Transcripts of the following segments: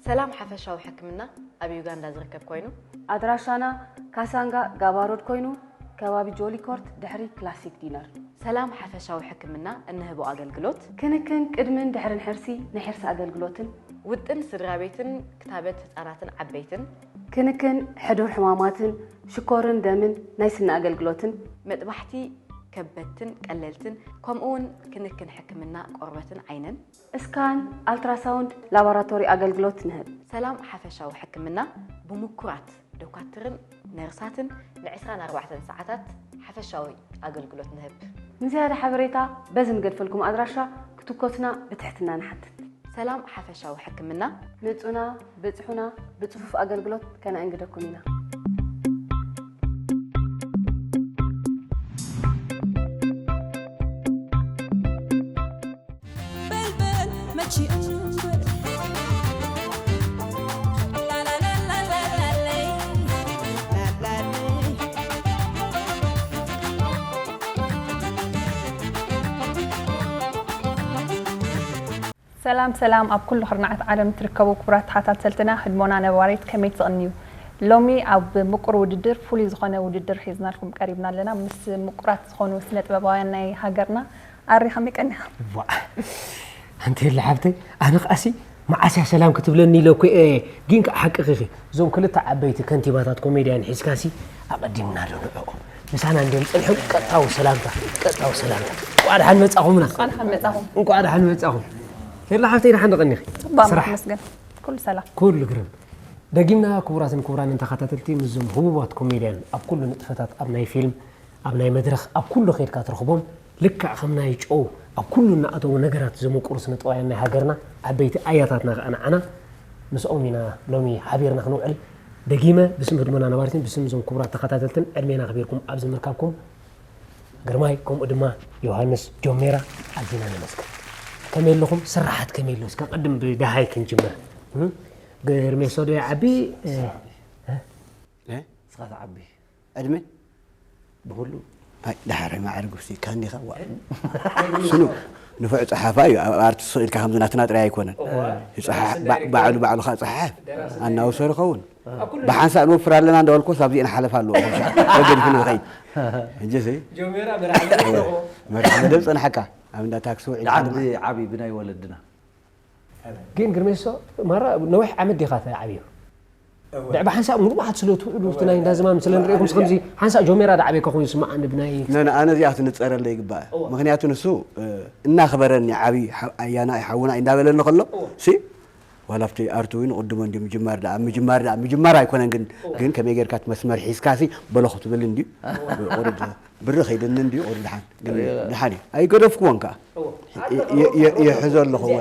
ሰላም ሓፈሻዊ ሕክምና ኣብ ዩጋንዳ ዝርከብ ኮይኑ፣ ኣድራሻና ካሳንጋ ጋባሮድ ኮይኑ ከባቢ ጆሊ ኮርት ድሕሪ ክላሲክ ዲነር። ሰላም ሓፈሻዊ ሕክምና እንህቦ ኣገልግሎት፣ ክንክን ቅድምን ድሕርን ሕርሲ፣ ናይ ሕርሲ ኣገልግሎትን ውጥን ስድራ ቤትን ክታበት ህፃናትን ዓበይትን፣ ክንክን ሕዱር ሕማማትን ሽኮርን ደምን ናይ ስኒ ኣገልግሎትን መጥባሕቲ ከበድትን ቀለልትን፣ ከምኡ እውን ክንክን ሕክምና ቆርበትን ዓይንን። እስካን፣ ኣልትራሳውንድ፣ ላቦራቶሪ ኣገልግሎት ንህብ። ሰላም ሓፈሻዊ ሕክምና ብምኩራት ዶካትርን ነርሳትን ን24 ሰዓታት ሓፈሻዊ ኣገልግሎት ንህብ። ንዝያዳ ሓበሬታ በዚ ንገድፈልኩም ኣድራሻ ክትኮስና ብትሕትና ንሓትት። ሰላም ሓፈሻዊ ሕክምና ምጹና፣ ብጽሑና፣ ብጽፉፍ ኣገልግሎት ከነእንግደኩም ኢና። በልበል መቺ እንበር ሰላም ሰላም ኣብ ኩሉ ኩርናዓት ዓለም ትርከቡ ክቡራት ተኸታተልትና ህድሞና ነባሪት ከመይ ትቕንዩ? ሎሚ ኣብ ምቁር ውድድር ፍሉይ ዝኾነ ውድድር ሒዝናልኩም ቀሪብና ኣለና ምስ ምቁራት ዝኾኑ ስነ ጥበባውያን ናይ ሃገርና። ኣሪ ከመይ ቀኒኻ? ዋ ኣንቲ የለ ሓብተይ ኣነ ኸኣሲ መዓስ እያ ሰላም ክትብለኒ ኢለ እኮ እየ ግን ከዓ ሓቅኺ እዞም ክልተ ዓበይቲ ከንቲባታት ኮሜድያን ሒዝካሲ ኣቐዲምና ዶ ንዕኦም ምሳና እንዲም ፅንሑ ቀጥታዊ ሰላምታ ቀጥታዊ ሰላምታ እንኳዕ ደሓን መጻኹምና እንኳዕ ደሓን መጻኹም። እንኳዕ ደሓን መጻኹም። ሄርላ ሓፍተይ ደሓን ደቐኒኺ ጽባሕ ስራሕ መስገን ኩሉ ሰላም። ኩሉ ግርም። ደጊምና ክቡራትን ክቡራንን ተኸታተልቲ ምስዞም ህቡባት ኮሜድያን ኣብ ኩሉ ንጥፈታት ኣብ ናይ ፊልም ኣብ ናይ መድረኽ ኣብ ኩሉ ከይድካ ትረኽቦም ልክዕ ከም ናይ ጨው ኣብ ኩሉ እናኣተዉ ነገራት ዘመቁሩ ስነጥበባውያን ናይ ሃገርና ዓበይቲ ኣያታትና ከኣ ንዓና ምስኦም ኢና ሎሚ ሓቢርና ክንውዕል ደጊመ ብስም ህድሞና ነባሪትን ብስም እዞም ክቡራት ተኸታተልትን ዕድሜና ኣኽቢርኩም ኣብዚ ምርካብኩም ግርማይ ከምኡ ድማ ዮሃንስ ጆሜራ ኣዚና ነመስግን። ከመይ ኣለኹም? ስራሓት ከመይ ኣሎ? እስከ ቅድም ብደሃይ ክንጅምር። እም? ግርሜሶ ዶ ይዓቢ? እ፣ እ? ንስኻ ትዓቢ። ዕድመ? ብኹሉ? ኣይ፣ ዳሕራይ ማዕርግ ውስድ ኢልካ እንዲኻ፣ ዋ። ስኑ፣ ንፉዕ ጸሓፋ እዩ። ኣብ ኣርት ስቕ ኢልካ ከምዚ ናትና ጥራይ ኣይኮነን። ይጸሓ-፣ ባ-፣ ባዕሉ ባዕሉ ኸኣ ጸሓፍ። ኣናውሰር ይኸውን። ብሓንሳእ ንወፍር ኣለና እንዳበልኩስ ኣብዚኤን ሓለፍ ኣለዎ። ገዲፉ ንኸይድ። ሕጂሲ? መርሓ መደብ ጸንሓካ። ኣብ እንዳ ታክሲ ውዒልካ ደሓን ድማ። ብዓቢ ብናይ ወለድና። ግን ግርሜሶ፣ ማራ ነዊሕ ዓመት ዲኻ ተዓብዩ? ድዕባ ሓንሳእ ምሉእ መዓት ስለ ትውዕሉ፣ እቲ ናይ እንዳ ዝማም ስለ ንሪኢኹም፣ ከምዚ ሓንሳእ ጆሜራ ዳዓበየካ ኮይኑ ይስምዓኒ ብናይ ነ-፣ ነ-፣ ኣነ እዚኣ ክትንጸረለይ ይግባእ። ምኽንያቱ ንሱ፣ እ፣ እናኽበረኒ ዓብዪ ሓ-፣ ኣያና እዩ፣ ሓውና እዩ እንዳበለኒ ከሎ፣ ሲ፣ ዋላ ኣብቲ ኣርቱ እውን ቅድሞ እንዲ ምጅማር ደኣ፣ ምጅማር ደኣ፣ ምጅማር ኣይኮነን ግን፣ ግን ከመይ ጌርካ እቲ መስመር ሒዝካ ሲ፣ በሎ ክትብል እንድዩ። ቁሩብ ብር ከይድኒ እንድዩ፣ ቁሩብ ደሓን። ግን ደሓን እዩ። ኣይገደፍኩዎን ከኣ። ይ-፣ ይ-፣ ይ-፣ ይሕዞ ኣለኹ፣ እወ።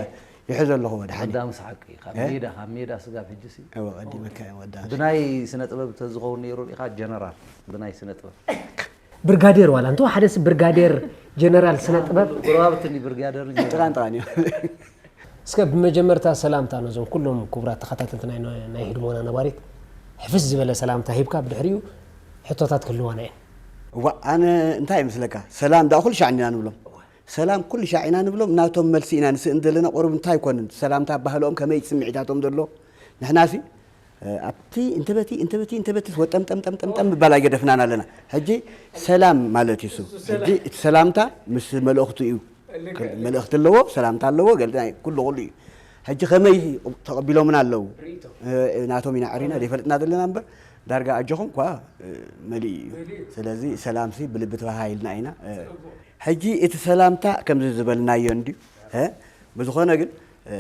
ይሕዞ ኣለኹ፣ እወ፣ ደሓን እዩ። ወዳ ምስ ሓቂ፣ ካብ እ? ሜዳ፣ ካብ ሜዳ ስጋብ ሕጂ ሲ። እወ፣ ቀዲመካ እየ፣ ወዳ። ብናይ ስነ ጥበብ ተዝኸውን ነይሩ ርኢኻ፣ ጀነራል፣ ብናይ ስነ ጥበብ። ብርጋዴር ዋላ፣ እንተወሓደስ ብርጋዴር ጀነራል ስነ ጥበብ። ጎረባብትኒ ብርጋዴር ጥቓን ጥቓን እዩ። እስከ ብመጀመርታ ሰላምታ ነዞም ኩሎም ክቡራት ተኸታተልቲ ናይ፣ ናይ ህድሞና ነባሪት ሕፍስ ዝበለ ሰላምታ ሂብካ፣ ብድሕሪኡ ሕቶታት ክህልዋና እየን። እዋ፣ ኣነ እንታይ ይመስለካ? ሰላም ደኣ ኩሉ ሻዕ ኢና ንብሎም። ሰላም ኩሉ ሻዕ ኢና ንብሎም፣ ናቶም መልሲ ኢና ንስእን ዘለና። ቁሩብ እንታይ ይኮንን? ሰላምታ ኣባህልኦም ከመይ ስምዒታቶም ዘሎ? ንሕናሲ፣ እ፣ ኣብቲ እንተበቲ፣ እንተበቲ፣ እንተበቲ ወጠምጠምጠምጠምጠም ምባል ኣይገደፍናን ኣለና። ሕጂ ሰላም ማለት እዩ እሱ። ሕጂ እቲ ሰላምታ ምስ መልእኽቱ እዩ። ልክዕ። መልእኽቲ ኣለዎ፣ ሰላምታ ኣለዎ፣ ገለ ናይ ኩሉ ኩሉ እዩ። ሕጂ ከመይ ተቐቢሎምና ኣለዉ? እ፣ ናቶም ኢና ዕሪና ዘይፈልጥና ዘለና እምበር፣ ዳርጋ ኣጆኹም እኳ፣ እ፣ መሊኡ እዩ። መሊኡ። ስለዚ ሰላምሲ ብልቢ ተባሃሂልና ኢና። እ፣ ጽቡቕ። ሕጂ እቲ ሰላምታ ከምዚ ዝበልናዮ እንድዩ። እ፣ ብዝኾነ ግን፣ እ፣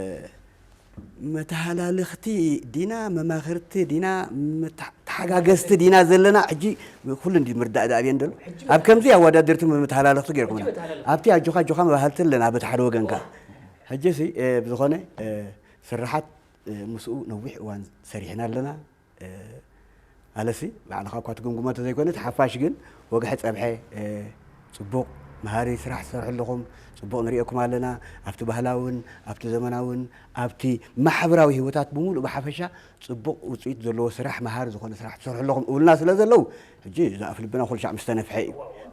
መተሃላልኽቲ ዲና፣ መማኽርቲ ዲና፣ መታ-፣ ተሓጋገዝቲ ዲና ዘለና? ሕጂ ኩሉ እንዲ ምርዳእ ደኣ ኣብየን ደሎ። ኣብ ከምዚ ኣወዳድርቲ መተሃላልኽቲ ጌርኩምና። ኣብቲ ኣጆኻ ኣጆኻ መባህልቲ ኣለና በቲ ሓደ ወገንካ። ሕጂ ሲ፣ እ፣ ብዝኾነ፣ እ፣ ስርሓት፣ እ፣ ምስኡ ነዊሕ እዋን ሰሪሕና ኣለና። እ፣ ኣለሲ ባዕልኻ እኳ ትግምግሞ እንተዘይኮነ፣ እቲ ሓፋሽ ግን ወግሐ ጸብሐ፣ እ፣ ጽቡቕ፣ መሃሪ ስራሕ ትሰርሑ ኣለኹም፣ ጽቡቕ ንርእየኩም ኣለና። ኣብቲ ባህላውን ኣብቲ ዘመናውን ኣብቲ ማሕበራዊ ህይወታት ብምሉእ ብሓፈሻ ጽቡቕ ውጽኢት ዘለዎ ስራሕ፣ መሃሪ ዝኾነ ስራሕ ትሰርሑ ኣለኹም እብሉና ስለ ዘለዉ፣ ሕጂ እዚ ኣፍ ልብና ኩሉ ሻዕ ምስ ተነፍሐ እዩ።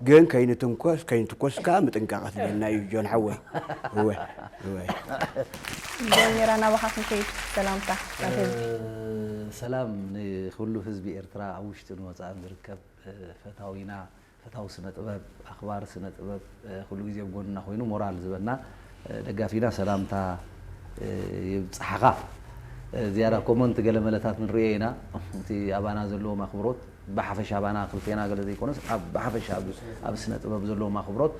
ግን ከይንትንኮስ፣ ከይንትኮስ ከኣ ምጥንቃቐ ትደልና እዩ ጆን ሓወይ። እወ፣ እወ። ጆን ሜራ ናባኻ ክንከይድ ሰላምታ ናብ ህዝቢ። ሰላም ንኩሉ ህዝቢ ኤርትራ ኣብ ውሽጥን ወፃእን ዝርከብ ፈታዊና ፈታዊ ስነ ጥበብ ኣኽባሪ ስነ ጥበብ ኩሉ ግዜ ኣብ ጎንና ኮይኑ ሞራል ዝበና ደጋፊና ሰላምታ ይብፅሓኻ። ዝያዳ ኮመንት ገለ መለታት ንሪኦ ኢና። እቲ ኣባና ዘለዎም ኣኽብሮት ብሓፈሻ ኣባና ክልቴና ገለ ዘይኮነስ ኣብ ብሓፈሻ ኣብ ኣብ ስነ ጥበብ ዘለዎም ኣኽብሮት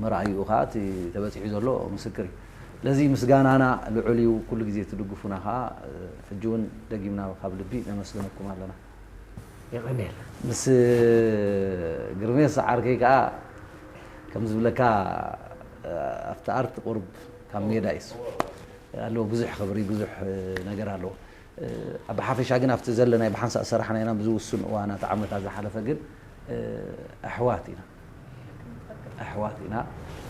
መርኣይኡ ከዓ እቲ ተበፂሑ ዘሎ ምስክር እዩ። ስለዚ ምስጋናና ልዑል እዩ። ኩሉ ግዜ ትድግፉና ከዓ ሕጂ እውን ደጊምና ካብ ልቢ ነመስግነኩም ኣለና። የቐንየል። ምስ ግርሜስ ዓርከይ ከዓ ከም ዝብለካ ኣብቲ ኣርት ቁርብ ካብ ሜዳ እዩ ኣለዎ። ብዙሕ ክብሪ ብዙሕ ነገር ኣለዎ። ብሓፈሻ ግን ኣብቲ ዘለናይ ብሓንሳእ ዝሰራሕና ኢና። ብዝውሱን እዋናት ዓመታት ዝሓለፈ ግን ኣሕዋት ኢና ኣሕዋት ኢና።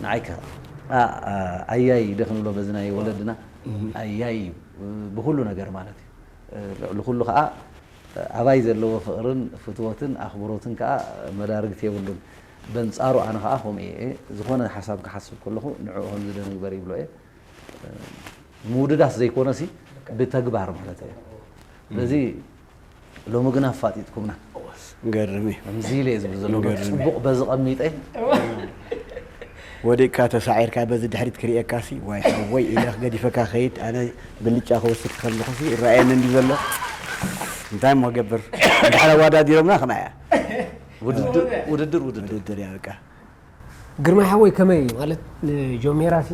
ንዓይ ከ ኣያይ ደ ክንብሎ በዚ ናይ ወለድና ኣያይ እዩ ብኩሉ ነገር ማለት እዩ። ልዕሊ ኩሉ ከዓ ኣባይ ዘለዎ ፍቕርን ፍትወትን ኣኽብሮትን ከዓ መዳርግቲ የብሉን። በንፃሩ ኣነ ከዓ ከምኡ እየ። ዝኾነ ሓሳብ ክሓስብ ከለኹ ንዕኡ ከምዚ ዶ ንግበር ይብሎ እየ። ምውድዳስ ዘይኮነሲ ብተግባር ማለት እየ። ስለዚ ሎሚ ግን ኣፋጢጥኩምና። ገርም እዩ። ከምዚ ኢለ እየ ዝብል ዘሎ ጽቡቕ በዚ ቀሚጠ ወዲቅካ ተሳዒርካ በዚ ድሕሪት ክርእየካሲ ዋይ ሓወይ ኢለ ገዲፈካ ከይድ ኣነ ብልጫ ክወስድ ከለኹሲ ይረኣየኒ እንዲ ዘሎ እንታይ እሞ ገብር እንድሕር ኣዋዳዲሮምና ከማያ ውድድር ውድድር ውድድር ውድድር እያ በቃ ግርማይ ሓወይ ከመይ እዩ ማለት ንጆሜራ ሲ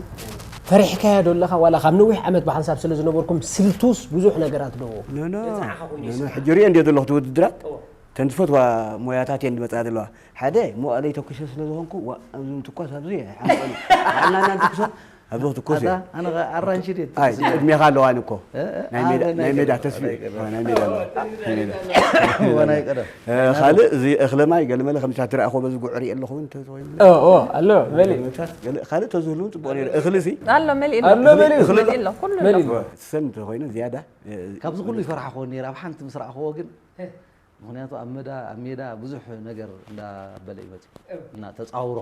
ፈሪሕካዮ ዶ ኣለኻ ዋላ ካብ ነዊሕ ዓመት ብሓንሳብ ስለ ዝነበርኩም ስልቱስ ብዙሕ ነገራት ዶ ኖ ኖ ኖ ኖ ሕጂ ሪኦ እንዲዮ ዘለኹ እቲ ውድድራት ተን ዝፈትዋ ሞያታት እየን ዝመፅኣ ዘለዋ ሓደ ሞባእለይ ተኩሰ ስለ ዝኾንኩ ዋ እዞም ትኳስ ኣብዚ ሓምፀሉ ዓናና ንትኩሶ ኣብዚ ክትኮስ ኣታ እየ ኣነ ኣራንሺ ድየ ኣይ ቅድሜኻ ኣለዋ እኮ እ፣ እ፣ ናይ ሜዳ ኣነ ናይ ሜዳ ናይ ተስፊ ቀደም። ናይ ሜዳ ኣለዋ ናይ ሜዳ ወናይ ቀደም እ፣ ካልእ እዚ እኽለ ማይ ገለመለ ከምዚ ትረኣኽዎ በዚ ጉዕሪ ኣለኹ እንተዝኮይኑ ኦ ኦ ኣሎ መሊእ ገለ- ካልእ ተዝህሉ እውን ፅቡቕ ነይሩ እኽሊ ሲ ኣሎ መሊእ ኣሎ መሊኡ። መሊእ ኣሎ ኩሉ ኣሎ። መሊኡ። ሰም እንተኮይኑ ዝያዳ እ፣ ካብዚ ኩሉ ይፈርሓ ክኸውን ነይረ ኣብ ሓንቲ ምስ ረኣኽዎ ግን ምክንያቱ ኣብ መዳ ኣብ ሜዳ ብዙሕ ነገር እንዳበለ እዩ መፅኡ እና ተፃውሮ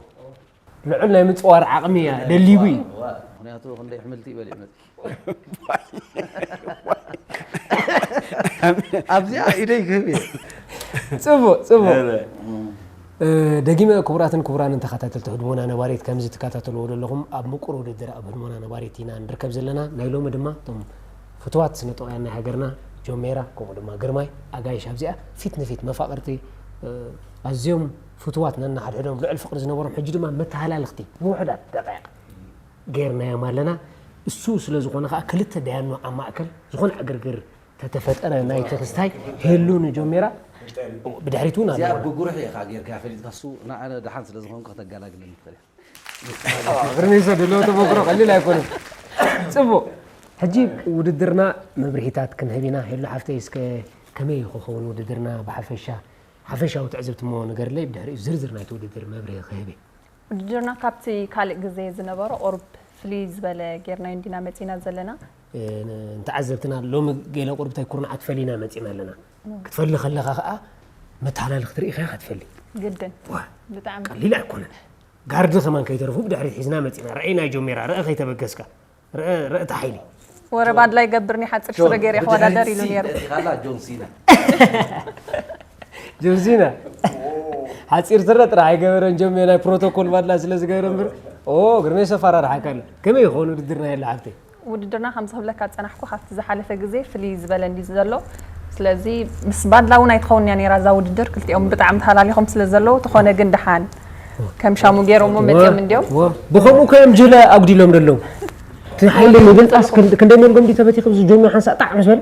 ልዑል ናይ ምፅዋር ዓቕሚ እያ ደሊቡ እዩ ዋ፣ ምክንያቱ ክንደይ ኣሕምልቲ እዩ በሊዑ መፅኡ ኣብዚኣ ኢደይ ክህብ እየ ፅቡቅ ፅቡቅ ደጊመ ክቡራትን ክቡራንን ተኸታተልቲ ህድሞና ነባሪት ከምዚ ትከታተልዎ ዘለኹም ኣብ ምቁር ውድድር ኣብ ህድሞና ነባሪት ኢና ንርከብ ዘለና ናይ ሎሚ ድማ እቶም ፍትዋት ስነጠውያን ናይ ሃገርና ጆሜራ ከምኡ ድማ ግርማይ ኣጋይሽ ኣብዚኣ ፊት ንፊት መፋቅርቲ ኣዝዮም ፍትዋት ነናሓድሕዶም ልዑል ፍቅሪ ዝነበሮም ሕጂ ድማ መተሃላልኽቲ ብውሕዳት ደቂቕ ጌርናዮም ኣለና እሱ ስለ ዝኾነ ከዓ ክልተ ደያኑ ኣብ ማእከል ዝኾነ ዕግርግር ተተፈጠረ ናይ ተክስታይ ህሉ ንጆሜራ ብድሕሪት እውን እዚኣ ኣለዎ ብጉርሒ ኢኻ ጌርካ ፈሊጥካ እሱ ንኣነ ደሓን ስለ ዝኾንኩ ከተጋላግለኒ ትኽእል እያ ግርሜሰ ዘለዎ ተመክሮ ቀሊል ኣይኮነን ፅቡቅ ሕጂ ውድድርና መብርሂታት ክንህብ ኢና ሄሉ ሓፍተይ እስከ ከመይ ክኸውን ውድድርና ብሓፈሻ ሓፈሻዊ ትዕዝብቲ እሞ ንገርለይ ብድሕሪኡ ዝርዝር ናይቲ ውድድር መብርሂ ክህብ እየ ውድድርና ካብቲ ካልእ ግዜ ዝነበሮ ቁሩብ ፍልይ ዝበለ ጌርናዮ እንዲና መፂና ዘለና ንተዓዘብትና ሎሚ ገለ ቁሩብ እንታይ ኩርናዓት ፈሊና መፂና ኣለና ክትፈሊ ከለኻ ከዓ መተሓላልኽቲ ርኢኻ ኢኻ ትፈሊ ግድን ዋ ብጣዕሚ ቀሊል ኣይኮነን ጋርዲ ከማን ከይተረፉ ብድሕሪት ሒዝና መፂና ርአይ ናይ ጆሜራ ርአ ከይተበገስካ ርአ ርአ እቲ ሓይሊ ወረ ባድላይ ገብርኒ ሓፂር ስረ ገይረ ክወዳደር ኢሉ ነይሩ ካላ ጆን ሲና ጆንሲና ሓፂር ስረ ጥራሕ ኣይገበረን ጆሜ ናይ ፕሮቶኮል ባድላ ስለ ዝገበረ እምበር ኦ ግርሜ ሰፋራርሓካ ኣሎ ከመይ ይኸውን ውድድር ናይ የለ ሓፍተይ ውድድርና ከም ዝኽብለካ ዝፀናሕኩ ካብቲ ዝሓለፈ ግዜ ፍልይ ዝበለ እንዲ ዘሎ ስለዚ ምስ ባድላ እውን ኣይትኸውን እያ ነይራ እዛ ውድድር ክልቲኦም ብጣዕሚ ተሃላሊኾም ስለ ዘለዉ ተኾነ ግን ደሓን ከም ሻሙ ገይሮሞ መፅኦም እንዲዮም ብኸምኡ ከዮም ጅለ ኣጉዲሎም ደለዉ እቲ ሓይሊ ይበልጣስ ክንደይ መንጎም ዲ ተበቲኹ እዚ ጆሚ ሓንሳእ ጣዕ ምስ በለ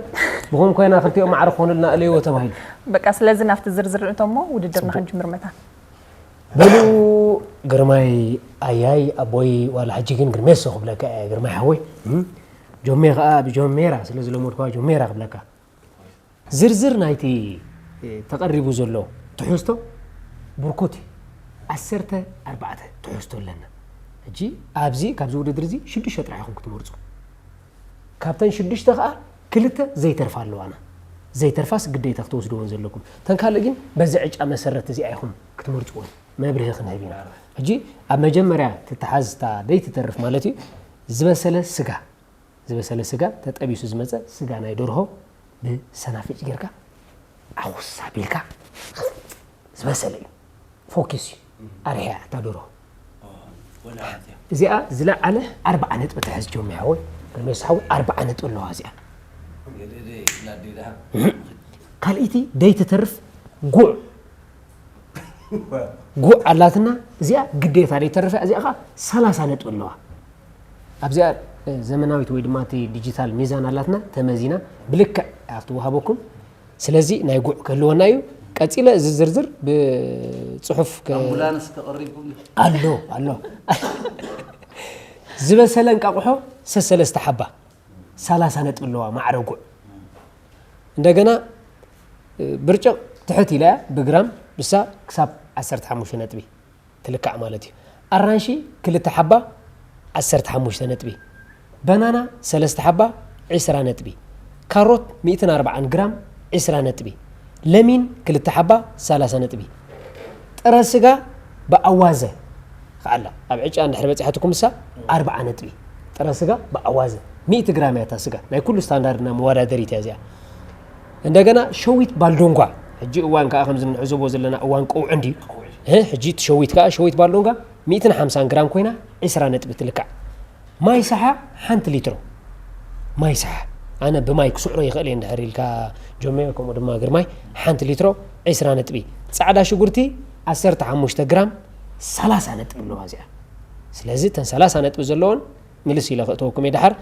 ብኸም ኮይና ክልቲኦም ማዕረ ክኾኑልና እለይዎ ተባሂሉ በቃ ስለዚ ናብቲ ዝርዝር ንእቶ እሞ ውድድርና ክንጅምር መታን በሉ ግርማይ ኣያይ ኣቦይ ዋላ ሕጂ ግን ግርሜሶ ክብለካ እየ ግርማይ ሓወይ ጆሜ ከዓ ብጆሜራ ስለ ዝለመድኳ ጆሜራ ክብለካ ዝርዝር ናይቲ ተቐሪቡ ዘሎ ትሕዝቶ ብርኩት እዩ ዓሰርተ ኣርባዕተ ትሕዝቶ ኣለና። ሕጂ ኣብዚ ካብዚ ውድድር እዚ ሽዱሽተ ጥራሕ ኢኹም ክትመርጹ። ካብተን ሽዱሽተ ከኣ ክልተ ዘይተርፋ ኣለዋና። ዘይተርፋስ ግዴታ ክትወስድወን ዘለኩም። እተን ካልእ ግን በዚ ዕጫ መሰረት እዚኣ ኢኹም ክትመርጽወን መብርሂ ክንህብ ኢና። ሕጂ ኣብ መጀመርያ ትተሓዝ እታ ደይትተርፍ ማለት እዩ። ዝበሰለ ስጋ ዝበሰለ ስጋ ተጠቢሱ ዝመጸ ስጋ ናይ ደርሆ ብሰናፍጭ ጌርካ ዓኹስ ኣቢልካ ዝበሰለ እዩ። ፎኪስ እዩ። ኣርሕያ እታ ደርሆ። እዚኣ ዝለዓለ ኣርባዓ ነጥቢ ትሕዝ ጆሚ ሓወይ። ርሜስ ሓወይ ኣርባዓ ነጥቢ ኣለዋ እዚኣ። ካልኣይቲ ደይትተርፍ ጉዕ ጉዕ ኣላትና። እዚኣ ግዴታ ደይተርፍ እያ። እዚኣ ኸዓ ሰላሳ ነጥቢ ኣለዋ። ኣብዚኣ እ፣ ዘመናዊት ወይ ድማ እቲ ዲጂታል ሚዛን ኣላትና ተመዚና ብልክዕ እያ ክትወሃበኩም። ስለዚ ናይ ጉዕ ክህልወና እዩ። ቀጺለ እዚ ዝርዝር ብጽሑፍ ከ- ኣምቡላንስ ተቐሪብኩም ኣሎ ኣሎ ዝበሰለ እንቃቑሖ ሰሰለስተ ሓባ ሰላሳ ነጥቢ ኣለዋ ማዕረ ጉዕ። እንደገና እ፣ ብርጭቕ ትሕት ኢላ እያ ብግራም ብሳ ክሳብ ዓሰርተ ሓሙሽተ ነጥቢ ትልካዕ ማለት እዩ። ኣራንሺ ክልተ ሓባ ዓሰርተ ሓሙሽተ ነጥቢ፣ በናና ሰለስተ ሓባ ዕስራ ነጥቢ፣ ካሮት ሚእትን ኣርባዓን ግራም ዕስራ ነጥቢ፣ ለሚን ክልተ ሓባ ሰላሳ ነጥቢ፣ ጥረ ስጋ ብኣዋዘ ከኣላ ኣብ ዕጫ እንድሕር በጺሓትኩም እሳ ኣርባዓ ነጥቢ፣ ጥረ ስጋ ብኣዋዘ ሚእቲ ግራም እያ እታ ስጋ ናይ ኩሉ ስታንዳርድና መወዳደሪት እያ እዚኣ። እንደገና ሸዊት ባልዶንጓ ሕጂ እዋን ከኣ ከምዚ ንዕዘቦ ዘለና እዋን ቀውዒ እንድዩ። እ፣ ሕጂ እቲ ሸዊት ከኣ ሸዊት ባልዶንጋ ሚእትን ሓምሳን ግራም ኮይና ዕስራ ነጥቢ ትልካዕ። ማይ ሰሓ ሓንቲ ሊትሮ። ማይ ሰሓ ኣነ ብማይ ክስዕሮ ይኽእል እየ እንድሕር ኢልካ ጆሜ፣ ከምኡ ድማ ግርማይ ሓንቲ ሊትሮ ዕስራ ነጥቢ። ጻዕዳ ሽጉርቲ ዓሰርተ ሓሙሽተ ግራም ሰላሳ ነጥቢ ኣለዋ እዚኣ። ስለዚ እተን ሰላሳ ነጥቢ ዘለዎን ምልስ ኢለ ክእተወኩም እየ ደሓር።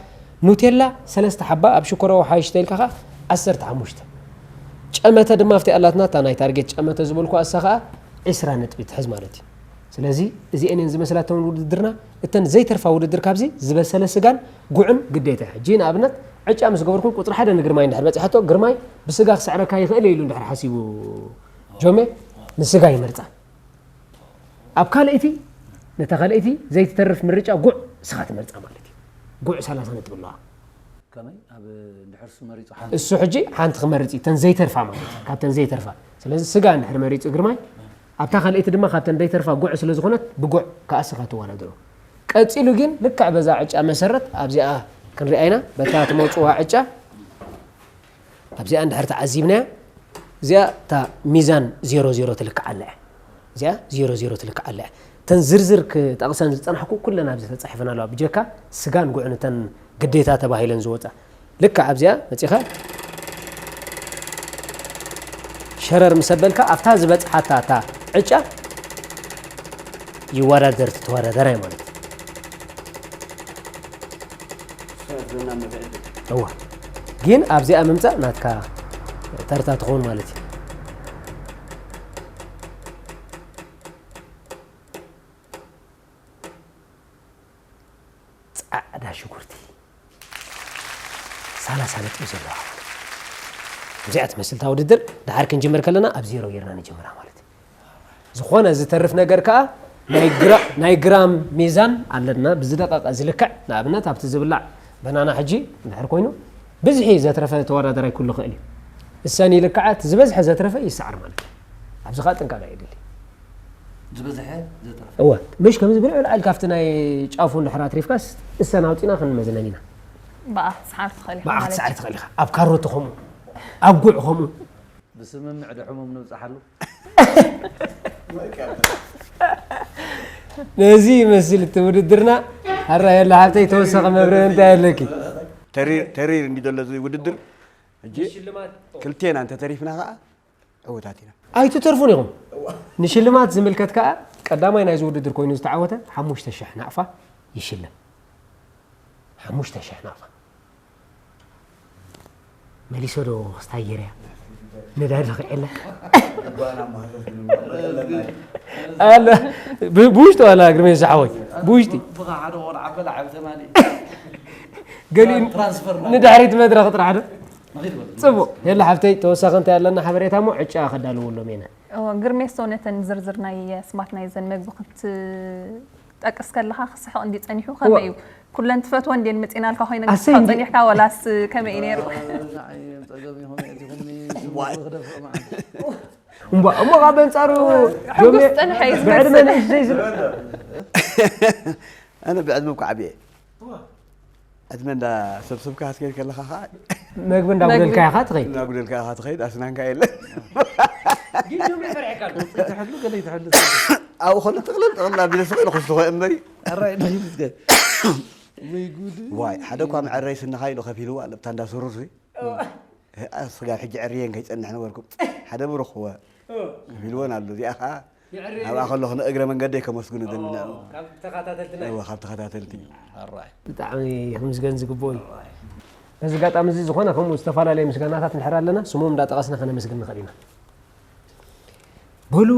ኑቴላ ሰለስተ ሓባ ኣብ ሽኮሮ ሓይሽ ተኢልካ ኸዓ ዓሰርተ ሓሙሽተ። ጨመተ ድማ ኣብቲ ኣላትና እታ ናይ ታርጌት ጨመተ ዝበልኩ ኣሳ ኸዓ ዕስራ ነጥቢ ትሕዝ ማለት እዩ። ስለዚ እዚኤን እየን ዝመስላ እተን ውድድርና። እተን ዘይተርፋ ውድድር ካብዚ ዝበሰለ ስጋን ጉዕን ግዴታ እዩ። ሕጂ ንኣብነት ዕጫ ምስ ገበርኩም ቁፅሪ ሓደ ንግርማይ እንድሕር በፂሓቶ ግርማይ ብስጋ ክስዕረካ ይኽእል እዩ ኢሉ እንድሕር ሓሲቡ ጆሜ ንስጋ ይመርፃ። ኣብ ካልኣይቲ ነታ ካልኣይቲ ዘይትተርፍ ምርጫ ጉዕ እስኻ ትመርፃ ማለት እዩ። ጉዕ ሰላሳ ነጥቢ ኣለዋ። ከመይ ኣብ እንድሕር እሱ መሪፁ ሓንቲ እሱ ሕጂ ሓንቲ ክመርፅ እዩ፣ ተን ዘይተርፋ ማለት እዩ፣ ካብተን ዘይተርፋ። ስለዚ ስጋ እንድሕር መሪፁ ግርማይ፣ ኣብታ ካልኣይቲ ድማ ካብተን ዘይተርፋ ጉዕ ስለ ዝኾነት ብጉዕ ከኣ እስኻ ትወዳደሮ። ቀፂሉ ግን ልክዕ በዛ ዕጫ መሰረት ኣብዚኣ ክንሪኣ ኢና፣ በታ ትመፅዋ ዕጫ ኣብዚኣ እንድሕር ተዓዚብናያ፣ እዚኣ እታ ሚዛን ዜሮ ዜሮ ትልክዓላ እያ። እዚኣ ዜሮ ዜሮ ትልክዓላ እያ። እተን ዝርዝር ክጠቕሰን ዝጸናሕኩ ኩለን ኣብዚ ተጻሒፈን ኣለዋ። ብጀካ ስጋን ጉዕን እተን ግዴታ ተባሂለን ዝወጻ። ልክዕ ኣብዚኣ መጺኻ ሸረር ምስ ኣበልካ ኣብታ ዝበጽሓታ እታ ዕጫ ይወዳደር እቲ ተወዳዳራይ ማለት እዩ። እዋ ግን ኣብዚኣ ምምጻእ ናትካ ተርታ ትኸውን ማለት እዩ። ጻዕዳ ሽጉርቲ ሰላሳ ነጥቢ ዘለዋ እዚኣ ትመስል እታ ውድድር። ደሓር ክንጅምር ከለና ኣብ ዜሮ ጌርና ንጅምራ ማለት እዩ። ዝኾነ ዝተርፍ ነገር ከኣ ናይ ግራ-፣ ናይ ግራም ሚዛን ኣለና ብዝደቐቐ ዝልክዕ። ንኣብነት ኣብቲ ዝብላዕ በናና ሕጂ እንድሕር ኮይኑ ብዝሒ ዘትረፈ ተወዳዳራይ ክህሉ ይኽእል እዩ። እሰን ይልክዓ፣ እቲ ዝበዝሐ ዘትረፈ ይሰዓር ማለት እዩ። ኣብዚ ከኣ ጥንቃቐ የድሊ። ዝበዝሐ ዘትረፈ። እወ፣ ምሽ ከምዚ ብልዑል ዓል ካብቲ ናይ ጫፉ እንድሕር ኣትሪፍካስ እሰን ኣውጺና ክንመዝነን ኢና። ብኣ ክትሰዓር ትኽእል ኢኻ ብኣ ማለት ክትሰዓር እዩ። ትኽእል ኢኻ። ኣብ ካሮት ከምኡ፣ ኣብ ጉዕ ከምኡ። ብስምምዕ ዶ ሕሙም ንብጽሓሉ? ነዚ ይመስል እቲ ውድድርና። ሓራ የለ ሓብተይ ተወሰኸ መብርሂ እንታይ ኣለኪ? ተሪር፣ ተሪር እንዲ ዘሎ እዚ ውድድር። ሕጂ ሽልማት ክልቴና እንተ ተሪፍና ከኣ ዕዉታት ኢና። ኣይትተርፉን ኢኹም። ንሽልማት ዝምልከት ከኣ ቀዳማይ ናይዚ ውድድር ኮይኑ ዝተዓወተ ሓሙሽተ ሽሕ ናቕፋ ይሽለም። ሓሙሽተ ሽሕ ናቕፋ። መሊሶ ዶ ክስታይ ገይረያ? ነዳዲ ለኺዐላ? ኣለ፣ ብ-፣ ብውሽጢ ዋላ ግርመይ ዝሓወይ፣ ብውሽጢ። ብኻ ሓደ ቆልዓ በላዕ ኣብ ተማሊ። ገሊኡ ትራንስፈር ናብ ንድሕሪት መድረኽ ጥራሕ ዶ? ጽቡቕ። ሄላ ሓፍተይ፣ ተወሳኺ እንታይ ኣለና ሓበሬታ እሞ ዕጫ ከዳልወሎም ኢና። ግርሜሶ፣ ነተን ዝርዝር ናይ ኣስማት ናይዘን መግቢ ክትጠቅስ ከለኻ ክስሕቕ እንዲ ጸኒሑ ከመይ እዩ? ኩለን ትፈትወን እንዴን መጺናልካ ኮይነ ክትስሕቕ ጸኒሕካ ወላስ ከመይ እዩ ነይሩ? ጸገም ኢኹም የእቲኹምኒ ክደፍእ መዓት እምቧ እሞ ካብ ኣንጻሩ ሕጉስ ጸንሐ እዩ ብዕድመ ዝመስል። ንእሽተይ ዝብል ኣነ ብዕድመ እኮ ዓብየ ዕድመ እንዳ ሰብስብካ ክትከይድ ከለኻ ከዓ መግቢ እንዳጉደልካ ኢኻ ትኸይድ። እናጉደልካ ኢኻ ትኸይድ ኣስናንካ የለን ትሕሉ ገለ ይትሕሉ ኣብኡ ከሎ ጥቕልል ጥቕልል ኣቢለ ስቕ ኢለ ክስቶ እምበሪ ኣራይ ንሂዝከ ወይ ጉድ ዋይ ሓደ እኳ መዐረይ ስንኻ ኢሉ ከፊልዋ ለብታ እንዳስሩር ስጋብ ሕጂ ዕርየን ከይፀንሕ ነበርኩም ሓደ ብሩኽወ ከፊልወን ኣሎ እዚኣ ከዓ ኣብኣ ከለኹ ንእግረ መንገደይ ከመስግኑ ዘለና ካብ ተኸታተልቲ ኣራይ ብጣዕሚ ክምስገን ዝግብኦ እዩ። በዚ ኣጋጣሚ እዚ ዝኾነ ከምኡ ዝተፈላለዩ ምስጋናታት እንድሕር ኣለና ስሞም እንዳጠቐስና ከነመስግን ንኽእል ኢና። በሉ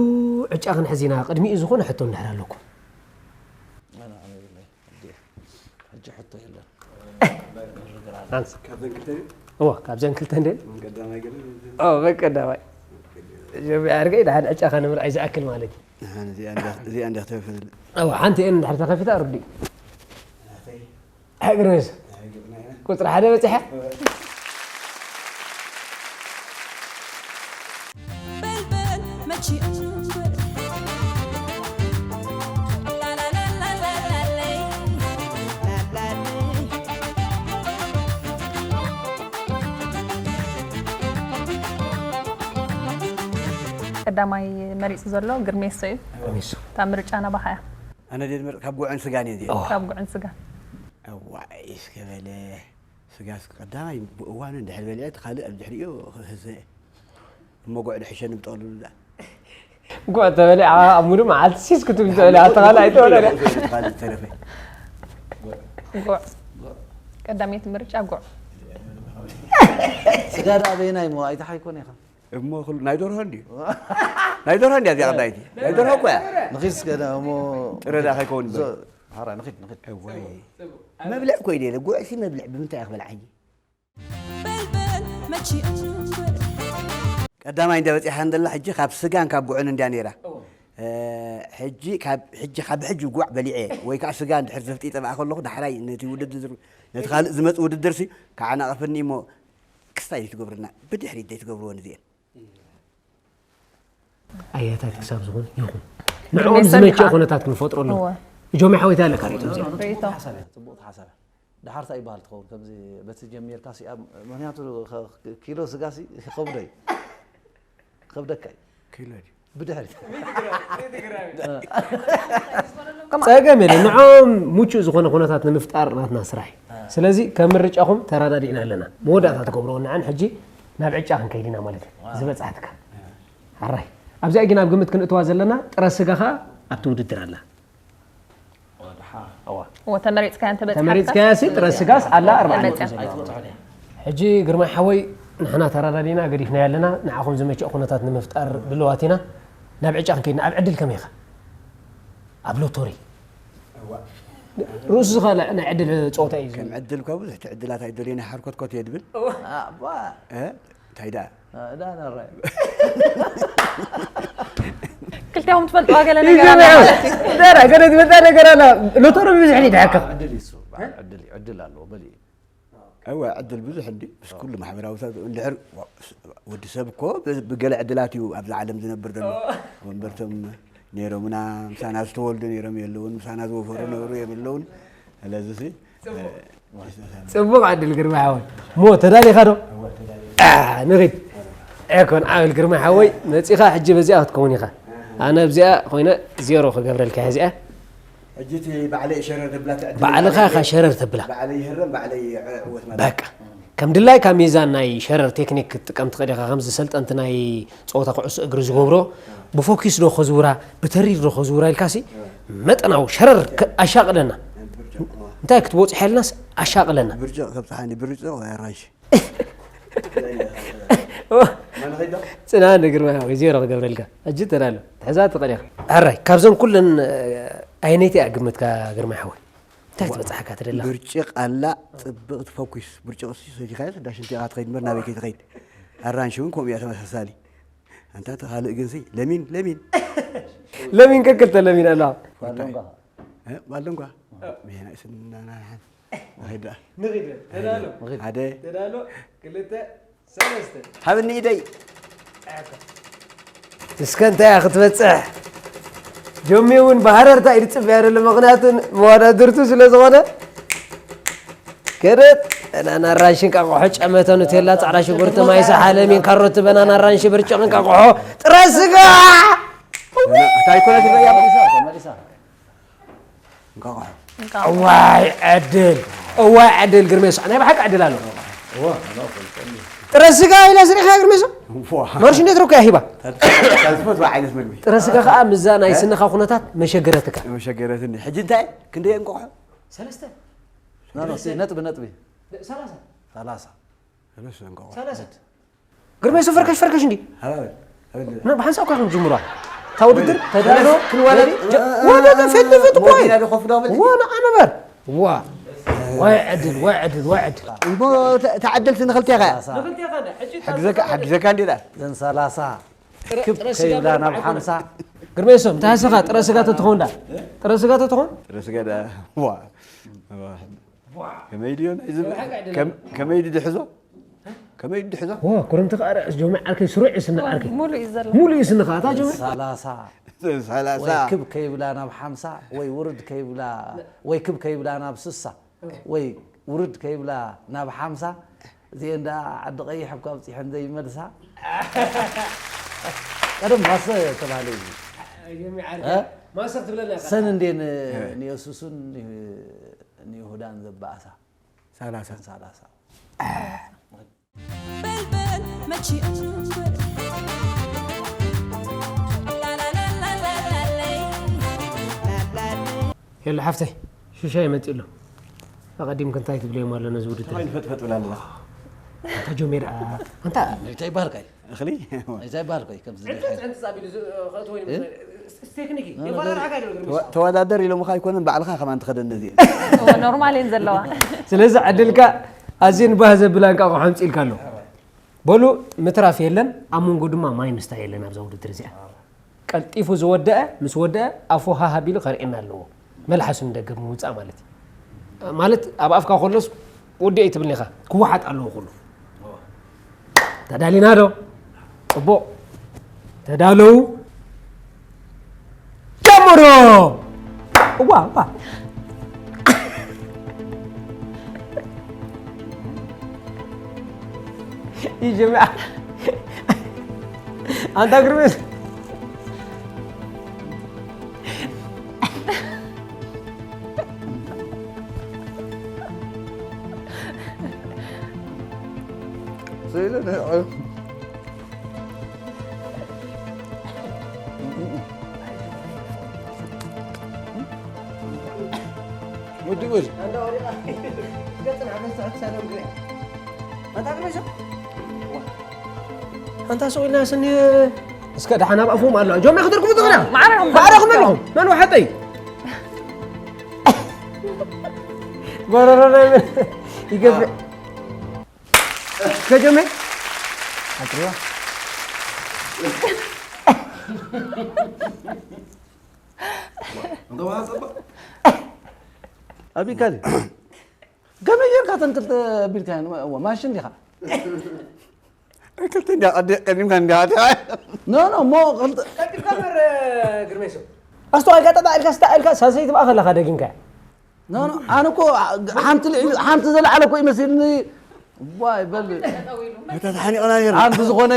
ዕጫ ክንሕዝ ኢና። ቅድሚኡ ዝኾነ ሕቶ እንድሕር ኣለኩም። ሕጂ ሕቶ የለን ኣንስ እዎ ካብዘን ክልተ እንደ ቀዳማይ ጀሚዓ ኣርገይ ድሓን ዕጫ ከነምርዓይ ዝኣክል ማለት እዩ። እዚኣ እንዲያ ተፈለ እዎ ሓንቲ እየን እንድሕር ተኸፊታ ርዲ ግርምስ ቁፅሪ ሓደ በፂሐ በልበል መቺኡ ቀዳማይ መሪፁ ዘሎ ግርሜሶ እዩ። ግርሜሶ እታ ምርጫ ናባኻ እያ። ኣነ ደድመር ካብ ጉዕን ስጋን እየ እዚአ ካብ ጉዕን ስጋ ዋይ እስከ በለ ስጋስ ቀዳማይ ብእዋኑ እንድሕር በሊዐ እቲ ካልእ ኣብ ድሕሪኡ ክህዘ እሞ ጉዕ ድሕሸኒ ብጠቕልሉ ዳ ጉዕ ተበሊዓ ኣብ ሙሉእ መዓልቲ ሲስ ክትብል ትኽእል እያ። ኣተኻላ ኣይተወለደ ተረፈ ጉዕ ቀዳመይቲ ምርጫ ጉዕ ስጋ ዳ በየናይ ሞ ኣይተሓይኮን ኢኻ እሞ ኩሉ ናይ ደርሆ እንድዩ ናይ ደርሆ እንድያ እዚኣ ቀዳይቲ ናይ ደርሆ እኮ እያ ንኺድ ስገዳ እሞ ጥረ ዳ ከይከውን ይበል ሓራ ንኺድ ንኺድ እዋይ መብልዕ እኮ ኢለ ኢለ ጉዕሲ መብልዕ ብምንታይ እያ ክበልዓኒ በልበል መቺኡ ቀዳማይ እንደ በፂሓ እንደላ ሕጂ ካብ ስጋን ካብ ጉዕን እንድያ ነይራ እ፣ ሕጂ ካብ ሕጂ ካብ ሕጂ ጓዕ በሊዐ ወይ ከዓ ስጋ እንድሕር ዘፍጢጠ በኣ ከለኹ ዳሕራይ ነቲ ውድድር ነቲ ካልእ ዝመፅ ውድድር ሲ ከዓናቐፈኒ እሞ ክስታይ ዘይትገብርና ብድሕሪት ዘይትገብርወን እዚአን ኣያታት ክሳብ ዝኾነ ይኹን ንዕኦም ዝመቸእ ኩነታት ክንፈጥረሉ ጆሚ ሓወይታ ኣለካ ርእቶ እዚኣ ርእቶ ሓሳብ እያ ፅቡቕቲ ሓሳብ እያ ድሓር እንታይ ይበሃል ትኸውን ከምዚ በቲ ጀሚርካ ሲኣ ምክንያቱ ኪሎ ስጋ ሲ ይኸብዶ እዩ ከብደካ እዩ ኪሎ ድዩ ብድሕሪት ጸገም የለ ንዕኦም ምቹእ ዝኾነ ኩነታት ንምፍጣር ናትና ስራሕ እዩ ስለዚ ከም ምርጫኹም ተራዳዲእና ኣለና መወዳእታ ትገብርዎ ንዓን ሕጂ ናብ ዕጫ ክንከይድ ኢና ማለት እዩ ዝበጻሕትካ ኣራይ ኣብዚኣ ግን ኣብ ግምት ክንእትዋ ዘለና ጥረ ስጋ ኸዓ ኣብቲ ውድድር ኣላ እዎ ተመሪፅካያ እንተበፅሓ ተመሪፅካያ ሲ ጥረ ስጋስ ኣላ ኣርባዕተ ነጥቢ ሕጂ ግርማይ ሓወይ ንሕና ተራዳዲና ገዲፍናዮ ኣለና ንዓኹም ዝመቸእ ኩነታት ንምፍጣር ድልዋት ኢና ናብ ዕጫ ክንከይድና ኣብ ዕድል ከመይ ኢኻ ኣብ ሎቶሪ ርእሱ ዝኸለ ናይ ዕድል ፀወታ እዩ ከም ዕድል እኳ ብዙሕ ዕድላት ኣይደልየን ሓርኮትኮት እየ ድብል እንታይ ደኣ ክልቲኹም ትፈልጥዋ ገለ ነገር ኣላ ማለት እዩ ደራ ገለ ዝመጣ ነገር ኣላ ሎቶሪ ብብዝሕ ድሓካ ዕድል ኣለዎ በል እወ ዕድል ብዙሕ እንዲ ምስ ኩሉ ማሕበራዊ ሰብ እንድሕር ወዲ ሰብ እኮ ብገለ ዕድላት እዩ ኣብዚ ዓለም ዝነብር ዘሎ ወንበርቶም ነይሮምና ምሳና ዝተወልዱ ነይሮም የለውን ምሳና ዝወፈሩ ነብሩ የብለውን ስለዚ ፅቡቕ ዕድል ግርማ ሓወይ ሞ ተዳሊኻ ዶ ንኺድ ኤኮን ዓብል ግርማ ሓወይ መፂኻ ሕጂ በዚኣ ክትከውን ኢኻ ኣነ ኣብዚኣ ኮይነ ዜሮ ክገብረልካ እዚኣ ሕጂ እቲ ባዕለይ ሸረር ተብላ ትዕድል ባዕልኻ ኢኻ ሸረር ተብላ ባዕለይ ይህረም ባዕለይ ይዕወት ማለት በቃ ከም ድላይካ ሚዛን ናይ ሸረር ቴክኒክ ክትጥቀም ትኽእል ኢኻ ከምዚ ሰልጠንቲ ናይ ፀወታ ኩዕሶ እግሪ ዝገብሮ ብፎኪስ ዶ ከዝውራ ብተሪር ዶ ከዝውራ ኢልካሲ መጠናዊ ሸረር ኣሻቕለና እንታይ ክትበፅሖ ኢልናስ ኣሻቕለና ብርጭቕ ከብፅሓኒ ብርጭቕ ወይ ኣራንሺ ፅና ንግርማ ወይ ዜሮ ክገብረልካ ሕጂ ተዳሎ ትሕዛ ትኽእል ኢኻ ሕራይ ካብዘን ኩለን ኣየነይቲ እያ ግምትካ ግርማ ሓወይ እንታይ ትበጽሓካ ትደላ? ብርጭቕ ኣላ፣ ጽብቕቲ ፈኲስ። ብርጭቕ ሲ ሰቲኻዮ፣ ዳሽን ቲኻ ትኸይድ እምበር ናበይ ከይትኸይድ። ኣራንሺ እውን ከምኡ እያ ተመሳሳሊ። ኣንታ እቲ ካልእ ግን ሲ፣ ለሚን፣ ለሚን። ለሚን ከክልተ ለሚን ኣላ። ባልደንጓ። እ፣ ባልደንጓ። ሜና ስናናሓን። ንኸይድ ደኣ። ንኺድ። ተዳሎ። ንኺድ። ሓደ። ተዳሎ። ክልተ። ሰለስተ። ሃብኒ ኢደይ። እስከ እንታይ እያ ክትበጽሕ? ጆሚ እውን ብሃረርታ እዩ ዝጽበያ ዘሎ፣ ምኽንያቱ መወዳድርቱ ስለ ዝኾነ። ከደት፣ በናና፣ ኣራንሺ፣ እንቃቑሖ፣ ጨመተ፣ ኑቴላ፣ ጻዕዳ ሽጉርቲ፣ ማይ፣ ሰሓ፣ ለሚን፣ ካሮት፣ በናና፣ ኣራንሺ፣ ብርጭቕ፣ እንቃቑሖ፣ ጥረ ስጋ። እንታይ ኮነ ትበያ? ተመሊሳ፣ ተመሊሳ። እንቃቑሖ። እዋይ ዕድል፣ እዋይ ዕድል ግርሜ፣ ሳ-፣ ናይ ብሓቂ ዕድል ኣሎ። እዋ፣ እዋ፣ ፈልጠኒ። ጥረ ስጋ ኢላ ስሪኻ ግርሜ፣ ሳ-? እዋ። ማርሽ እንዴት ረኩ ያሂባ? ታዝፈት ዓይነት መግቢ። ጥረ ስጋ ከኣ ምዛ ናይ ስንኻ ኩነታት መሸገረትካ። መሸገረትኒ። ሕጂ እንታይ? ክንደይ እንቋቑሖ? ሰለስተ። ና፣ ና፣ ነጥቢ፣ ነጥቢ። ሰላሳ። ሰላሳ። ሰለስተ እንቋቑሖ። ሰላሳ። ግርሜ፣ ሱ ፈርከሽ ፈርከሽ እንዲ። ሃበል፣ ሃበል። ና፣ ብሓንሳብ እኳ ክንጅምሯ። እታ ውድድር ተዳሎ፣ ክንዋለድ። ጀ-፣ ወደ፣ ወደ፣ ፊት ንፊት እኮ እዩ። ወዲና ዶ ኮፍ ዶ በል? ዋ፣ ንዓ ነበር። ዋ። ዋይ ዕድል፣ ዋይ ዕድል፣ ዋይ ዕድል። እሞ ተ-፣ ተዓደልቲ ንኽልቴኻ። ንኽልቴኻ፣ ሕጂ ሓግዘካ፣ ሓግዘካ እንዴ ዳ? ዘን ሰላሳ ጥረ-፣ ክብ ጥረ ስጋ ከይብላ ናብ ብርብዓት ሓምሳ። ግርሜ፣ ሶም፣ ታህስኻ ጥረ ስጋ ተትኾን ዳ? ጥረ ስጋ ተትኾን? ጥረ ስጋ ዳ? ዋ። ዋ። ከመይ ድዮ ናይዚ፣ ብሓቂ ዕድል ከም-፣ ኣሎ። ከመይ ድዩ ድሕዞ? ከመይ ድዩ ድሕዞ? ዋ፣ ኩርምቲ ከኣ ርዕስ ጆሚ ዓርከይ ስሩዕ እዩ ስኒ ዓርከይ። ሙሉእ እዩ ዘሎ። ሙሉእ እዩ ስንኻ፣ ኣታ ጆሚ? ሰላሳ። ሰላሳ። ወይ ክብ ከይብላ ናብ ሓምሳ፣ ወይ ውርድ ከይብላ፣ ወይ ክብ ከይብላ ናብ ስሳ፣ ወይ ውርድ ከይብላ ናብ ሓምሳ። እዚኤን ደኣ ዓዲ ቀይሕ እኳ ኣብጺሐን ዘይመልሳ። ቀደም ማሰ ተባህለ እዩ። ጆሚ ዓርከይ፣ እ? ማሰ ክትብለና ኢኻ። ሰን እንዴ ን-፣ እ። ንየሱስን ን-፣ ንይሁዳን ዘባእሳ። ሰላሳ። ሰላሳ። በልበል መቺ እንበር። ሄሎ ሓፍተይ፣ ሽሻይ መጺኡ ኣሎ። ኣቐዲምክ እንታይ ትብልዮም ኣሎ ነዚ ውድድር? እንታይ ንፈጥፈጥ ብላ ኣለኻ? ኣንታ ጆሜ ደኣ፣ ኣንታ እንታይ ይበሃል ካይ? እኽሊ? እንታይ ይበሃል ካይ? ከምዚ ዕንተ-፣ ዕንተ ጻቢሉ ዝ-፣ ኸእትዎ ይመስል። እ? ስ-፣ ቴክኒክ እዩ። ኖ፣ ኖ፣ የባላል ኖ። ዓጋ ይብል ተወ-፣ ተወዳደር ኢሎምኻ ኣይኮነን፣ ባዕልኻ ከማን ትኸደን ነዚ። እወ፣ ኖርማል እየን ዘለዋ። ስለዚ ዕድልካ ኣዝየን ባህ ዘብላ እንቃቑሖ ኣምጺእልካ ኣሎ። በሉ፣ ምትራፍ የለን፣ ኣብ መንጎ ድማ ማይ ምስታይ የለን ኣብዛ ውድድር እዚኣ። ቀልጢፉ ዝወደአ፣ ምስ ወደአ ኣፉ ሃህ ኣቢሉ ከርእየና ኣለዎ። መልሓሱ ንደገ ብምውጻእ ማለት እዩ። ማለት ኣብ ኣፍካ ከሎስ ወዲአ ኣይትብልን ኢኻ። ክወሓጥ ኣለዎ ኩሉ። ተዳሊና ዶ? ጽቡቕ። ተዳለዉ። ጀምሩ! እዋ፣ እዋ። ይጀምር። ኣንታ ግርምስ። ስእሊ ንዕዑ። ወዲ ወዲ። ኣንታ ግርምስ። ኣንታ ሰው ኢና ስኒ እስከ ደሓን ኣብ ኣፉም ኣሎ። ጆሜ ክትርክቡ ትኽእላ። ማዕረ ማዕረ ክመልኹም። መን ወሓጠይ? ጎረሮ ናይ መን? ይገፍዕ። ከጀመ? ኣጥሪዋ። ኣቢካሊ። ከመይ ጌርካ ተን ክልተ ኣቢልካ? እዋ፣ ማሽን ዲኻ? ክልተ እንዲያ ቀዲ-፣ ቀዲምካ እንዲያ። ኖ፣ ኖ፣ እሞ ክልተ ቀዲምካ እምበር፣ ግርሜሶ። ኣስተውዓልካ፣ ጠጣ ኢልካ፣ ስታ ኢልካ፣ ሳልሰይቲ ብኣ ከለኻ ደጊምካ። ኖ፣ ኖ፣ ኣነ እኮ ሓንቲ ልዕሊ፣ ሓንቲ ዘለዓለ እኮ ይመስልኒ። ዋይ፣ በል። መታ ተሓኒቕና ነይርና። ኣን ብዝኾነ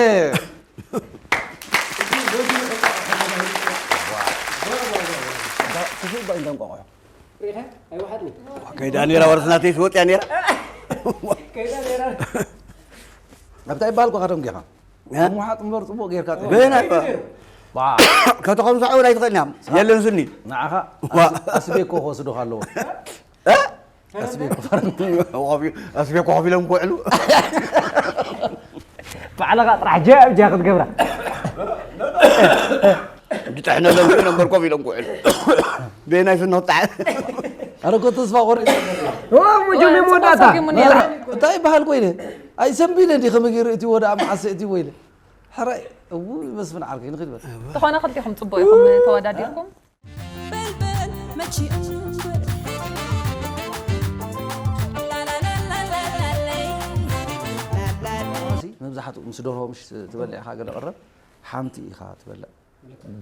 ክፉእ እባ እንዳ እንቋቑሖ። ሪኢኻ? ኣይወሓጥን። ከይዳ ነይራ፣ ወርስ ናተይ ትወጽያ ነይራ። ከይዳ ነይራ። ኣብታ ይበሃል እኮ ካቶም ጌኻ። እ? ምውሓጥ እምበር ጽቡቕ ጌርካ ጽቡቕ። በየናይ እባ? ባ። ከተኸምሳዑ እውን ኣይትኽእልን እያ። የለን ስኒ። ንዓኻ ዋ። ኣስ-፣ ኣስቤኮ ክወስዱኻ ኣለዎ። እ? ኣስቤኮ። ኮፊ-፣ ኣስቤኮ ኮፍ ኢሎም ክውዕሉ። ባዕልኻ ጥራሕ ጃ ኣብ ጃ ክትገብራ። ዝጥሕነሎም ኮይኖም እምበር ኮፍ ኢሎም ክውዕሉ። በየናይ ስኒ ክጥዓን? ኣነ እኮ ተስፋ ቆሪጠ። ዋ ሙጁ መወዳእታ። እንታይ ይበሃል ኮይነ? ኣይ ሰንቢደ እንዲ ከመይ ገይሩ እቲ ወደ ኣብ መዓሰ እቲ ወይለ። ሕራይ እው መስፍን ዓርከይ ንኽድ በል። ተኾነ ክልቲኹም ጽቡቕ ኢኹም ተወዳዲርኩም። በልበል መቺ እምበር መብዛሕትኡ ምስ ደርሆ ምሽ ትበልዕ ኢኻ ገለ ቀረብ ሓንቲ ኢኻ ትበልዕ።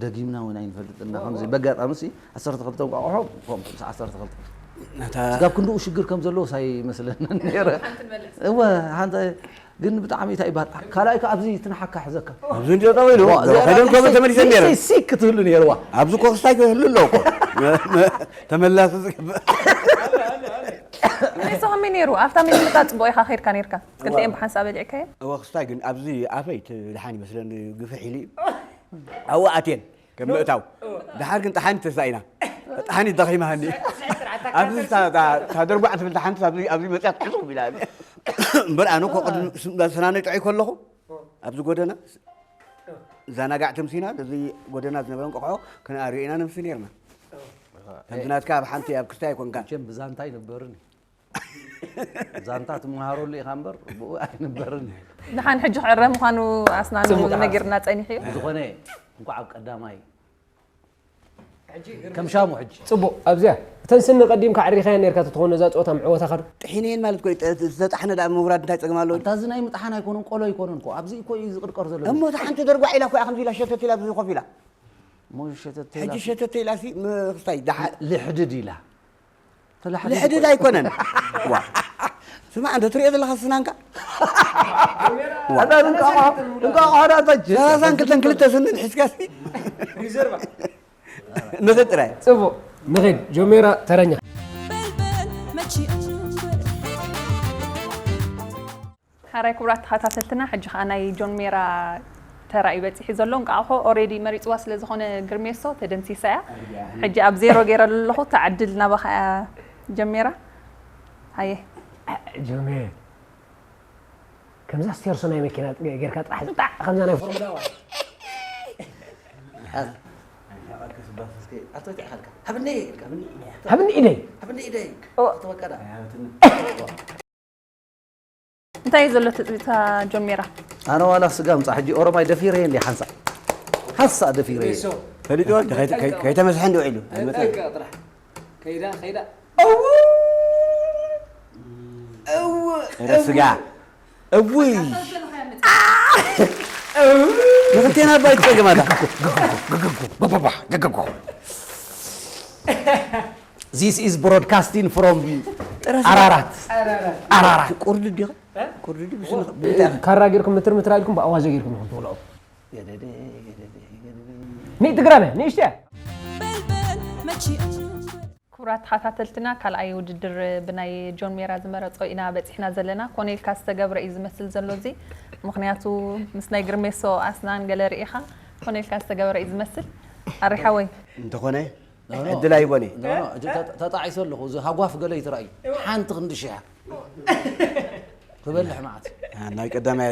ደጊምና እውን ኣይንፈልጥና ከምዚ በጋጣሚ ሲ ዓሰርተ ክልተ እንቋቑሖ ኮም ዓሰርተ ክልተ ነታ ስጋብ ክንድኡ ሽግር ከም ዘለዎ ሳይመስለና ነረ እወ ሓንተ ግን ብጣዕሚ እንታይ ይባል ካልኣይ ከ ኣብዚ ትንሓካ ሕዘካ ኣብዚ እንዲዮ ጠው ኢሉ ዋ፣ እዚኣ ከደም ኮመ ተመሊሰ ነረ ሲክ ክትህሉ ነርዋ ኣብዚ ኮክስታይ ክህሉ ኣሎ እኮ ተመላሲ ዝግብእ ንሱ ከመይ ነይሩ ኣብታ ሚኒሊጣ ፅቡቅ ኢካ ከይድካ ነርካ ክልቲኤን ብሓንሳብ በሊዕካዮ እወ ክስታይ ግን ኣብዚ ኣፈይ እቲ ድሓን ይመስለኒ ግፍሕ ኢሉ እዩ ኣብኡ ኣትየን ከም ምእታው ድሓር ግን ጠሓኒት ተሳኢና ጠሓኒት ደኺማሃኒ ኣብዚ እታ- እታ እታ ደርጓዕ ትብል ደሓንቲ ኣብዚ ኣብዚ መፅያ ትሕሱ ቢላ እምበር ኣነ እኮ ቅድሚ ስናነይ ጥዑይ ከለኹ ኣብዚ ጎደና ዛናጋዕ ተምሲና እዚ ጎደና ዝነበረ እንቆቕሖ ክንኣርዮ ኢና ነምሲ ነርና ከምዚ ናትካ ኣብ ሓንቲ ኣብ ክስታይ ኣይኮንካን መቸም ብዛንታ ኣይንበርን ዛንታ ትመሃረሉ ኢኻ እምበር ብኡ ኣይንበርን እዩ። ንሓን ሕጂ ክዕረ ምዃኑ ኣስናኑ ነጊርና ጸኒሑ እዩ። ብዝኾነ እንኳዕ ኣብ ቀዳማይ ከም ሻሙ ሕጂ። ጽቡቕ ኣብዚኣ እተን ስኒ ቀዲምካ ዓሪኻየን ነርካ ተትኾን ነዛ ጸወታ ምዕወታኻ ዶ? ጥሒነየን ማለት እኮ እዩ። ዝተጣሕነ ደኣ ምውራድ እንታይ ጸገም ኣለዎ? ኣንታ እዚ ናይ ምጥሓን ኣይኮነን ቆሎ ኣይኮነን እኮ ኣብዚ እኮ እዩ ዝቕርቀር ዘሎ። እሞ እታ ሓንቲ ደርጓዕ ኢላ እኮ እያ ከምዚ ኢላ ሸተት ኢላ ኣብዚ ኮፍ ኢላ። እሞ ሸተት ኢላ ሕጂ ሸተት ኢላ ሲ ምኽስታይ ደሓ ልሕድድ ኢላ። ልሕድድ ኣይኮነን ዋ ስማዕ እንተ ትሪኦ ዘለኻ ስናንካ ሰላሳን ክልተን ክልተ ስንን ሒዝካ ንኽድ ጥራይ ፅቡቕ ንኽድ ጆሜራ ተረኛ ሓራይ ክቡራት ተኸታተልትና ሕጂ ከዓ ናይ ጆን ሜራ ተራ እዩ በፂሑ ዘሎ እንቃዕኾ ኦሬዲ መሪፅዋ ስለ ዝኾነ ግርሜሶ ተደምሲሳ እያ ሕጂ ኣብ ዜሮ ገይረ ኣለኹ ተዓድል ናባኻ እያ ጀሜራ ሃየ ጆሜ ከምዛ ስቴርሶ ናይ መኪና ጌርካ ጥራሕ ዝጣዕ ከምዛ ናይ ፎርሙላ ሃብኒ ኢደይ ሃብኒ ኢደይ እንታይ እዩ ዘሎ ትፅቢታ ጆሜራ ኣነ ዋላ ስጋ ምፃ ሕጂ ኦሮማይ ደፊረ እንዲ ሓንሳ ሓንሳ ደፊረ ፈሊጥዎ ከይተመስሐ እንዲ ውዒሉ ከይዳ ከይዳ ስጋ እውይ ንክልቴና ባይ ትፀገማታ This is broadcasting from Ararat. Ararat. ቁርዲ ዲኻ? ቁርዲ ዲኻ? ካራ ጌርኩም ምትር ምትር ኢልኩም ብኣዋዘ ጌርኩም ኢኹም ትበልዑ። ሚእቲ ግራም እያ፣ ንእሽቶ እያ። ክቡራት ተኸታተልትና ካልኣይ ውድድር ብናይ ጆን ሜራ ዝመረጾ ኢና በጺሕና ዘለና። ኮነ ኢልካ ዝተገብረ እዩ ዝመስል ዘሎ እዚ። ምኽንያቱ ምስ ናይ ግርሜሶ ኣስናን ገለ ርኢኻ ኮነ ኢልካ ዝተገብረ እዩ ዝመስል። ኣሪ ሓወይ። እንተኾነ ዕድል ኣይቦን እየ ተጣዒሰ ኣለኹ እዚ ሃጓፍ ገለ ይትራእዩ ሓንቲ ክንዲ ሽሕ ክበልሕ መዓት ናይ ቀዳማይ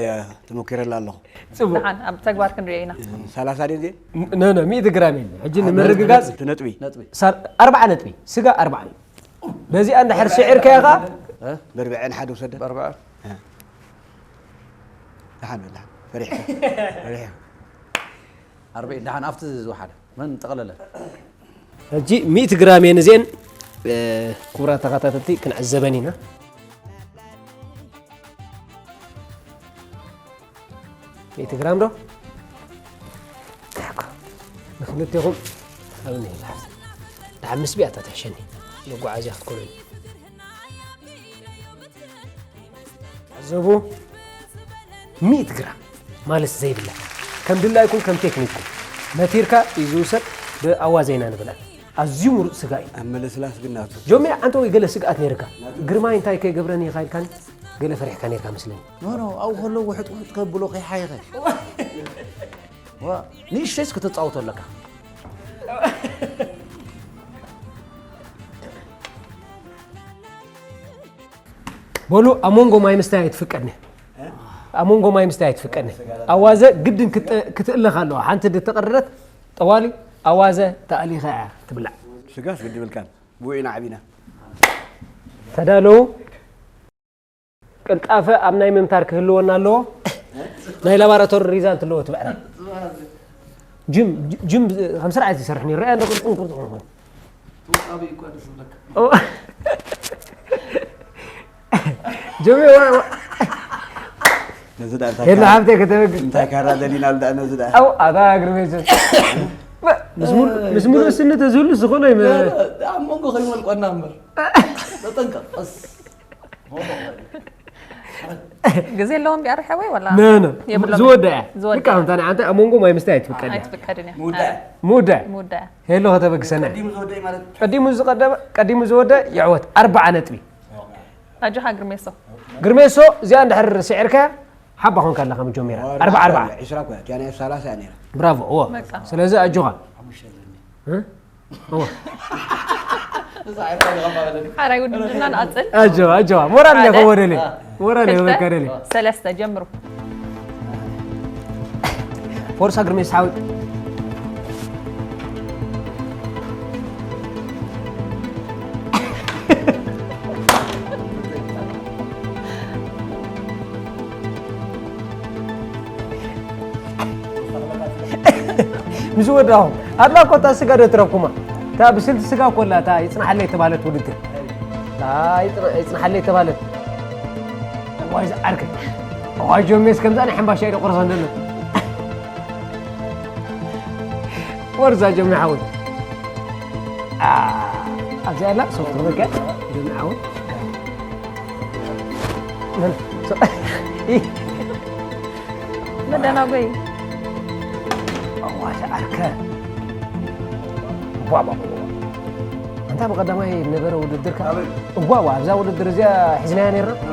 ተመኪረላ ኣለኹ ፅቡቅ ደሓን ኣብ ተግባር ክንሪኦ ኢና ሰላሳ ድየ ነነ ሚእቲ ግራም የለ ሕጂ ንምርግጋፅ ነጥቢ ኣርባዓ ነጥቢ ስጋ ኣርባዓ እዩ በዚኣ እንድሕር ስዒርካዮ ከዓ በርብዐን ሓደ ውሰደ በርብዐ ደሓን በል ደሓን ፈሪሕካ ፈሪሕካ ኣርብዒን ደሓን ኣብቲ ዝወሓደ መን ጠቕለለ ሕጂ ሚእቲ ግራም እየን እዚአን ክቡራት ተኸታተልቲ ክንዕዘበን ኢና ሚእቲ ግራም ዶ ንክልቴኹም ሓብኒ ይልሓስ ድሓን ምስ ቢኣታ ትሕሸኒ መጓዓዝያ ክትኮኑኒ ዕዘቡ ሚእቲ ግራም ማለት ዘይብላ ከም ድላይኩም ከም ቴክኒክኩም መቲርካ እዩ ዝውሰድ ብኣዋዘ ኢና ንብላ ኣዝዩ ምሩፅ ስጋ እዩ ኣብ ምልስላስ ግን ናቱ ጆሜ ዓንተ ወይ ገለ ስግኣት ነይርካ ግርማይ እንታይ ከይገብረኒ ኢኻ ኢልካኒ ገለ ፈሪሕካ ነይርካ መስለኒ ኖኖ ኣብኡ ከለዉ ውሕጥ ውሕጥ ከብሎ ከይሓየኸ ንእሽተይስ ክትፃወቶ ኣለካ በሉ ኣብ መንጎ ማይ ምስታይ ኣይትፍቀድኒ ኣብ መንጎ ማይ ምስታይ ኣይትፍቀድኒ ኣዋዘ ግድን ክትእለኽ ኣለዋ ሓንቲ ድተቐረረት ጠዋሊ ኣዋዘ ተኣሊኻ እያ ትብላዕ ስጋስ ግዲ ብልካን ብኡ ኢና ዓቢና ተዳለዉ። ቅልጣፈ ኣብ ናይ ምምታር ክህልወና ኣለዎ። ናይ ላባራቶሪ ሪዛልት ኣለዎ ትብዕና። ጅም ጅም ከም ስርዓት ይሰርሕ ነይሩ። ርኣያ እንዶ ቅርጽን ቅርጽን ኾን። ጀሚ ሄሎ ሓብተይ ከተበግ እንታይ ካራ ደሊና ልዳ ነዚ ዳ ኣው ኣታ ግርሜ ምስ ሙሉ ስኒ ተዝህሉ ዝኾነ ኣብ መንጎ ከይወልቆና እምበር ተጠንቀቕ ቀስ ግዜ ኣለዎም ቢያርሐ ወይ ወላ ነ ነ የብሎም። ዝወደ እያ ዝወደ። ልካ ከምታ ንዓንተ ኣብ መንጎ ማይ ምስታይ ኣይትፍቀድ እያ ኣይትፍቀድን እያ። ሙደ ሙደ ሄሎ ከተበግሰና ቀዲሙ ዝወደ ማለት ቀዲሙ ዝቀደመ ቀዲሙ ዝወደ ይዕወት ኣርባዓ ነጥቢ። ኣጆኻ ግርሜሶ ግርሜሶ እዚኣ እንድሕር ስዒርካ ሓባ ኮንካ ኣለኻ መጀመርያ ኣርባዓ ኣርባዓ። ዒስራ እኮ እያ እቲኣ ናይ ሰላሳ እያ ነይራ። ብራቮ እዎ በቃ ስለዚ ኣጆኻ ሓሙሽተ ኣለኒ። እ? ኣጆዋ ኣጆዋ ሞራል ነ ከወደለ ሞራል ነ ወከደለ ሰለስተ ጀምሩ። ፎርሳ ግርሜ ሳውት ምስ ወዳኹም ኣላ ኮታ ስጋ ዶ ትረኩማ እታ ብስልቲ ስጋ ኮላ እታ ይጽናሓለይ ተባለት ውድድር ይጽናሓለይ ተባለት ዋይ ዝዓርከ ዋይ ጆሜስ ከምዛ ናይ ሕምባሻ ኢደ ቁርሰ እንደለ ወርዛ ጆሜ ሓወይ ኣብዚኣ ኣላ ሶፍት በቃ ጆሜ ሓወይ መደናጎይ ኣዋሽ ዓርከ ቧ ቧ ቧ። ኣንታ ብቐዳማይ ነበረ ውድድርካ እዋ ዋ ኣብዛ ውድድር እዚኣ ሒዝናያ ነርና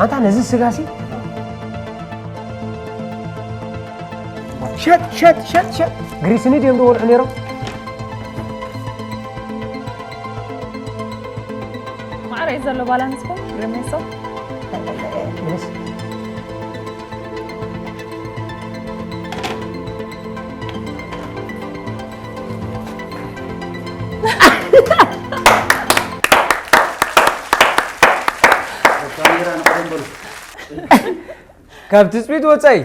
ኣንታ ነዚ ስጋሲ ሸጥ ሸጥ ሸጥ ሸጥ ግሪስኒ ድዮም ዝወልዑ ነይሮም ማዕረ እዩ ዘሎ ባላንስኩም ግርሜሶ ካብ ትፅቢት ወፃኢ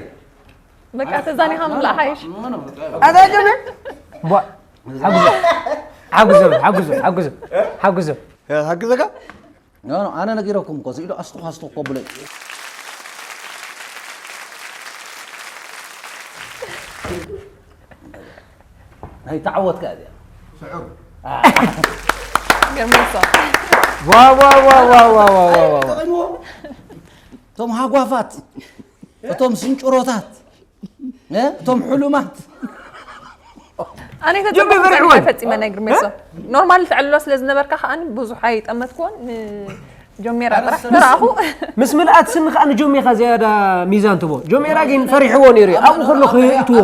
በቃ ተዛኒኻ ምብላዕ ሓይሽ ኣዛጀመ ሓጉዞም ሓጉዞም ሓጉዞም ሓጉዞም ሓጉዞም ሓግዘካ ኖ ኖ ኣነ ነጊረኩም እኮ ስኢሉ ኣስቱኽ ኣስቱኽ ከብሎ እዩ ናይ ተዓወትካ እዚኣ ስዑር ገርመሶ ዋ ዋ ዋ ዋ ዋ ዋ ዋ ዋ እቶም ሃጓፋት እቶም ስንጭሮታት እቶም ሕሉማት ኣነ ጀምሪ በርዕወን። ፈጺመ ናይ ግርሜሶ ኖርማል ተዕልሎ ስለ ዝነበርካ ከኣ ብዙሕ ኣይጠመትኩዎን ጀሜራ ጥራሕ ተራእኹ ምስ ምልኣት ስኒ ከኣ ንጆሜኻ ዝያዳ ሚዛን ትቦ ጆሜራ ግን ፈሪሕዎ ነይሩ እዩ ኣብኡ ከሎ ክህእትዎ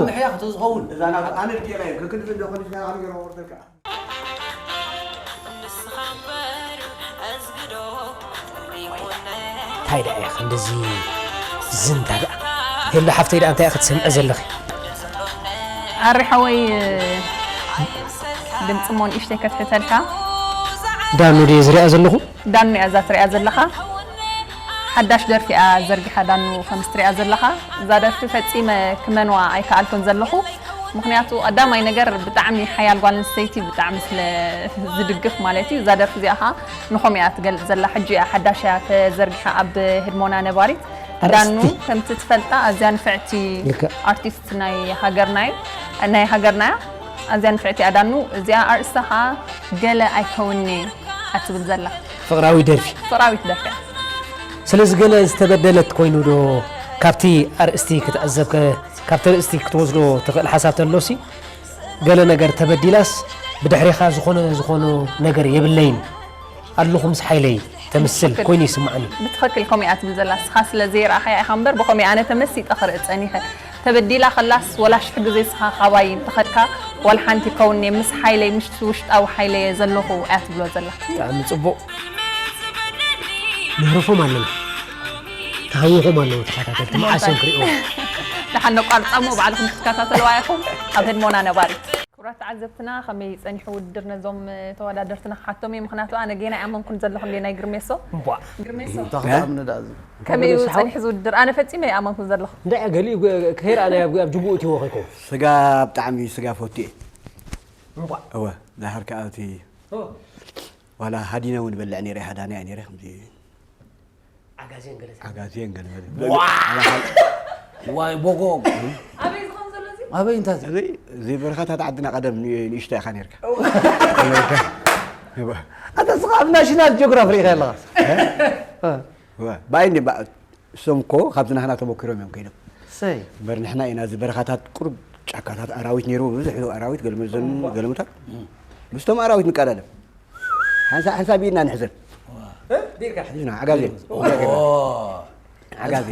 እንታይ ደኣ እያ ክንድዚ ዝንታ ደኣ ሄሎ ሓፍተይ ደኣ እንታይ ክትሰምዐ ዘለኺ ኣሪ ሓወይ ድምፂ ሞ ንእሽተይ ከትሕተልካ ዳኑ ድየ ዝሪኣ ዘለኹ ዳኑ እያ እዛ ትሪኣ ዘለኻ ሓዳሽ ደርፊ እያ ዘርጊሓ ዳኑ ከም ትሪኣ ዘለኻ እዛ ደርፊ ፈፂመ ክመንዋ ኣይከኣልኩን ዘለኹ ምኽንያቱ ቀዳማይ ነገር ብጣዕሚ ሓያል ጓል ኣንስተይቲ ብጣዕሚ ስለ ዝድግፍ ማለት እዩ እዛ ደርፊ እዚኣ ከዓ ንኸምኡ እያ ትገልፅ ዘላ ሕጂ እያ ሓዳሽ እያ ተዘርጊሓ ኣብ ህድሞና ነባሪት ዳኑ ከምቲ ትፈልጣ ኣዝያ ንፍዕቲ ኣርቲስት ናይ ሃገርና እዩ ናይ ሃገርና እያ ኣዝያ ንፍዕቲ እያ ዳኑ እዚኣ ኣርእስታ ከዓ ገለ ኣይከውንየ እያ ትብል ዘላ ፍቕራዊ ደርፊ ፍቕራዊት ደርፊ እያ ስለዚ ገለ ዝተበደለት ኮይኑ ዶ ካብቲ ኣርእስቲ ክትዕዘብ ከ ካብቲ ኣርእስቲ ክትወስዶ ትኽእል ሓሳብ ተሎሲ ገለ ነገር ተበዲላስ ብድሕሪኻ ዝኾነ ዝኾነ ነገር የብለይን ኣለኹ ምስ ሓይለይ ተምስል ኮይኑ ይስምዓኒ። ብትኽክል ከምኡ እያ ትብል ዘላ። እስኻ ስለ ዘይረኣኻያ ኢኻ እምበር ብኸምኡ ኣነ ተመሲጠ ክርኢ ጸኒሐ። ተበዲላ ከላስ ወላ ሽሕ ግዜ እስኻ ካባይ እንተኸድካ ዋላ ሓንቲ ይከውን'የ ምስ ሓይለይ ምስ ውሽጣዊ ሓይለይ እየ ዘለኹ እያ ትብሎ ዘላ። ብጣዕሚ ጽቡቕ። ነህርፎም ኣለና። ተሃዊኾም ኣለዉ ተኸታተልቲ መዓስ እዮም ክርእይዎ? ደሓን ነቋርጻ እሞ ባዕልኹም ክትከታተልዋ ኢኹም ኣብ ህድሞና ነባሪት። ተዓዘብትና ከመይ ጸኒሑ ውድድር ነዞም ተወዳደርትና ክሓቶም እየ። ምኽንያቱ ኣነ ጌና ኣይኣመንኩን ዘለኹ እንዴ ናይ ግርሜሶ። እምቧ። ግርሜሶ። እንታይ ክትኣምኒ ደኣ እዚ? ከመይ እዩ ግርሜሶ ሓው? ጸኒሑ ዝውድድር? ኣነ ፈጺመ ኣይኣመንኩን ዘለኹ። እንታይ ገሊኡ ከይረኣና ኣብ ጅቡኡ እትዎ ኸይኮ? ስጋ ብጣዕሚ ስጋ ፈቱ እየ። እምቧ። እወ ዳሕር ከኣ እቲ ዋላ ሃዲነ እውን በልዕ ነይረ ሃዳኒ እየ ነይረ ከምዚ ዓጋዜን ገለ ዓጋዜን ገለ ዋይ ቦጎ ኣበይ ዝኸውን ዘሎ እዚ? ኣበይ እንታይ እዚ እዚ በረኻታት ዓድና ቀደም ንእሽቶ ኢኻ ነርካ ኣታ ስኻ ኣብ ናሽናል ጂኦግራፊ ርኢኻ ኣለኻ ባይ እንዲ እሶም እኮ ካብዚ ናህና ተመኪሮም እዮም ከይዶም ሰይ እምበር ንሕና ኢና እዚ በረኻታት ቁሩብ ጫካታት ኣራዊት ነይሩ ብዙሕ ኣራዊት ገለመዘን ገለሙታት ምስቶም ኣራዊት ንቀዳደም ሓንሳብ ሓንሳብ ኢድና ንሕዘን ዲርካ ሕዝና ዓጋዜ ዓጋዜ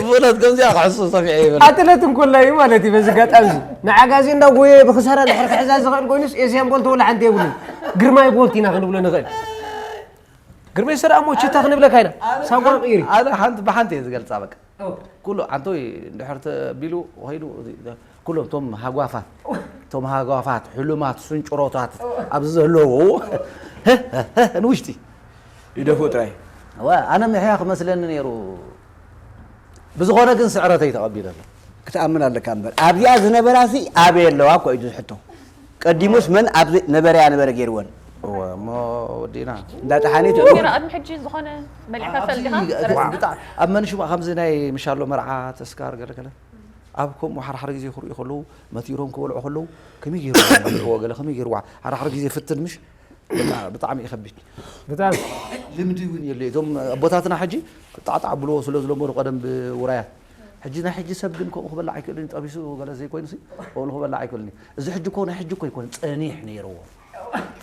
ብእውነት ከምዚኣ ክሕሱ ሰፊዐ ይብል ኣትለት እንኮላ እዩ ማለት እዩ በዚ ጋጣሚ እዚ ንዓጋዜ እንዳጎየ ብክሳራ ድሕር ክሕዛ ዝኽእል ኮይኑስ ኤስያን ቦልት ወላ ሓንቲ የብሉን ግርማይ ቦልት ኢና ክንብሎ ንኽእል ግርመይ ሰራእሞ ችታ ክንብለካ ኢና ሳጓ ቅይሪ ኣነ ሓንቲ ብሓንቲ እየ ዝገልፃ በቃ ኩሉ ዓንተወይ እንድሕር ተቢሉ ኸይዱ ኩሎም እቶም ሃጓፋት እቶም ሃጓፋት ሕሉማት ስንጭሮታት ኣብዚ ዘለዉ ንውሽጢ ይደፍኡ ጥራይ ኣነ ምሕያ ክመስለኒ ነይሩ ብዝኾነ ግን ስዕረተይ ተቐቢለ ኣሎ ክትኣምን ኣለካ እምበር ኣብዚኣ ዝነበራ ሲ ኣበይ ኣለዋ እኮ እዩ ዝሕቶ ቀዲሙስ መን ኣብ ነበረያ ነበረ ገይርወን እሞ ወዲና እንዳጠሓኒት ጌራ ቅድሚ ሕጂ ዝኾነ በሊዕካ ትፈልጥ ዲኻ? ረሲዕካ? ኣብ መንሽማ ከምዚ ናይ ምሻሎ መርዓ ተስካር ገለገለ ኣብ ከምኡ ሓርሓር ግዜ ክርእዩ ከለዉ መቲሮም ክበልዑ ከለዉ ከመይ ገይሩ ገለ ከመይ ገይርዋ ሓርሓር ግዜ ፍትን ምሽ ብጣ- ብጣዕሚ እዩ ከቢድ ብጣዕሚ ልምዲ እውን የለ እቶም ኣቦታትና ሕጂ ጣዕጣዕ ብልዎ ስለ ዝለመዱ ቀደም ብውራያት ሕጂ ናይ ሕጂ ሰብ ግን ከምኡ ክበላዕ ኣይክእልን እዩ፣ ጠቢሱ ገለ ዘይኮይኑ ሲ ከምኡ ክበላዕ ኣይክእልን እዩ። እዚ ሕጂ እኮ ናይ ሕጂ እኮ ኣይኮነ ጸኒሕ ነይርዎ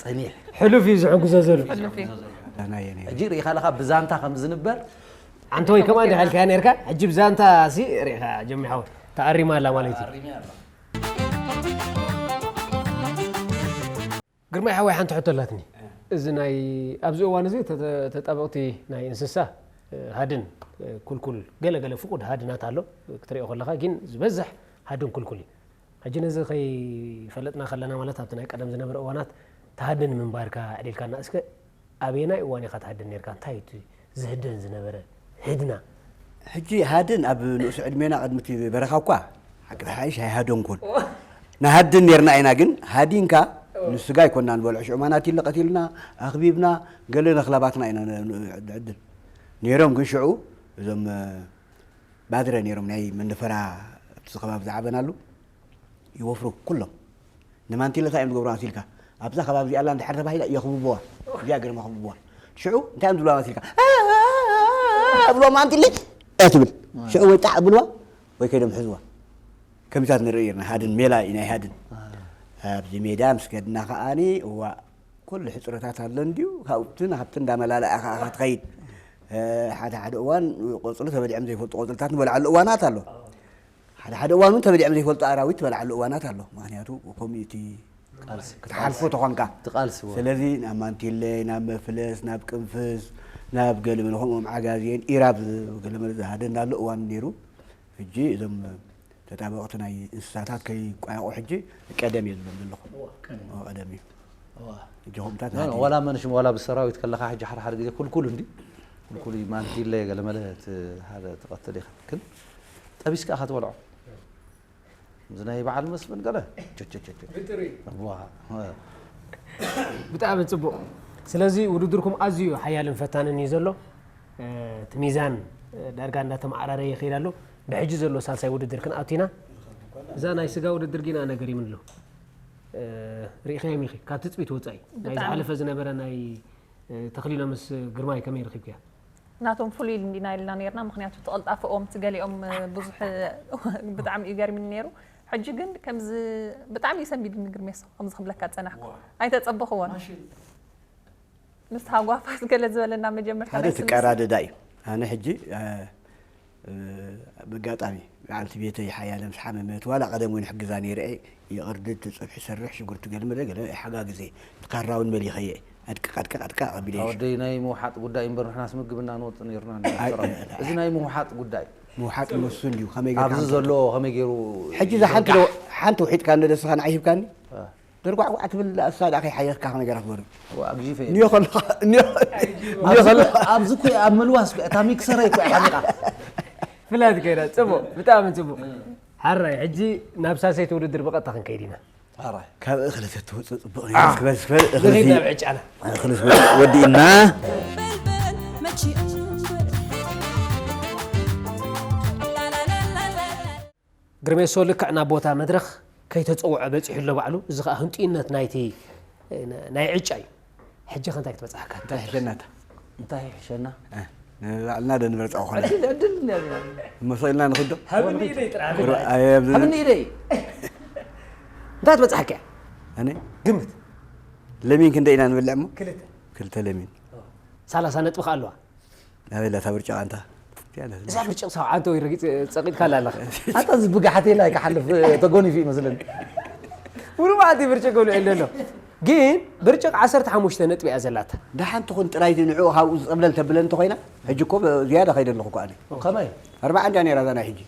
ጸኒሕ ሕሉፍ እዩ ዝሕግዞ ዘሎ ሕሉፍ እዩ። ሕጂ ርኢኻ ኣለኻ ብዛንታ ከም ዝንበር ኣንተ ወይ ከማን ዲኻ ኢልካያ ነርካ ሕጂ ብዛንታ ሲ ርኢኻ ጀሚሓው ተኣሪማ ኣላ ማለት እዩ ግርማይ ሓወይ ሓንቲ ሕቶ ኣላትኒ እዚ ናይ ኣብዚ እዋን እዚ ተጠ- ተጣበቕቲ ናይ እንስሳ እ፣ ሃድን እ፣ ኩልኩል ገለ ገለ ፍቁድ ሃድናት ኣሎ ክትሪኦ ከለኻ ግን ዝበዝሕ ሃድን ኩልኩል እዩ ሕጂ ነዚ ከይፈለጥና ከለና ማለት ኣብቲ ናይ ቀደም ዝነበረ እዋናት ተሃድን ምንባርካ ዕሊልካና እስከ ኣበየናይ እዋን ኢኻ ትሃድን ነርካ እንታይ እዩ እቲ ዝህደን ዝነበረ ህድና ሕጂ ሃድን ኣብ ንእሱ ዕድሜና ቅድሚ እቲ በረኻ እኳ ሓቂ ሓይሽ ኣይሃደንኩን ንሃድን ነርና ኢና ግን ሃዲንካ ንስጋ ኣይኮና ንበልዖ ሽዑ ማናት ኢለ ቀቲልና ኣኽቢብና ገለ ነኽላባትና ኢና ንዕድል ነይሮም ግን ሽዑ እዞም ባድረ ነይሮም ናይ መንደፈራ እቲ ከባቢ ዝዓበናሉ ይወፍሩ ኩሎም ንማንቲለ እንታይ እዮም ዝገብሩ መሲልካ ኣብዛ ከባቢ እዚኣ ኣላ እንድሕር ተባሂላ የኽብብዋ እዚኣ ገርማ ክብብዋ ሽዑ እንታይ እዮም ዝብልዋ መሲልካ እብልዋ ማንቲለ እያ ትብል ሽዑ ወይ ጣዕ እብልዋ ወይ ከይዶም ሕዝዋ ከምዚታት ንርኢ ርና ሃድን ሜላ እዩ ናይ ሃድን ኣብዚ ሜዳ ምስ ከድና ከዓኒ እዋ ኩሉ ሕፅረታት ኣሎ እንድዩ ካብቲ ናብቲ እንዳመላለኣ ከዓ ክትኸይድ ሓደ ሓደ እዋን ቆፅሊ ተበሊዖም ዘይፈልጡ ቆፅልታት ንበልዓሉ እዋናት ኣሎ ሓደ ሓደ እዋን እውን ተበሊዖም ዘይፈልጡ ኣራዊት ትበልዓሉ እዋናት ኣሎ ምክንያቱ ከምኡ እቲ ክትሓልፎ ተኾንካ ትቃልስዎ ስለዚ ናብ ማንቲለ ናብ መፍለስ ናብ ቅንፍዝ ናብ ገልመለ ከምኦም ዓጋዜን ኢራብ ገለመለ ዝሃደናሉ እዋን ነይሩ ሕጂ እዞም ተጣበቕቲ ናይ እንስሳታት ከይቋየቑ ሕጂ ቀደም እየ ዝብሎም ዘለኹ ቀደም እዩ ሕጂ ከምታት ዋላ መንሽም ዋላ ብሰራዊት ከለካ ሕጂ ሓደ ሓደ ግዜ ኩልኩል እንዲ ኩልኩል ማንቲለ ገለመለ እቲ ሓደ ትቐትል ኢኻ ግን ጠቢስካ ኢኻ ትበልዖ እዚ ናይ በዓል መስፍን ገለ ብጣዕሚ ፅቡቕ ስለዚ ውድድርኩም ኣዝዩ ሓያልን ፈታንን እዩ ዘሎ እቲ ሚዛን ዳርጋ እንዳተመዓራረየ ይኸይድ ኣሎ ብሕጂ ዘሎ ሳልሳይ ውድድር ክንኣቱ ኢና እዛ ናይ ስጋ ውድድር ግን ኣነ ገሪምን ኣሎ ርኢኸዮም ኢኺ ካብ ትፅቢት ወፃኢ ናይ ዝሓለፈ ዝነበረ ናይ ተኽሊኖምስ ግርማይ ከመይ ረኺብክያ ናቶም ፍሉይ እንዲና ኢልና ነርና ምክንያቱ ተቐልጣፈኦም ትገሊኦም ብዙሕ ብጣዕሚ እዩ ገርምኒ ነይሩ ሕጂ ግን ከምዚ ብጣዕሚ እዩ ሰንቢድኒ ግርሜሶ ከምዚ ክብለካ ዝፀናሕኩ ኣይተፀበኽዎን ምስ ሃጓፋት ገለ ዝበለና መጀመርታ ሓደ ትቀራደዳ እዩ ኣነ ሕጂ በጋጣሚ በዓልቲ ቤተይ ሓያለ ምስ ሓመመት ዋላ ቀደም እውን ሕግዛ ነይረ እየ የቕርድድ ትፀብሒ ሰርሕ ሽጉርቲ ገልምደ ገለ ሓጋግዘ ካራ እውን መሊኸየ ኣድቅቕ ኣድቅቕ ኣድቅቕ ኣቢለ እዩ ወደይ ናይ ምውሓጥ ጉዳይ እምበር ንሕናስ ምግብና ንወፅእ ነይሩና እዚ ናይ ምውሓጥ ጉዳይ ምውሓጥ ንሱ እንድዩ። ከመይ ጌርካ ኣብዚ ከምትወርዶ? ዘሎ ከመይ ገይሩ ሕጂ እዛ ሓንቲ ይዘርጋሕ? ዶ- ሓንቲ ውሒጥካ እንደ ደስኻ ንዓይ ሂብካኒ አ። ደርጓዕጓዕ ትብል ኣሳድ ኣኸይ ሓየኽካ ከመይ ጌራ ክበርዶ? ዋ፣ ኣግዚፈ እየ። ንዮ ከለኻ ንዮ ንዮ ኣብዚ ከለኻ እኮ- ኣብዚ እኮ ኣብ ምልዋስ እኮ እታ ሚክሰረይ እኮ እያ ሓሚቓ። ፍላት ከይዳ ጽቡቕ፣ ብጣዕሚ ጽቡቕ። ሓራይ ሕጂ ናብ ሳልሰይቲ ውድድር ብቐጥታ ክንከይድ ኢና። ሓራይ ካብ እኽሊ ተትወፅእ ፅቡቕ ነይሩ። እስክበል እስክበል እኽሊ ንኸይድ እዚ ናብ ዕጫና። እኽሊ እስክበል ወዲእና። ግርሜሶ ልክዕ ናብ ቦታ መድረኽ ከይተፀውዐ በፂሑ ኣሎ ባዕሉ። እዚ ከዓ ህንጡይነት ናይቲ ናይ ዕጫ እዩ። ሕጂ ከ እንታይ ክትበፅሓካ? እንታይ ሕሸናታ እንታይ ይሕሸና? ንባዕልና ዶ ንበርፃ ኾነ ዕድል ዕድል እንዲያ መሰልና ንኽዶ ሃብኒ ኢደይ ጥራሕ። ሃብኒ ኢደይ። እንታይ ትበፅሓካ እያ? ኣነ ግምት። ለሚን ክንደ ኢና ንበልዕ እሞ ክልተ። ክልተ ለሚን ሰላሳ ነጥቢ ከ ኣለዋ። ናበይ ላታ ብርጭቕ ኣንታ እዛ ብርጭቕ ሰብዓ እንተ ወይ ረጊፅ ጸቂጥካ ኣላ ኣለኻ። ኣታ ዝብጋሓት የላይ ክሓልፍ ተጎኒፉ ይመስለኒ። ሙሉ መዓልቲ ብርጭቕ ውልዕ ኣሎ። ግን ብርጭቕ ዓሰርተ ሓሙሽተ ነጥቢ እያ ዘላታ። ደሓን ትኹን ጥራይቲ ንዕኡ ካብኡ ዝፀብለል ተብለን እንተኮይና ሕጂ እኮ ዝያዳ ከይደ ኣለኹ እኮ ኣነ ከመይ ኣርባዓ እንዳ ነይራ እዛ ናይ ሕጂ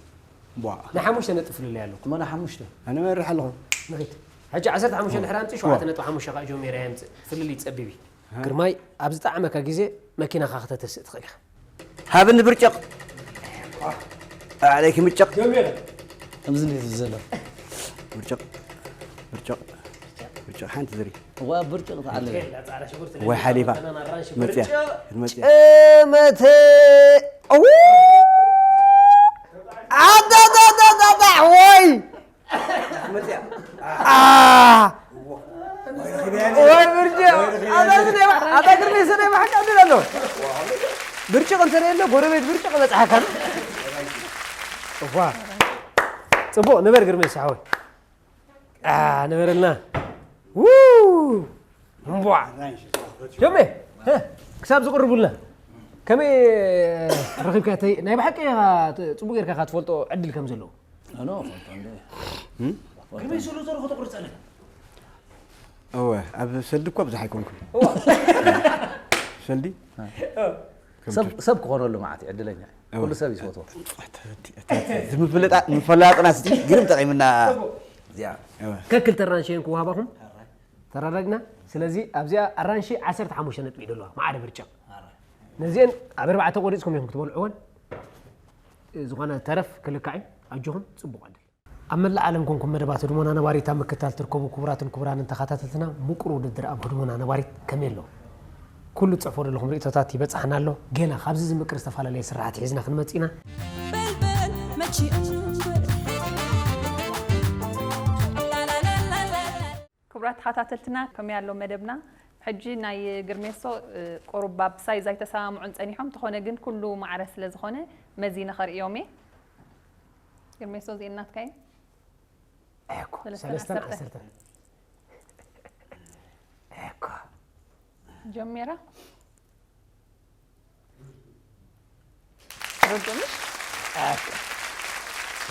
ቧ ናይ ሓሙሽተ ነጥቢ ፍልልይ ኣለኩም። እሞ ንሓሙሽተ ኣነ መርሕ ኣለኹ ንኺድ። ሕጂ ዓሰርተ ሓሙሽተ ድሕሪ ኣምፅእ ሸውዓተ ነጥቢ ሓሙሽተ ከዓ ጀሚረ የምፅእ። ፍልልይ ፀቢብ እዩ። ግርማይ ኣብ ዝጠዓመካ ግዜ መኪናኻ ከተተስእ ትኽእል ኢኻ። ሃብኒ ብርጭቕ ኣዕለይኪ ምጭቕ ከምዚ እንዴት ዘሎ ብርጭቕ ብርጭቕ ብርጭቕ ሓንቲ ዝሪ እዋ ብርጭቕ ተዓለ ወይ ሓሊፋ መፅያ ክትመፅያ ጨመተ ኣዳዳዳዳዳ ወይ ወይ ብርጭቕ ኣታ ግርሜ ሰደይ ብሓቂ ዕድል ኣሎ። ብርጭቕ እንተ ኣሎ ጎረቤት ብርጭቕ በፅሓካ። እዋ ፅቡቕ ንበር ግርሜ ሳሕወይ ንበረልና። ው እምቧ ጀሜ ክሳብ ዝቕርቡልና ከመይ ረኺብካ? ናይ ብሓቂ ኢኻ ፅቡቅ ጌርካ ኢኻ ትፈልጦ ዕድል ከም ዘለዎ። ኣኖ ፈልጦ እንደ ግርመይ ዘሎ ዘሮ ከተቁርፀልና። እወ ኣብ ሰልዲ እኳ ብዙሕ ኣይኮንኩን። ሰልዲ ሰብ ክኾነሉ ማለት እዩ ዕድለኛ እዩ። ኩሉ ሰብ ይፈትዎ። ምፈላጥና ስቲ ግርም ጠቂምና። እዚኣ እወ ከክልተ ኣራንሽየን ክወሃባኹም ተራዳድና። ስለዚ ኣብዚኣ ኣራንሺ ዓሰርተ ሓሙሽተ ነጥቢ እዩ ዘለዋ ማዕረ ብርጭቕ። ነዚአን ኣብ ኣርባዕተ ቆሪፅኩም ኢኹም ክትበልዕወን። ዝኾነ ተረፍ ክልካዕ እዩ። ኣጆኹም ፅቡቕ ዕድል። ኣብ መላእ ዓለም ኮንኩም መደባት ህድሞና ነባሪት ኣብ ምክትታል ትርከቡ ክቡራትን ክቡራንን ተኸታተልትና ምቁር ውድድር ኣብ ህድሞና ነባሪት ከመይ ኣሎ? ኩሉ ትፅሕፎ ዘለኹም ርእቶታት ይበፅሓና ኣሎ። ገና ካብዚ ዝምቅር ዝተፈላለየ ስራሓት ሒዝና ክንመፅእ ኢና። በልበል መቺ እምበር ላላላላላ ክቡራት ተኸታተልትና ከመይ ኣሎ መደብና? ሕጂ ናይ ግርሜሶ ቁሩብ ኣብ ሳይዝ ኣይተሰማምዑን ጸኒሖም፣ እንተኾነ ግን ኩሉ ማዕረ ስለ ዝኾነ መዚነ ከርእዮም እየ። ግርሜሶ እዚኤን ናትካ እየን። እኮ ሰለስተን ዓሰርተን እኮ ጀሚራ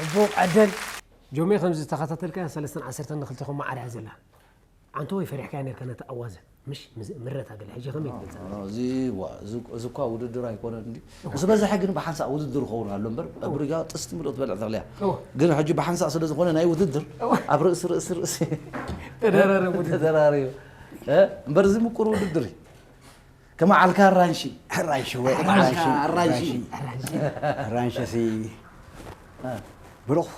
ሕቡቕ ዕድል ጆሜ። ከምዚ ዝተኸታተልካያ ሰለስተን ዓሰርተን ንክልተኹም ማዕረ እያ ዘላ። ኣንተ ወይ ፈሪሕካያ ነርካ ነቲ ኣዋዘ ምሽ ምረታ ገለ ሕጂ ከመይ ትገልጸ? እዚ ዋ፣ እዚ እዚ እኳ ውድድር ኣይኮነን እንዲ ዝበዝሐ ግን ብሓንሳእ ውድድር ይኸውን ኣሎ እምበር ብሪጋ ጥስቲ ምልኦ ትበልዕ ተኽልያ። ግን ሕጂ ብሓንሳእ ስለ ዝኾነ ናይ ውድድር ኣብ ርእሲ ርእሲ ርእሲ ተደራረቡ። ተደራሪቡ እምበር እዚ ምቁር ውድድር እዩ። ከመ ዓልካ ኣራንሺ ኣራንሺ ወይ ኣራንሺ ኣራንሺ ኣራንሺ ሲ ብሩኽ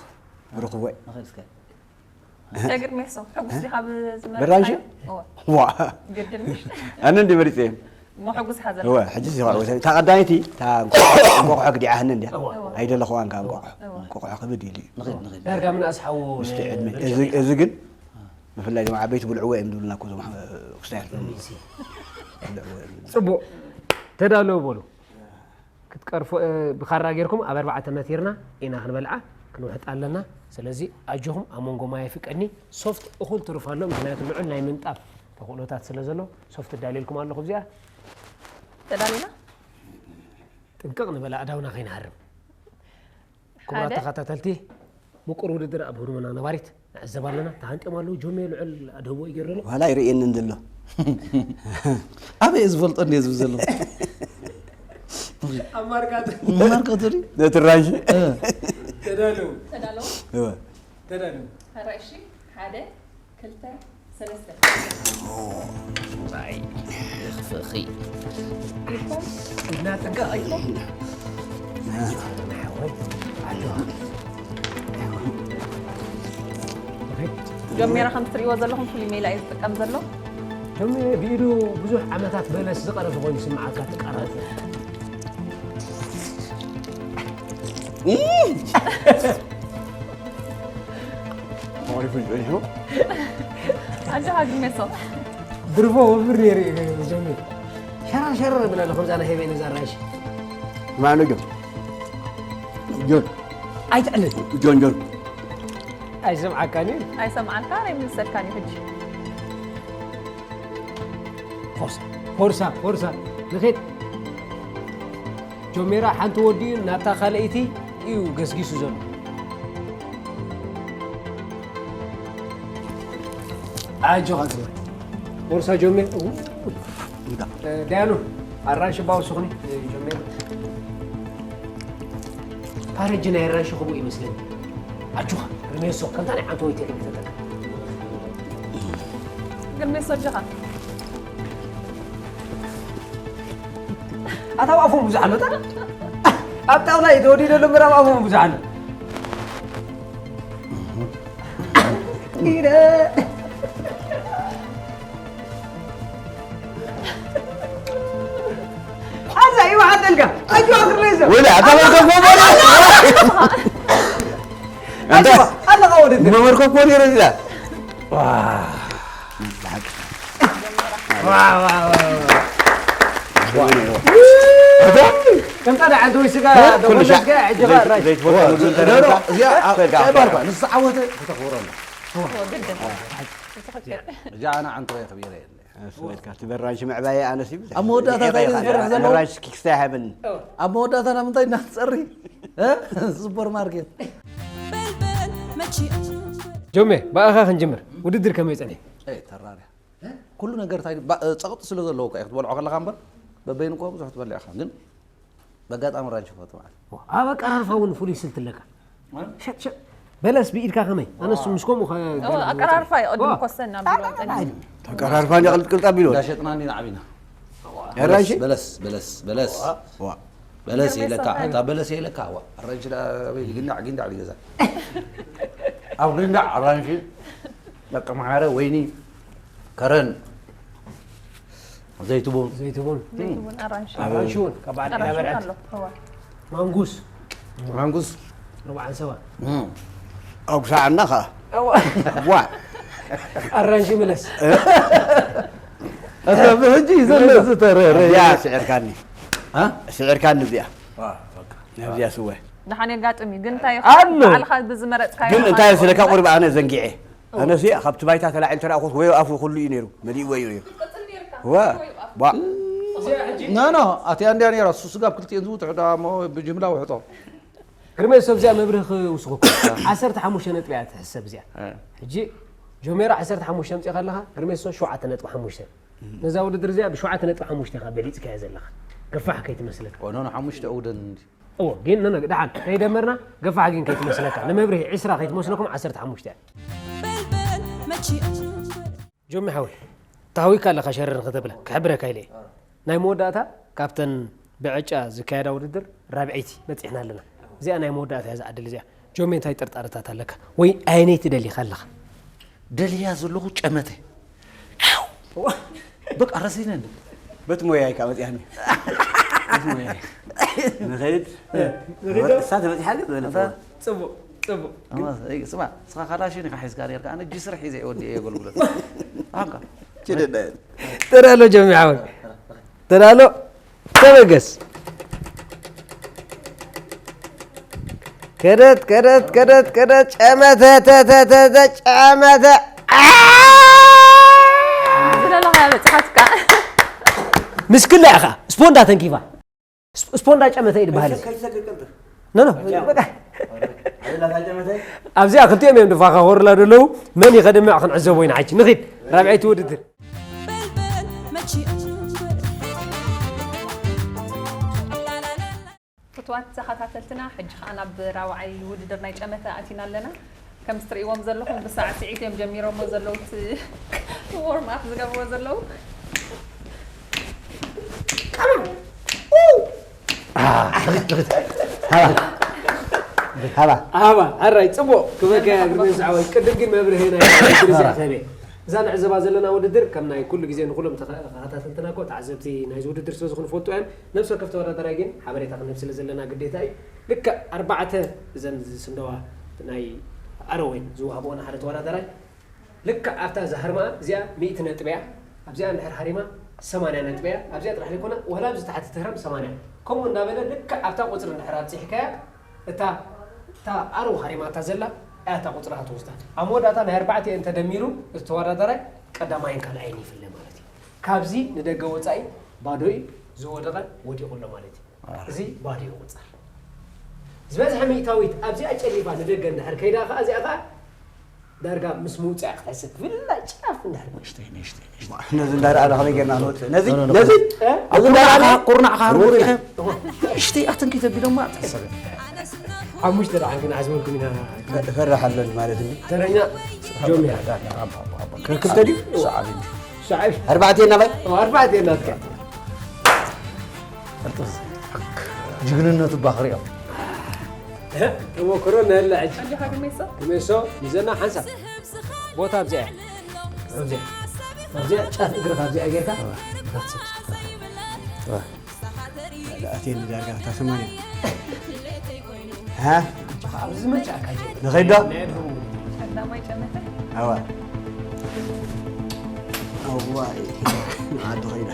ብሩኽ ወይ ንኸድስከ ተግርሜሶ ሕጉስ ዲኻ ብዝመረጥካዮ? ብራንሺ እወ፣ ዋ ግድን ኣነ እንዲ መሪፀ እየ እሞ ሕጉስ ኢኻ ዘለኻ። እወ ሕጂ እዚ እታ ቀዳመይቲ እታ እንቆቑሖ ክዲዓህኒ እንዲያ ኣይደለኽዋን ከ እንቆቑሖ እንቆቑሖ ክብድ ኢሉ እዩ ንኸድ ንኸድ ዳርጋ ምንኣስ ሓዉ ውሽጢ ዕድመ እዚ እዚ ግን ብፍላይ ዞም ዓበይቲ ብልዕዎ እዮም ዝብሉና እኮ ዞም ክስታያት ፅቡቕ ተዳለዉ በሉ ክትቀርፎ ብኻራ ጌርኩም ኣብ ኣርባዕተ መቲርና ኢና ክንበልዓ ክንውሕጥ ኣለና። ስለዚ ኣጆኹም ኣብ መንጎ ማይ ፍቀድኒ ሶፍት እኹል ትሩፍ ኣሎ ምክንያቱ ልዑል ናይ ምንጣፍ ተኽእሎታት ስለ ዘሎ ሶፍት እዳልየልኩም ኣለኹ። እዚኣ ተዳሊና ጥንቅቕ ንበላ ኣዳውና ከይንሃርም። ክቡራት ሓደ። ተኸታተልቲ ምቁር ውድድር ኣብ ህድሞና ነባሪት ንዕዘብ ኣለና። ተሃንጥዮም ኣለዉ። ጆሜ ልዑል ኣድህቦ እዩ ገይሩ ዘሎ። ዋላ ይርእየኒ እንድሎ ኣበይ ዝፈልጦ እንደ ዝብል ዘሎ ኣብ ማርካቶ ማርካቶ ድዩ? ነቲ ራንሺ እ። ተዳለዉ ተዳለዉ እወ። ተዳለዉ ሕራይ እሺ ሓደ ክልተ ሰለስተ ይኽፈኺ። ኢድና ጥንቀቕ ኢልኩም ጀሚራ ከም ትሪእዎ ዘለኹም ፍሉይ ሜላ እዩ ዝጥቀም ዘሎ ሎሚ ብኢዱ ብዙሕ ዓመታት በለስ ዝቐረፈ ኮይኑ ይስምዓካ ትቀረፍ መቕሪፉ ጸኒሑ ኣጆኻ ግርሜሶ ድርፎ ወፍር ነይሩ እዩ ጀሚር ሸረር ሸረር ብላ ኣሎ ከምዛ ናይ ሄቤን እዛ ራሽ ማኑ ጆን ጆን ኣይትዕልል ጆን ጆን ኣይሰምዓካን እዩ ኣይሰምዓልካ ኣይምልሰልካን እዩ ሕጂ ፎርሳ ፎርሳ ፎርሳ ንኸድ ጆሜራ ሓንቲ ወዲኡ ናብታ ካልኣይቲ እዩ ገስጊሱ ዘሎ ኣጆኻ ዝወ ፎርሳ ጆሜ ዳያኑ ኣራንሽ ባውስኹኒ ጆሜ ፓረጅ ናይ ኣራንሽ ክቡእ ይመስለኒ ኣጆኻ ግርሜሶ ከምታ ናይ ዓንተ ወይ ቴክኒክ ተጠቀም ግርሜሶ ኣጆኻ ኣታ ኣፎም ብዙሕ ኣሎ ታ ኣብ ጣውላ እዩ ተወዲደ ኣሎ ምራብ ኣፎም ብዙሕ ኣሎ ኢደ ሓዛ እዩ ሓተልካ ኣጆ ኣክርሬዘ ወላ ኣታ መርከብኮ ኣታ ኣለኻ ወደደ መመርከብኮ ነይረ እዚኣ ከምታ ደዓንተ ወይ ስጋ ኩሉ ሻዕ ደጎለስጋ ዕጅኻ ራይ ዘይትፈልጦ ምግቢ እንተረኺብካ እዚኣ ፈልካ ቀይባልኳ ኣፍልጦ። ንስዓወተ ከተኽብሮ ኣላ ግድን ትኽክል እዚኣ ኣነ ዓንተወ ክብየረ የለ ኣስበልካ እቲ በራንሽ ምዕባየ ኣነስ ይብል ኣብ መወዳእታ እንታይ እዩ ዝፈርሕ ዘሎ? በራንሽ ኪክስታ ይሃበኒ ኣብ መወዳእታ ናብ ምንታይ እናትፀሪ እ? ሱፐር ማርኬት በልበል መቺ ጆሜ ብኣኻ ክንጅምር ውድድር ከመይ ጸኒሑ ተራርያ ኩሉ ነገር እንታይ ባ- ጸቕጢ ስለ ዘለዎ እኮ እዩ ክትበልዖ ከለኻ እምበር በበይኑ እኮ ብዙሕ ትበልዕ ኢኻ ግን በጋጣሚ ራንሽ ፈትዋ ኣብ ኣቀራርፋ እውን ፍሉይ ስልቲ ኣለካ ሸጥ ሸጥ በለስ ብኢድካ ከመይ ኣነሱ ምስ ከምኡ ከ- ኣቀራርፋ እዩ ቅድም ኮሰና ቢሎ ጠኒ ተቀራርፋ እንዲ ቅልጥቅልጥ ኣቢሉ እንዳሸጥና እንዲና ዓቢና ኣራንሺ በለስ በለስ በለስ ዋ በለስ ገርሜሳ የለካ እንታይ? እታ በለስ የለካ ዋ ኣራንሽ ዳ ኣበይ ግንዳዕ ግንዳዕ ዝገዛ ኣብ ግንዳዕ ኣራንሽ በቃ ማሓረ ወይኒ ከረን ዘይትቡን ዘይትቡን ዘይትቡን ኣራንሺ ኣራንሽውን ካብ ዓዲ ኣራንሺ ነበረት ኣሎ እዋ ማንጉስ ማንጉስ ርብዓን ሰባ ኣጉሳዕና ኸዓ ዋ ኣራንሺ ምለስ እታ ብሕጂ ዘሎ ዝተረረ እዚኣ ስዕርካኒ ስዕርካኒ እዚኣ ናብዚኣ ስወ ደሓን የጋጥም እዩ ግን እንታይ ኣሎ። ባዕልኻ ብዝመረፅካዮ ግን እንታይ ስለካ ቁርብ ኣነ ዘንጊዐ ኣነሲ ካብቲ ባይታ ተላዒል ተላእኮት ወዮ ኣፉ ኩሉ እዩ ነይሩ መሊእዎ እዩ ነይሩ ዋ ዋ ና ና ኣትያ እንድያ ነይራ እሱ ስጋብ ክልቲኤን ዝውትሑ ዳ እሞ ብጅምላ ውሕጦ ግርሜሶ ኣብዚኣ መብርህ ክውስኹ ዓሰርተ ሓሙሽተ ነጥቢ እያ ትሕሰብ እዚኣ ሕጂ ጆሜራ ዓሰርተ ሓሙሽተ ኣምፂእካ ኣለካ ግርሜሶ ሸውዓተ ነጥቢ ሓሙሽተ ነዛ ውድድር እዚኣ ብሸውዓተ ነጥቢ ሓሙሽተ ኢኻ በሊፅካያ ዘለካ ገፋሕ ከይትመስለካ ኖ ሓሙሽተ እውደን እንዲ እዎ ግን ነነ ደሓን ከይደመርና ገፋሕ ግን ከይትመስለካ ንመብርሂ ዕስራ ከይትመስለኩም ዓሰርተ ሓሙሽተ እያ በልበል መቺ ጆሚ ሓወይ ተሃዊካ ኣለካ ሸረር ንክተብላ ክሕብረካ ኢለ እየ ናይ መወዳእታ ካብተን ብዕጫ ዝካየዳ ውድድር ራብዐይቲ በፂሕና ኣለና እዚኣ ናይ መወዳእታ እያ ዝዓድል እዚኣ ጆሚ እንታይ ጥርጣረታት ኣለካ ወይ ኣየነይቲ ደሊካ ኣለካ ደልያ ዘለኹ ጨመተ በቃ ረሲነ እንደ በቲ ሞያይ ከዓ መፅያኒ ንኸይድ እሳ ተበፂሓ ግን ዝበለፀ ፅቡቅ ፅቡቅ ስማ ስኻ ካላሽን ኢኻ ሒዝካ ነርካ ኣነ ጅስር ሒዘ እየ ወዲአ የገልግሎት ኣንካ ተዳሎ ጀሚዓውን ተዳሎ ተበገስ ከደት ከደት ከደት ከደት ጨመተ ተተተተ ጨመተ ዝደለኻ በፅሓትካ ምስክላ ኢኻ ስፖንዳ ተንኪፋ ስፖንዳ ጨመተ እዩ ዝበሃል ኖ ኖ በቃ ኣብዚኣ ክልቲኦም እዮም ድፋኻኸሩላ ዘለዉ መን ይኸድምዕ ክንዕዘቦ ኢና ሓጂ ንኺድ ራብዐይቲ ውድድር በልበል መቺ ክቡራት ተኸታተልትና፣ ሕጂ ኸዓ ናብ ራብዓይ ውድድር ናይ ጨመተ ኣቲና ኣለና። ከም እትርእይዎም ዘለኹም ብሳዕስዒት እዮም ጀሚሮሞ ዘለዉ፣ እቲ ዎርም ኣፕ ዝገብርዎ ዘለዉ። ሃባ ሃባ። ሃባ ኣራይ ጽቡቕ ክበካ ግርመ ዝዓወይ። ቅድም ግን መብርሂ ናይ ግርዚኣ ተበ እዛ ንዕዘባ ዘለና ውድድር ከም ናይ ኩሉ ግዜ ንኩሎም ተኸታተልትና እኮ ተዓዘብቲ ናይዚ ውድድር ስለ ዝኾኑ ፈልጡ እዮም። ነብሲ ወከፍ ተወዳዳራይ ግን ሓበሬታ ክንህብ ስለ ዘለና ግዴታ እዩ። ልክዕ ኣርባዕተ እዘን ዝስንደዋ ናይ ኣረወይን ዝወሃብኦ ንሓደ ተወዳዳራይ ልክዕ ኣብታ ዝሃርማ እዚኣ ሚእቲ ነጥቢ እያ። ኣብዚኣ እንድሕር ሃሪማ ሰማንያ ነጥቢ እያ። ኣብዚኣ ጥራሕ ዘይኮነ ዋላ ኣብዚ ታሕቲ ትህረም ሰማንያ ከምኡ እንዳበለ ልክዕ ኣብታ ቁፅሪ እንድሕር ኣብፂሕካያ እታ እታ ኣረው ሃሪማታ ዘላ እያ እታ ቁፅሪ ትወስዳ። ኣብ መወዳእታ ናይ ኣርባዕቲኤን ተደሚሩ እቲ ተወዳዳራይ ቀዳማይን ካልኣይን ይፍለ ማለት እዩ። ካብዚ ንደገ ወፃኢ ባዶ እዩ፣ ዝወደቐ ወዲቑ ኣሎ ማለት እዩ። እዚ ባዶ ይቑፀር። ዝበዝሐ ሚእታዊት ኣብዚኣ ጨሊፋ ንደገ እንድሕር ከይዳ ከዓ እዚኣ ከዓ ዳርጋ ምስ ምውፅኣ ክትሕሰብ ብላ ጫፍ እንድሕር ነዚ እንዳረኣ ከመይ ጌርና ክንወፅእ ነዚ ነዚ ነዚ እንዳረኣ ቁርናዕካ ሃርቡር ኢኸ እሽቲ ኣትንኪ ተቢሎማ ትሕሰብ ሓሙሽተ ደኣ ግን ኣዝመልኩም ኢና ፈራሕ ኣለኒ ማለት እንዲ ተረኛ ጆሚያ ክልተ ድዩ ሰዓብ ሰዓብ ኣርባዕተ ናባይ ኣርባዕተ ናትካ ጅግንነቱ ባኽሪኦም ተሞክሮ ነላ ሕጂ ኣጆኻ ግሜሶ ግሜሶ ይዘና ሓንሳብ ቦታ ኣብዚኣ ኣብዚኣ ኣብዚኣ ጫፍ እግርኻ ኣብዚኣ ጌርካ ኣትየኒ ዳርጋ እታ ሰማንያ ሃ ኣብዚ መጫካ ጀ ንኸይድ ዶ ቀዳማይ ጨመተ ኣዋ ኣዋይ ዓዲ ኸይዳ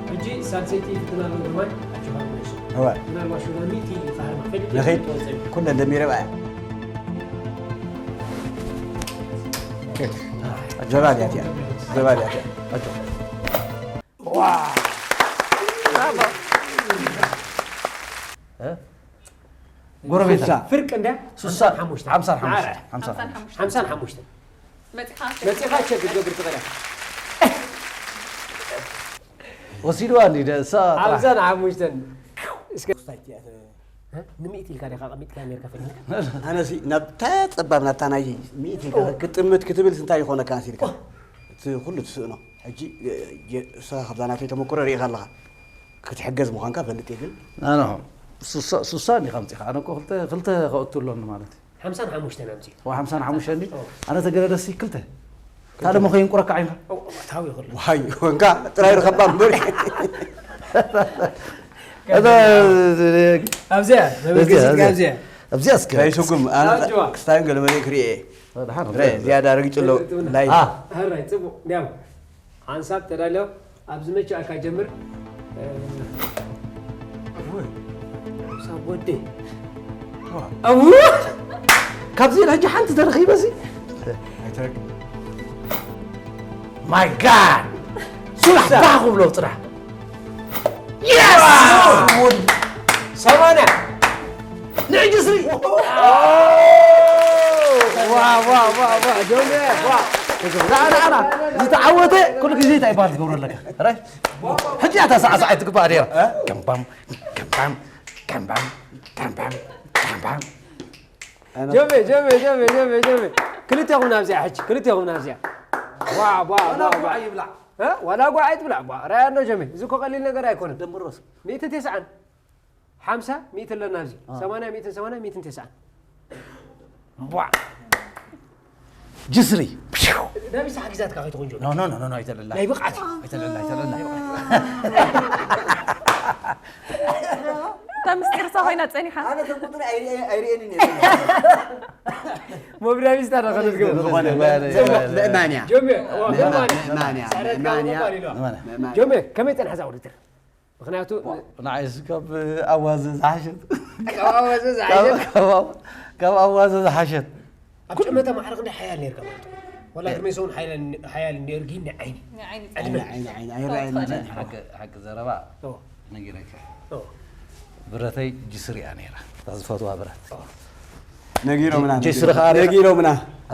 ሕጂ ሳልሰይቲ ፍትና ኣሎ ግርማይ ኣጆኻ ግሜሶ እዋ ምናልባት ሸውዳ ሚእቲ ይፋህር ማፈል ንኸይድ ኩለን ደሚረ በኣ ጀባል ያትያ ጀባል ያትያ ኣጆ ጎረቤት ፍርቅ እንዳ ሱሳ ሓሙሽተ ሓምሳ ሓሙሽተ ሓምሳ ሓሙሽተ ሓምሳን ሓሙሽተ መፂኻ መፂኻ ቸክ ክትገብር ትኽእል ወሲድዋ እንዲ እሳ ጥራሕ ኣብዛን ሓሙሽተን እስከ ስታይት እያ ተ- እ? ንምእቲ ኢልካ ዲኻ ቀሚጥካ ነርካ ፈሊጥካ ኣነሲ ናብታ ፀባብ ናብታ ናይ ሚእቲ ኢልካ ክትጥምት ክትብል እንታይ ይኾነካ ኣንስ ኢልካ እቲ ኩሉ ትስእኖ ሕጂ የ- የ- እሳ ካብዛ ናተይ ተመክሮ ርኢኻ ኣለኻ ክትሕገዝ ምዃንካ ፈልጥ እየ ግን ኣነ ሱሳ ሱሳ እንዲኻ ምፂኻ ኣነ እኮ ክልተ ክልተ ከእቱ ኣሎኒ ማለት እዩ ሓምሳን ሓሙሽተን ኣምፂኡ። ዋ ሓምሳን ሓሙሽተን ድዩ? ኣነ ተገደደሲ ክልተ። ካልእ መኾይን ቁረካ ዓይንኻ። ታዊ ይኽሉ። ዋይ ወንካ ጥራይ ርኸባ እምበር። እዛ ኣብዚኣ እዚኣ፣ መበገሲት እዚኣ። ኣብዚኣ ኣብዚኣ እስከ ናይ ስጉም ኣነ ኣጆዋ። ክስታይን ገለ መሊእ ክርኢ እየ። ደሓን ረ ዝያዳ ረጊጹ ኣሎ። እትብና። ላይ ኣ። ሃራይ ጽቡቕ እንዲያም ሓንሳብ ተዳልዮ ኣብ ዝመቸኣካ ጀምር። ሳብ ወዲ ኣው ካብዚ ሕጂ ሓንቲ ተረኺበ ሲ ኣይተረክ ማይ ጋድ ሱራሕ ባህ ክብሎ ጥራሕ ሰማንያ ንዕጅስሪ ዋ ዋ ዋ ዋ ጆሜ ዋ ራዕራዕራ ዝተዓወተ ኩሉ ግዜ እንታይ ይበሃል ትገብሮ ኣለካ ራይ ሕጂ እታ ሳዕሳዕ ትግባእ ነይራ ከምባም ከምባም ከምባም ከምባም ከምባም ጀሜ ጀሜ ጀሜ ጀሜ ጀሜ ክልቴኹም ናብዚኣ ሕጂ ክልቴኹም ናብዚኣ ዋ ዋ ዋ ዋ ይብላዕ እ? ዋላ ጓዕ ኣይትብላዕ ቧ ራያ ኣሎ ጀሜ እዚ እኮ ቀሊል ነገር ኣይኮነን ደምሮስ ሚእትን ተስዓን ሓምሳ ሚእቲ ኣለና ኣብዚ ሰማንያ ሚእትን ሰማንያ ሚእትን ተስዓን ቧዕ ጅስሪ ናብዚ ሓግዛትካ ከይትኾን ጆ ኖ ኖ ኖ ኖ ኣይተለላ ናይ ብቕዓት ኣይተለላ ኣይተለላ እታ ምስጢር እሳ ኮይና ፀኒሓ ሞብዳቢስታ ዳኸለት ገ ምእማንያ ምእማንያ ጆሜ ምእማንያ ምእማንያ ጆሜ ከመይ ፀንሐ እዛ ውድድር ምክንያቱ ንዓይስ ካብ ኣዋዘ ዝሓሸት ካብ ኣዋዘ ዝሓሸት ካብ ኣዋዘ ዝሓሸት ኣብ ጨመተ ማዕረ ክንደይ ሓያል ነርካ ማለት እዩ ወላ ግርሜ ሰውን ሓያል ነሩ ግን ንዓይኒ ንዓይኒ ዕድመ ዓይኒ ዓይኒ ኣይረኣየኒ ሓቂ ዘረባ ነጊረካ ብረተይ ጅስር እያ ነይራ እታ ዝፈትዋ ብረት ነጊሮምና ጅስሪ ከዓ ሪኻ- ነጊሮምና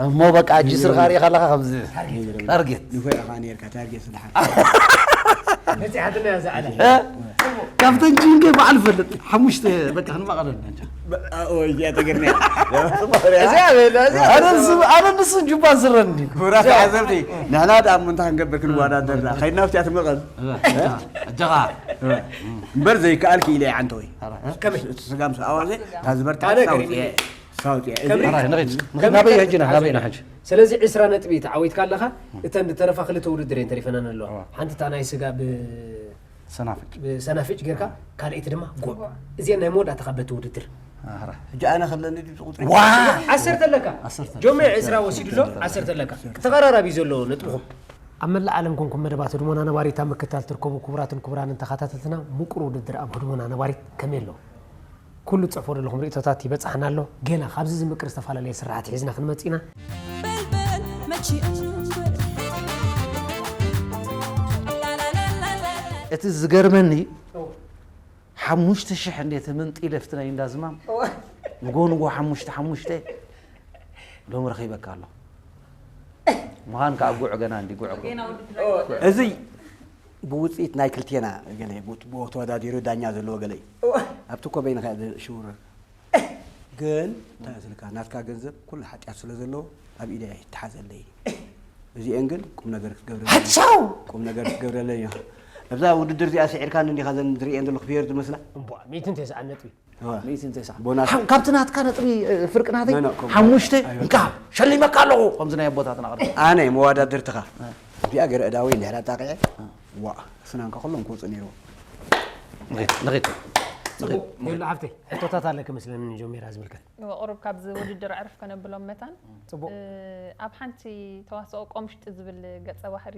እሞ በቃ ጅስሪ ኻሪኻ ኣለኻ ከምዚ ታርጌት ንኾይ ኢኻ ነርካ ታርጌት ስልሓ በፂሓትና እያ ዝዓላ ካብተን ጅንገ በዓል ፈልጥ ሓሙሽተ በቃ ክንመቐለልና እዚኣ ተገርና ኣነ ንሱ ጁባን ስረን እንዲ ክቡራት ተዓዘብቲ ንሕና ደኣ እሞ እንታይ ክንገብር ክንወዳደር ደኣ ከይድና ኣብቲኣ ትመቐል እጃኻ እምበር ዘይከኣል ክኢለ እየ ዓንተወይ እቲ ስጋም ኣዋዘ እታ ዝበርታ ኣነ ሳውፅየ ሳውፅየ ናበይ ሕጂ ናበይ ሕጂ ስለዚ ዕስራ ነጥቢ ተዓዊትካ ኣለኻ እተን ዝተረፋ ክልተ ውድድር እየን ተሪፈናን ኣለዋ ሓንቲ እታ ናይ ስጋ ብ- ሰናፍጭ ብሰናፍጭ ጌርካ ካልኣይቲ ድማ ጉዕ እዚአን ናይ መወዳእታ ካብ በቲ ውድድር ሕጂ ኣነ ከለኒ ድዩ ቁፅሪ ዓሰርተ ኣለካ ጆሜ ዕስራ ወሲዱ ኣሎ ዓሰርተ ኣለካ ተቐራራቢ ዘሎ ነጥብኹም ኣብ መላእ ዓለም ኮንኩም መደባት ህድሞና ነባሪት ኣብ ምክታል ትርከቡ ክቡራትን ክቡራንን ተኸታተልትና ምቁር ውድድር ኣብ ህድሞና ነባሪት ከመይ ኣሎ ኩሉ ትፅሕፎ ዘለኹም ርእቶታት ይበፅሓና ኣሎ ገና ካብዚ ዝምቅር ዝተፈላለየ ስራሓት ሒዝና ክንመፅእ ኢና በልበል መቺ እምበር እቲ ዝገርመኒ ሓሙሽተ ሽሕ እንዴ ተመንጢለ ፍትነይ እንዳዝማም ንጎ ንጎ ሓሙሽተ ሓሙሽተ ሎም ረኺበካ ኣሎ ምዃን ከዓ ጉዕ ገና እንዲ ጉዕ እዚ ብውፅኢት ናይ ክልቴና ገለ ብኡ ተወዳዲሩ ዳኛ ዘለዎ ገለ እዩ ኣብቲ ኮበይንኻ ሽውረ ግን እንታይ ስልካ ናትካ ገንዘብ ኩሉ ሓጢኣት ስለ ዘለዎ ኣብ ኢደ ይተሓዘለይ እዚአን ግን ቁም ነገር ክትገብረ ሓቻው ቁም ነገር ክትገብረለይ እያ እብዛ ውድድር እዚኣ ስዒርካኒ እንዲኻ ዘን ዝርእየን ዘለኹ ፌር ዝመስላ እምቧ ሚእትን ተስዓን ነጥቢ ሚእትን ተስዓን ቦናስ ሓም- ካብቲ ናትካ ነጥቢ እ፣ ፍርቂ ናተይ No, no, ከምኡ ሓሙሽተ ኣይበቃ። እንካ ሸሊመካ ኣለኹ ከምዚ ናይ ኣቦታትና ቅርፂ ኣነ መወዳድርትኻ እዚኣ ገረ እዳወይ እንድሕር ኣጣቂዐ ዋ ስናንካ ኩሎም ክወፁ ነይርዎ ንኺድ ንኺድ ሜሉ ሓፍተይ ሕቶታት ኣለኪ መስለኒ ንጆሜራ ዝምልከት ቁሩብ ካብዚ ውድድር ዕርፍ ከነብሎም መታን ፅቡቅ ኣብ ሓንቲ ተዋስኦ ቆምሽጢ ዝብል ገፀ ባህሪ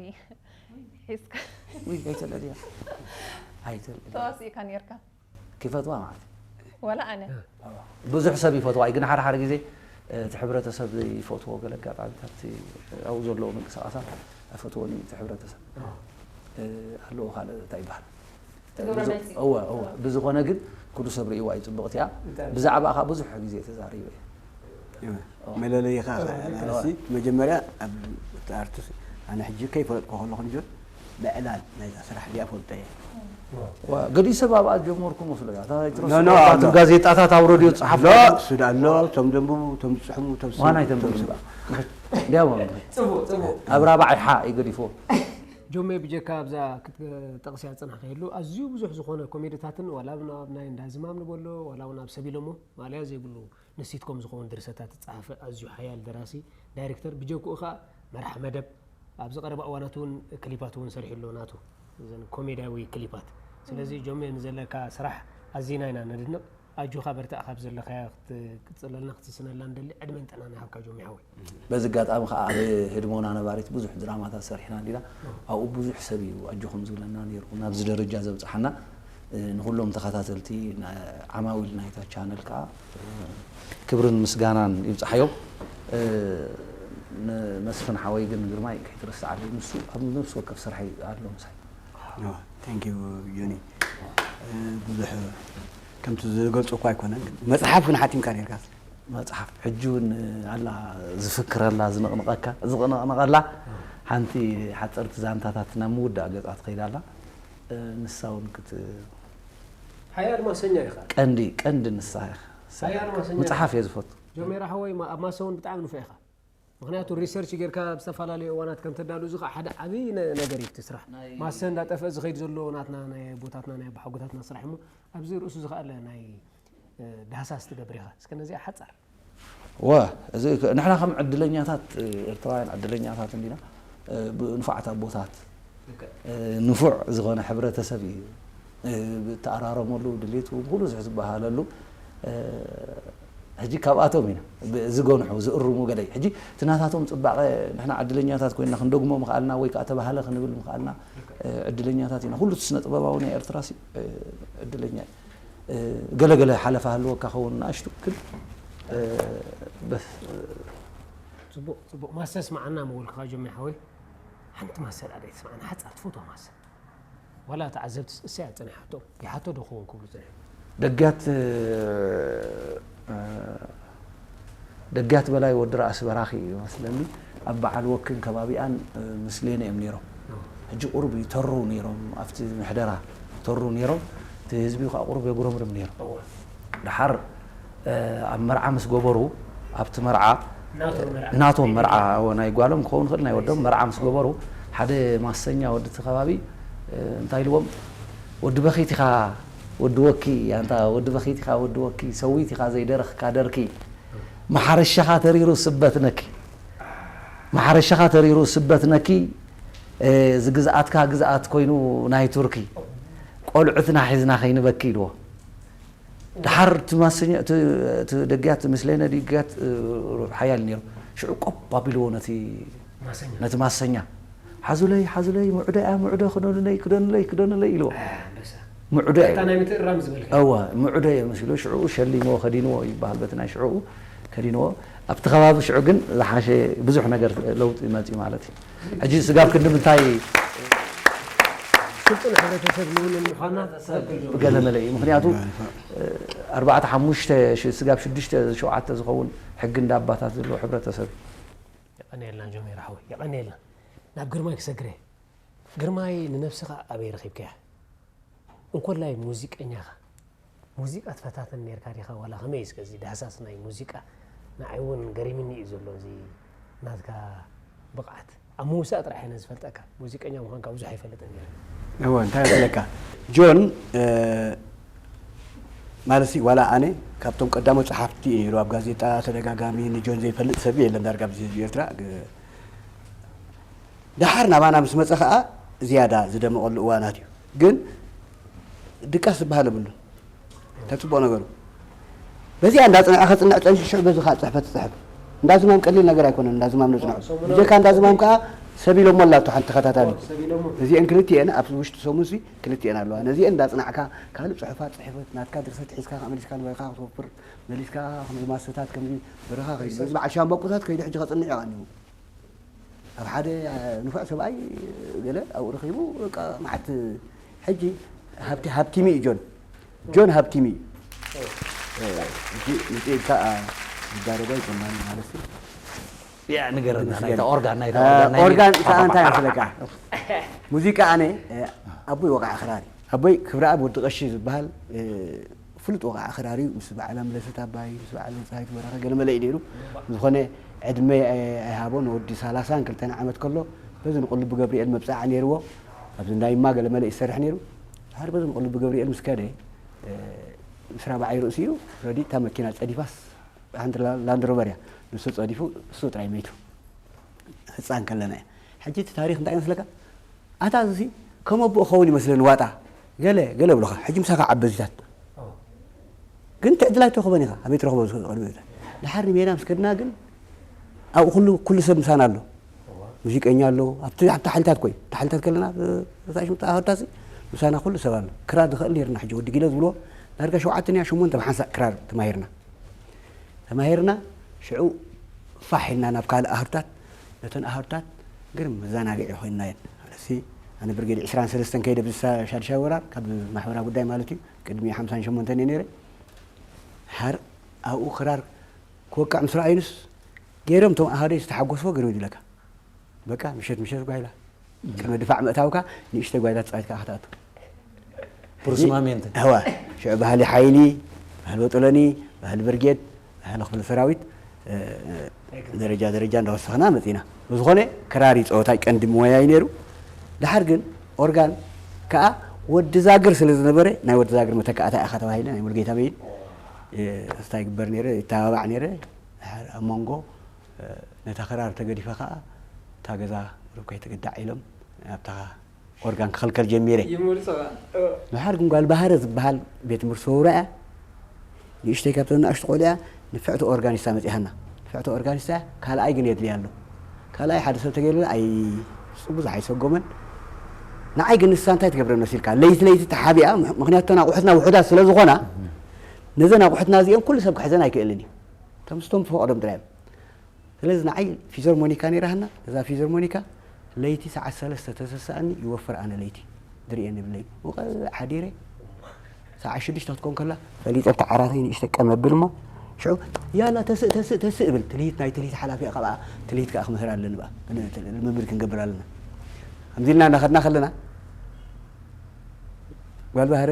ሒዝካ ውይ ኣይተለልያ ኣይተለልያ ተዋሲእካ ነርካ ክፈትዋ ማለት ወላ ኣነ ብዙሕ ሰብ ይፈትዋ እዩ ግን ሓደ ሓደ ግዜ እቲ ሕብረተሰብ ዘይፈትዎ ገለ ኣጋጣሚታት ኣብኡ ዘለዉ ምንቅስቃሳት ኣይፈትዎን እዩ እቲ ሕብረተሰብ ኣለዎ ካልእ እንታይ ይበሃል ትገብሮ መልሲ። እወ እወ ብዝኾነ ግን ኩሉ ሰብ ርእይዋ እዩ ፅብቕቲ እያ ብዛዕባ ኻ ብዙሕ ግዜ ተዛሪበ እየ መለለይኻ ሲ መጀመርያ ኣብ ኣርቲስት ኣነ ሕጂ ከይፈለጥኩ ከለኹ ልጆት ብዕላል ናይዛ ስራሕ እዚኣ ፈልጦ እየ ገዲእ ሰብ ኣብኣ ጀመርኩ መስሎ እያ No, no, ኣሎ። ጋዜጣታት ኣውረድዮ ፀሓፍ እሱ ዳ ኣሎ እቶም ዘንብቡ እቶም ዝፅሕሙ እቶም ዝስሙ፣ ዋና እቶም ኣይተንብብ ዝባ- ፅቡቅ ፅቡቅ ኣብ ራባዕ ሓ እዩ ገዲፎ ጆሜ ብጀካ ኣብዛ ክትጠቕስያ ዝፅናሕካየሉ ኣዝዩ ብዙሕ ዝኾነ ኮሜድታትን ዋላ እውን ኣብ ናይ እንዳ ዝማም ንበሎ ዋላ እውን ኣብ ሰብ ኢሎሞ ማለያ ዘይብሉ ንሲትኮም ዝኾውን ድርሰታት ዝፀሓፈ ኣዝዩ ሓያል ደራሲ ዳይሬክተር ብጀክኡ ከዓ መራሕ መደብ ኣብዚ ቀረባ እዋናት እውን ክሊፓት እውን ሰሪሑ ኣሎ ናቱ እዘን ኮሜድያዊ ክሊፓት ስለዚ ጆሜ ንዘለካ ስራሕ ኣዚና ኢና ነድንቕ ኣጆኻ በርትዕ ካብ ዘለኻዮ ክትቅፅለልና ክትስስነልና ንደሊ ዕድመን ጥዕናን ይሃብካ ጆሜ ሓወይ በዚ ኣጋጣሚ ከዓ ኣብ ህድሞና ነባሪት ብዙሕ ድራማታት ሰሪሕና እንዲና ኣብኡ ብዙሕ ሰብ እዩ ኣጆኹም ዝብለና ነይሩ ናብዚ ደረጃ ዘብፅሓና ንኩሎም ተኸታተልቲ ዓማዊል ናይታ ቻነል ከዓ ክብርን ምስጋናን ይብፅሓዮም ንመስፍን ሓወይ ግን ግርማይ ከይትረስዓለይ ንሱ ኣብ ነብሲ ወከፍ ስራሕ ኣሎ ምሳይ thank you ዮኒ ብዙሕ ከምቲ ዝገልፆ እኳ ኣይኮነን መፅሓፍ ግን ሓቲምካ ነርካ መፅሓፍ ሕጂ እውን ኣላ ዝፍክረላ ዝንቕንቐካ ዝቕንቕንቐላ ሓንቲ ሓፀርቲ ዛንታታት ናብ ምውዳእ ገፃ ትኸይድ ኣላ ንሳ እውን ክት ሓያል ማሰኛ ኢኻ ቀንዲ ቀንዲ ንሳ ኢኻ ሓያል ማሰኛ ምፅሓፍ እየ ዝፈቱ ጆሜራ ሓወይ ኣብ ማሰ እውን ብጣዕሚ ንፉዕ ኢኻ ምክንያቱ ሪሰርች ጌርካ ኣብ ዝተፈላለዩ እዋናት ከም ተዳሉ እዚ ከዓ ሓደ ዓብዪ ነገር እዩ እቲ ስራሕ ማሰ እንዳጠፍአ ዝኸይድ ዘሎ ናትና ናይ ኣቦታትና ናይ ኣቦሓጎታትና ስራሕ እሞ ኣብዚ ርእሱ ዝኸኣለ ናይ ዳህሳስ ትገብር ኢኻ እስከ ነዚኣ ሓፃር ወ እዚ ንሕና ከም ዕድለኛታት ኤርትራውያን ዕድለኛታት እንዲና ንፉዓት ኣቦታት ንፉዕ ዝኾነ ሕብረተሰብ እዩ ተኣራረመሉ ድሌቱ ኩሉ ዝበሃለሉ ሕጂ ካብኣቶም ኢና ዝገንሑ ዝእርሙ ገለ ሕጂ እቲ ናታቶም ፅባቐ ንሕና ዕድለኛታት ኮይና ክንደግሞ ምኽኣልና ወይ ከዓ ተባህለ ክንብል ምኽኣልና ዕድለኛታት ኢና ኩሉ ስነ ጥበባዊ ናይ ኤርትራ ዕድለኛ እዩ ገለገለ ሓለፋ ህልወካ ኸውን ንኣሽቱ ግን ፅቡቅ ፅቡቅ ማሰ ስማዓና ምውልክኻ ጆሚ ሓወይ ሓንቲ ማሰ ዳ ደይ ትስማዓና ሓፃር ትፈትዋ ማሰ ዋላ ተዓዘብቲ እሰይ ኣፀኒሓቶ ይሓቶ ዶ ክኸውን ክብሉ ፀኒሑ ደጋት ደጋት በላይ ወዲ ራእሲ በራኺ እዩ መስለኒ። ኣብ በዓል ወክን ከባቢኣን ምስሌነ እዮም ነይሮም። ሕጂ ቁሩብ ይተሩ ነይሮም፣ ኣብቲ ምሕደራ ተሩ ነይሮም። እቲ ህዝቢ ከዓ ቁሩብ የጉረምርም ነይሩ። ድሓር ኣብ መርዓ ምስ ገበሩ፣ ኣብቲ መርዓ ናቶም መርዓ ናይ ጓሎም ክኸውን ይኽእል፣ ናይ ወዶም መርዓ ምስ ገበሩ፣ ሓደ ማሰኛ ወዲ እቲ ከባቢ እንታይ ኢልዎም? "ወዲ በኺት ኢኻ ወዲ ወኪ፣ ኣንታ ወዲ በኺት ኢኻ ወዲ ወኪ፣ ሰዊት ኢኻ ዘይደረኽካ ደርኪ፣ ማሕረሻኻ ተሪሩ ስበት ነኪ፣ ማሕረሻኻ ተሪሩ ስበት ነኪ፣ እዚ ግዝኣትካ ግዝኣት ኮይኑ ናይ ቱርኪ፣ ቆልዑትና ሒዝና ከይንበኪ" ኢልዎ። ድሓር እቲ ማሰኛ፣ እቲ፣ እቲ ደግያት ምስለነ ድግያት ሓያል ነይሩ። ሽዑ ቆብ ኣቢልዎ ነቲ፣ ነቲ ማሰኛ። "ሓዙለይ፣ ሓዙለይ፣ ምዑደ እያ፣ ምዑደ፣ ክደኑለይ፣ ክደኑለይ፣ ክደኑለይ" ኢልዎ። ምዑደ እዩ። ናይ ምትእራም ዝበልካ። እወ፣ ምዑደ እየ መሲሉ ሽዑ ሸሊምዎ ከዲንዎ ይበሃል፣ በቲ ናይ ሽዑ ከዲንዎ። ኣብቲ ከባቢ ሽዑ ግን ዝሓሸ ብዙሕ ነገር ለውጢ መፅዩ ማለት እዩ። ሕጂ ስጋብ ክንዲ ምንታይ ስልጡን ሕብረተሰብ ንውን ምዃና ገለ መለ እዩ። ምኽንያቱ ኣርባዕተ ሓሙሽተ ሽ-፣ ስጋብ ሽዱሽተ ሸውዓተ ዝኸውን ሕጊ እንዳ ኣባታት ዘለዎ ሕብረተሰብ እዩ። የቐንየልና ጆሜራ ሓወይ፣ የቐንየልና። ናብ ግርማይ ክሰግረ። ግርማይ፣ ንነብስኻ ኣበይ ረኺብካያ? እንኮላይ ሙዚቀኛኻ፣ ሙዚቃ ትፈታተን ነርካ ዲኻ? ዋላ ከመይ እስከ እዚ ዳህሳስ ናይ ሙዚቃ ንዓይ እውን ገሪምኒ እዩ ዘሎ፣ እዚ ናትካ ብቕዓት። ኣብ ምውሳእ ጥራሕ እየ ነዚ ዝፈልጠካ፣ ሙዚቀኛ ምዃንካ ብዙሕ ኣይፈልጥን ነይረ። እወ፣ እንታይ ይመስለካ ጆን፣ እ፣ ማለትሲ ዋላ ኣነ ካብቶም ቀዳሞት ጸሓፍቲ እዩ ነይሩ ኣብ ጋዜጣ ተደጋጋሚ፣ ንጆን ዘይፈልጥ ሰብ የለን ዳርጋ ኣብዚ ህዝቢ ኤርትራ። ግ-፣ ደሓር ናባና ምስ መጸ ኸኣ ዝያዳ ዝደመቐሉ እዋናት እዩ። ግን ድቃስ ዝበሃል የብሉን። እንታይ ጽቡቕ ነገሩ። በዚኣ እንዳጽንዐ ከጽንዕ ጸንሹ ሽዑ በዚ ኸኣ ጽሕፈት ትጽሕፍ። እንዳዝማም ቀሊል ነገር ኣይኮነን፣ እንዳዝማም ነጽንዖ። ብጀካ እንዳዝማም ከኣ ሰብ ኢሎሞ ኣላቶ ሓንቲ ተኸታታሊ። እዚአን ክልቲአን ኣብ ውሽጢ ሰሙንሲ ክልቲአን ኣለዋ። ነዚአን እንዳጽናዕካ ካልእ ጽሑፋት ጽሕፈት ናትካ ድርሰት ሒዝካ ከኣ መሊስካ ንበረኻ ክትወፍር፣ መሊስካ ከምዚ ማሰታት ከምዚ በረኻ ከይዱ። በዚ በዓል ሻምበቆታት ከይዱ ሕጂ ከጽንዕ ይቐንዩ። ኣብ ሓደ ንፉዕ ሰብኣይ ገለ ኣብኡ ረኺቡ በቃ መዓት ሕጂ ሃብቲ-፣ ሃብቲሚ እዩ ጆን። ጆን ሃብቲሚ እዩ። ሕጂ ምጽእ ኢልካ ዝዳረጎ ኣይኮናን ማለት እዩ። ያ ንገረና፣ ናይታ ኦርጋን፣ ናይታ ኦርጋን፣ ናይ ኦርጋን ከኣ እንታይ መስለካ? ሙዚቃ ኣነ፣ ኣቦይ ወቕዓ ክራር እዩ። ኣቦይ ክብረኣብ ወዲ ቀሺ ዝበሃል፣ ፍሉጥ ወቕዓ ክራር እዩ። ምስ በዓል ኣምለሰት ኣባይ፣ ምስ በዓል ፀሃይቱ በረኸ ገለመለ እዩ ነይሩ። ዝኾነ ዕድመ ኣይሃቦን፣ ወዲ ሰላሳን ክልተን ዓመት ከሎ በዚ ንቁልቢ ገብርኤል መብፅዓ ነይርዎ። ኣብዚ እንዳይማ ገለመለ እዩ ዝሰርሕ ነይሩ። ድሓር በዚ ንቁልቢ ገብርኤል ምስ ከደ፣ ምስ ራብዓይ ርእሲኡ ረዲ እታ መኪና ፀዲፋስ፣ ሓንቲ ላ-፣ ላንድ ሮቨር እያ። ንሱ ጸዲፉ፣ እሱ ጥራይ መይቱ። ህጻን ከለና እያ። ሕጂ እቲ ታሪኽ እንታይ ይመስለካ? ኣታ እዚ ከም ኣቦኡ ክኸውን ይመስለኒ ዋጣ። ገለ፣ ገለ ብሎኻ። ሕጂ ምሳኻ ዓበዚታት። ግን ትዕድል ኣይትረኽቦን ኢኻ። ኣበይ ትረኽቦ ዝኽእል ቅድሚ እታ? ድሓር ንሜዳ ምስ ከድና ግን ኣብኡ ኩሉ፣ ኩሉ ሰብ ምሳና ኣሎ። ሙዚቀኛ ኣሎ። ኣብቲ፣ ኣብቲ ሓይልታት ኮይ፣ ኣብቲ ሓይልታት ከለና፣ እ፣ እታ ሽምጣ ኣወዳሲ ምሳና ኩሉ ሰብ ኣሎ። ክራር ንኽእል ነይርና ሕጂ ወዲ ጊለ ዝብልዎ ዳርጋ ሸውዓተ ሸሞንተ ብሓንሳእ ክራር ተማሂርና። ተማሂርና ሽዑ ፋሕ ኢልና ናብ ካልእ ኣህዱታት፣ ነተን ኣህዱታት ግርም መዘናግዒ ኮይንናየን። ማለትሲ ኣነ ብርጌድ ዕስራን ሰለስተን ከይደ ብዝሳ-፣ ሻድሻይ ወራር ካብ ማሕበራዊ ጉዳይ ማለት እዩ፣ ቅድሚ ሓምሳን ሸሞንተን እየ ነይረ። ድሓር ኣብኡ ክራር ክወቅዕ ምስ ረኣዩንስ ገይሮም እቶም ኣሃደይ ዝተሓጎስዎ ግርም ይብለካ። በቃ ምሸት ምሸት ጓይላ ቅድሚ ድፋዕ ምእታውካ ንእሽተይ ጓይላ ተጻዊትካ ኢኻ ትኣቱ። ፕሩስማሜንት። እዋ፣ ሽዑ ባህሊ ሓይሊ፣ ባህሊ በጦሎኒ፣ ባህሊ ብርጌድ፣ ባህሊ ክፍለ ሰራዊት፣ እ፣ ደረጃ ደረጃ እንዳወሰኽና መጺና። ብዝኾነ ክራር እዩ ጸወታይ ቀንዲ ሞያይ ነይሩ። ድሓር ግን ኦርጋን ከኣ ወዲ ዛግር ስለ ዝነበረ ናይ ወዲ ዛግር መተካእታ ኢኻ ተባሂለ ናይ ሙሉጌታ በይን፣ እ፣ እንታይ ይግበር ነይረ፣ ይተባባዕ ነይረ። ድሓር ኣብ መንጎ ነታ ክራር ተገዲፈ ኸኣ እታ ገዛ ቁሩብ ከይትግዳዕ ኢሎም ኣብታ ኦርጋን ክኽልከል ጀሚረ። ይመልሶ ኸኣ። ድሓር ግን ጓል ባህረ ዝበሃል ቤት ትምህርቲ ሰውራ እያ። ንእሽተይ ካብተን ንኣሽቱ ቆልዑ እያ። ንፍዕቲ ኦርጋኒስታ መጺኣና። ንፍዕቲ ኦርጋኒስታ እያ። ካልኣይ ግን የድልያ ኣሎ። ካልኣይ ሓደ ሰብ ተገይሩላ ኣይ-፣ ብዙሕ ኣይሰጎመን። ንዓይ ግን ንሳ እንታይ ትገብረ መሲልካ? ለይቲ ለይቲ ተሓቢኣ፣ ምኽ-፣ ምኽንያቱ እተን ኣቑሑትና ውሑዳት ስለ ዝኾና፣ ነዘን ኣቑሑትና እዚአን ኩሉ ሰብ ክሕዘን ኣይክእልን እዩ። እቶም ምስቶም ዝፈቐዶም ጥራይ እዮም። ስለዚ ንዓይ ፊዘርሞኒካ ነይራትና። እዛ ፊዘርሞኒካ ለይቲ ሰዓት ሰለስተ ተሰስኣኒ ይወፍር ኣነ ለይቲ ድርእየኒ ብለይ። ውቐ ሓዲረ ሰዓት ሽዱሽተ ክትኮን ከላ ፈሊጠ ኣብቲ ዓራተይ ንእሽተ ቀም ኣብል እሞ ሽዑ ያላ ተስእ ተስእ ተስእ እብል። ትልሂት ናይ ትልሂት ሓላፊ እያ። ካብኣ ትልሂት ከኣ ክምህር ኣለኒ። በኣ ልምምድ ክንገብር ኣለና። ከምዚ ኢልና እናኸድና ከለና ጓል ባህረ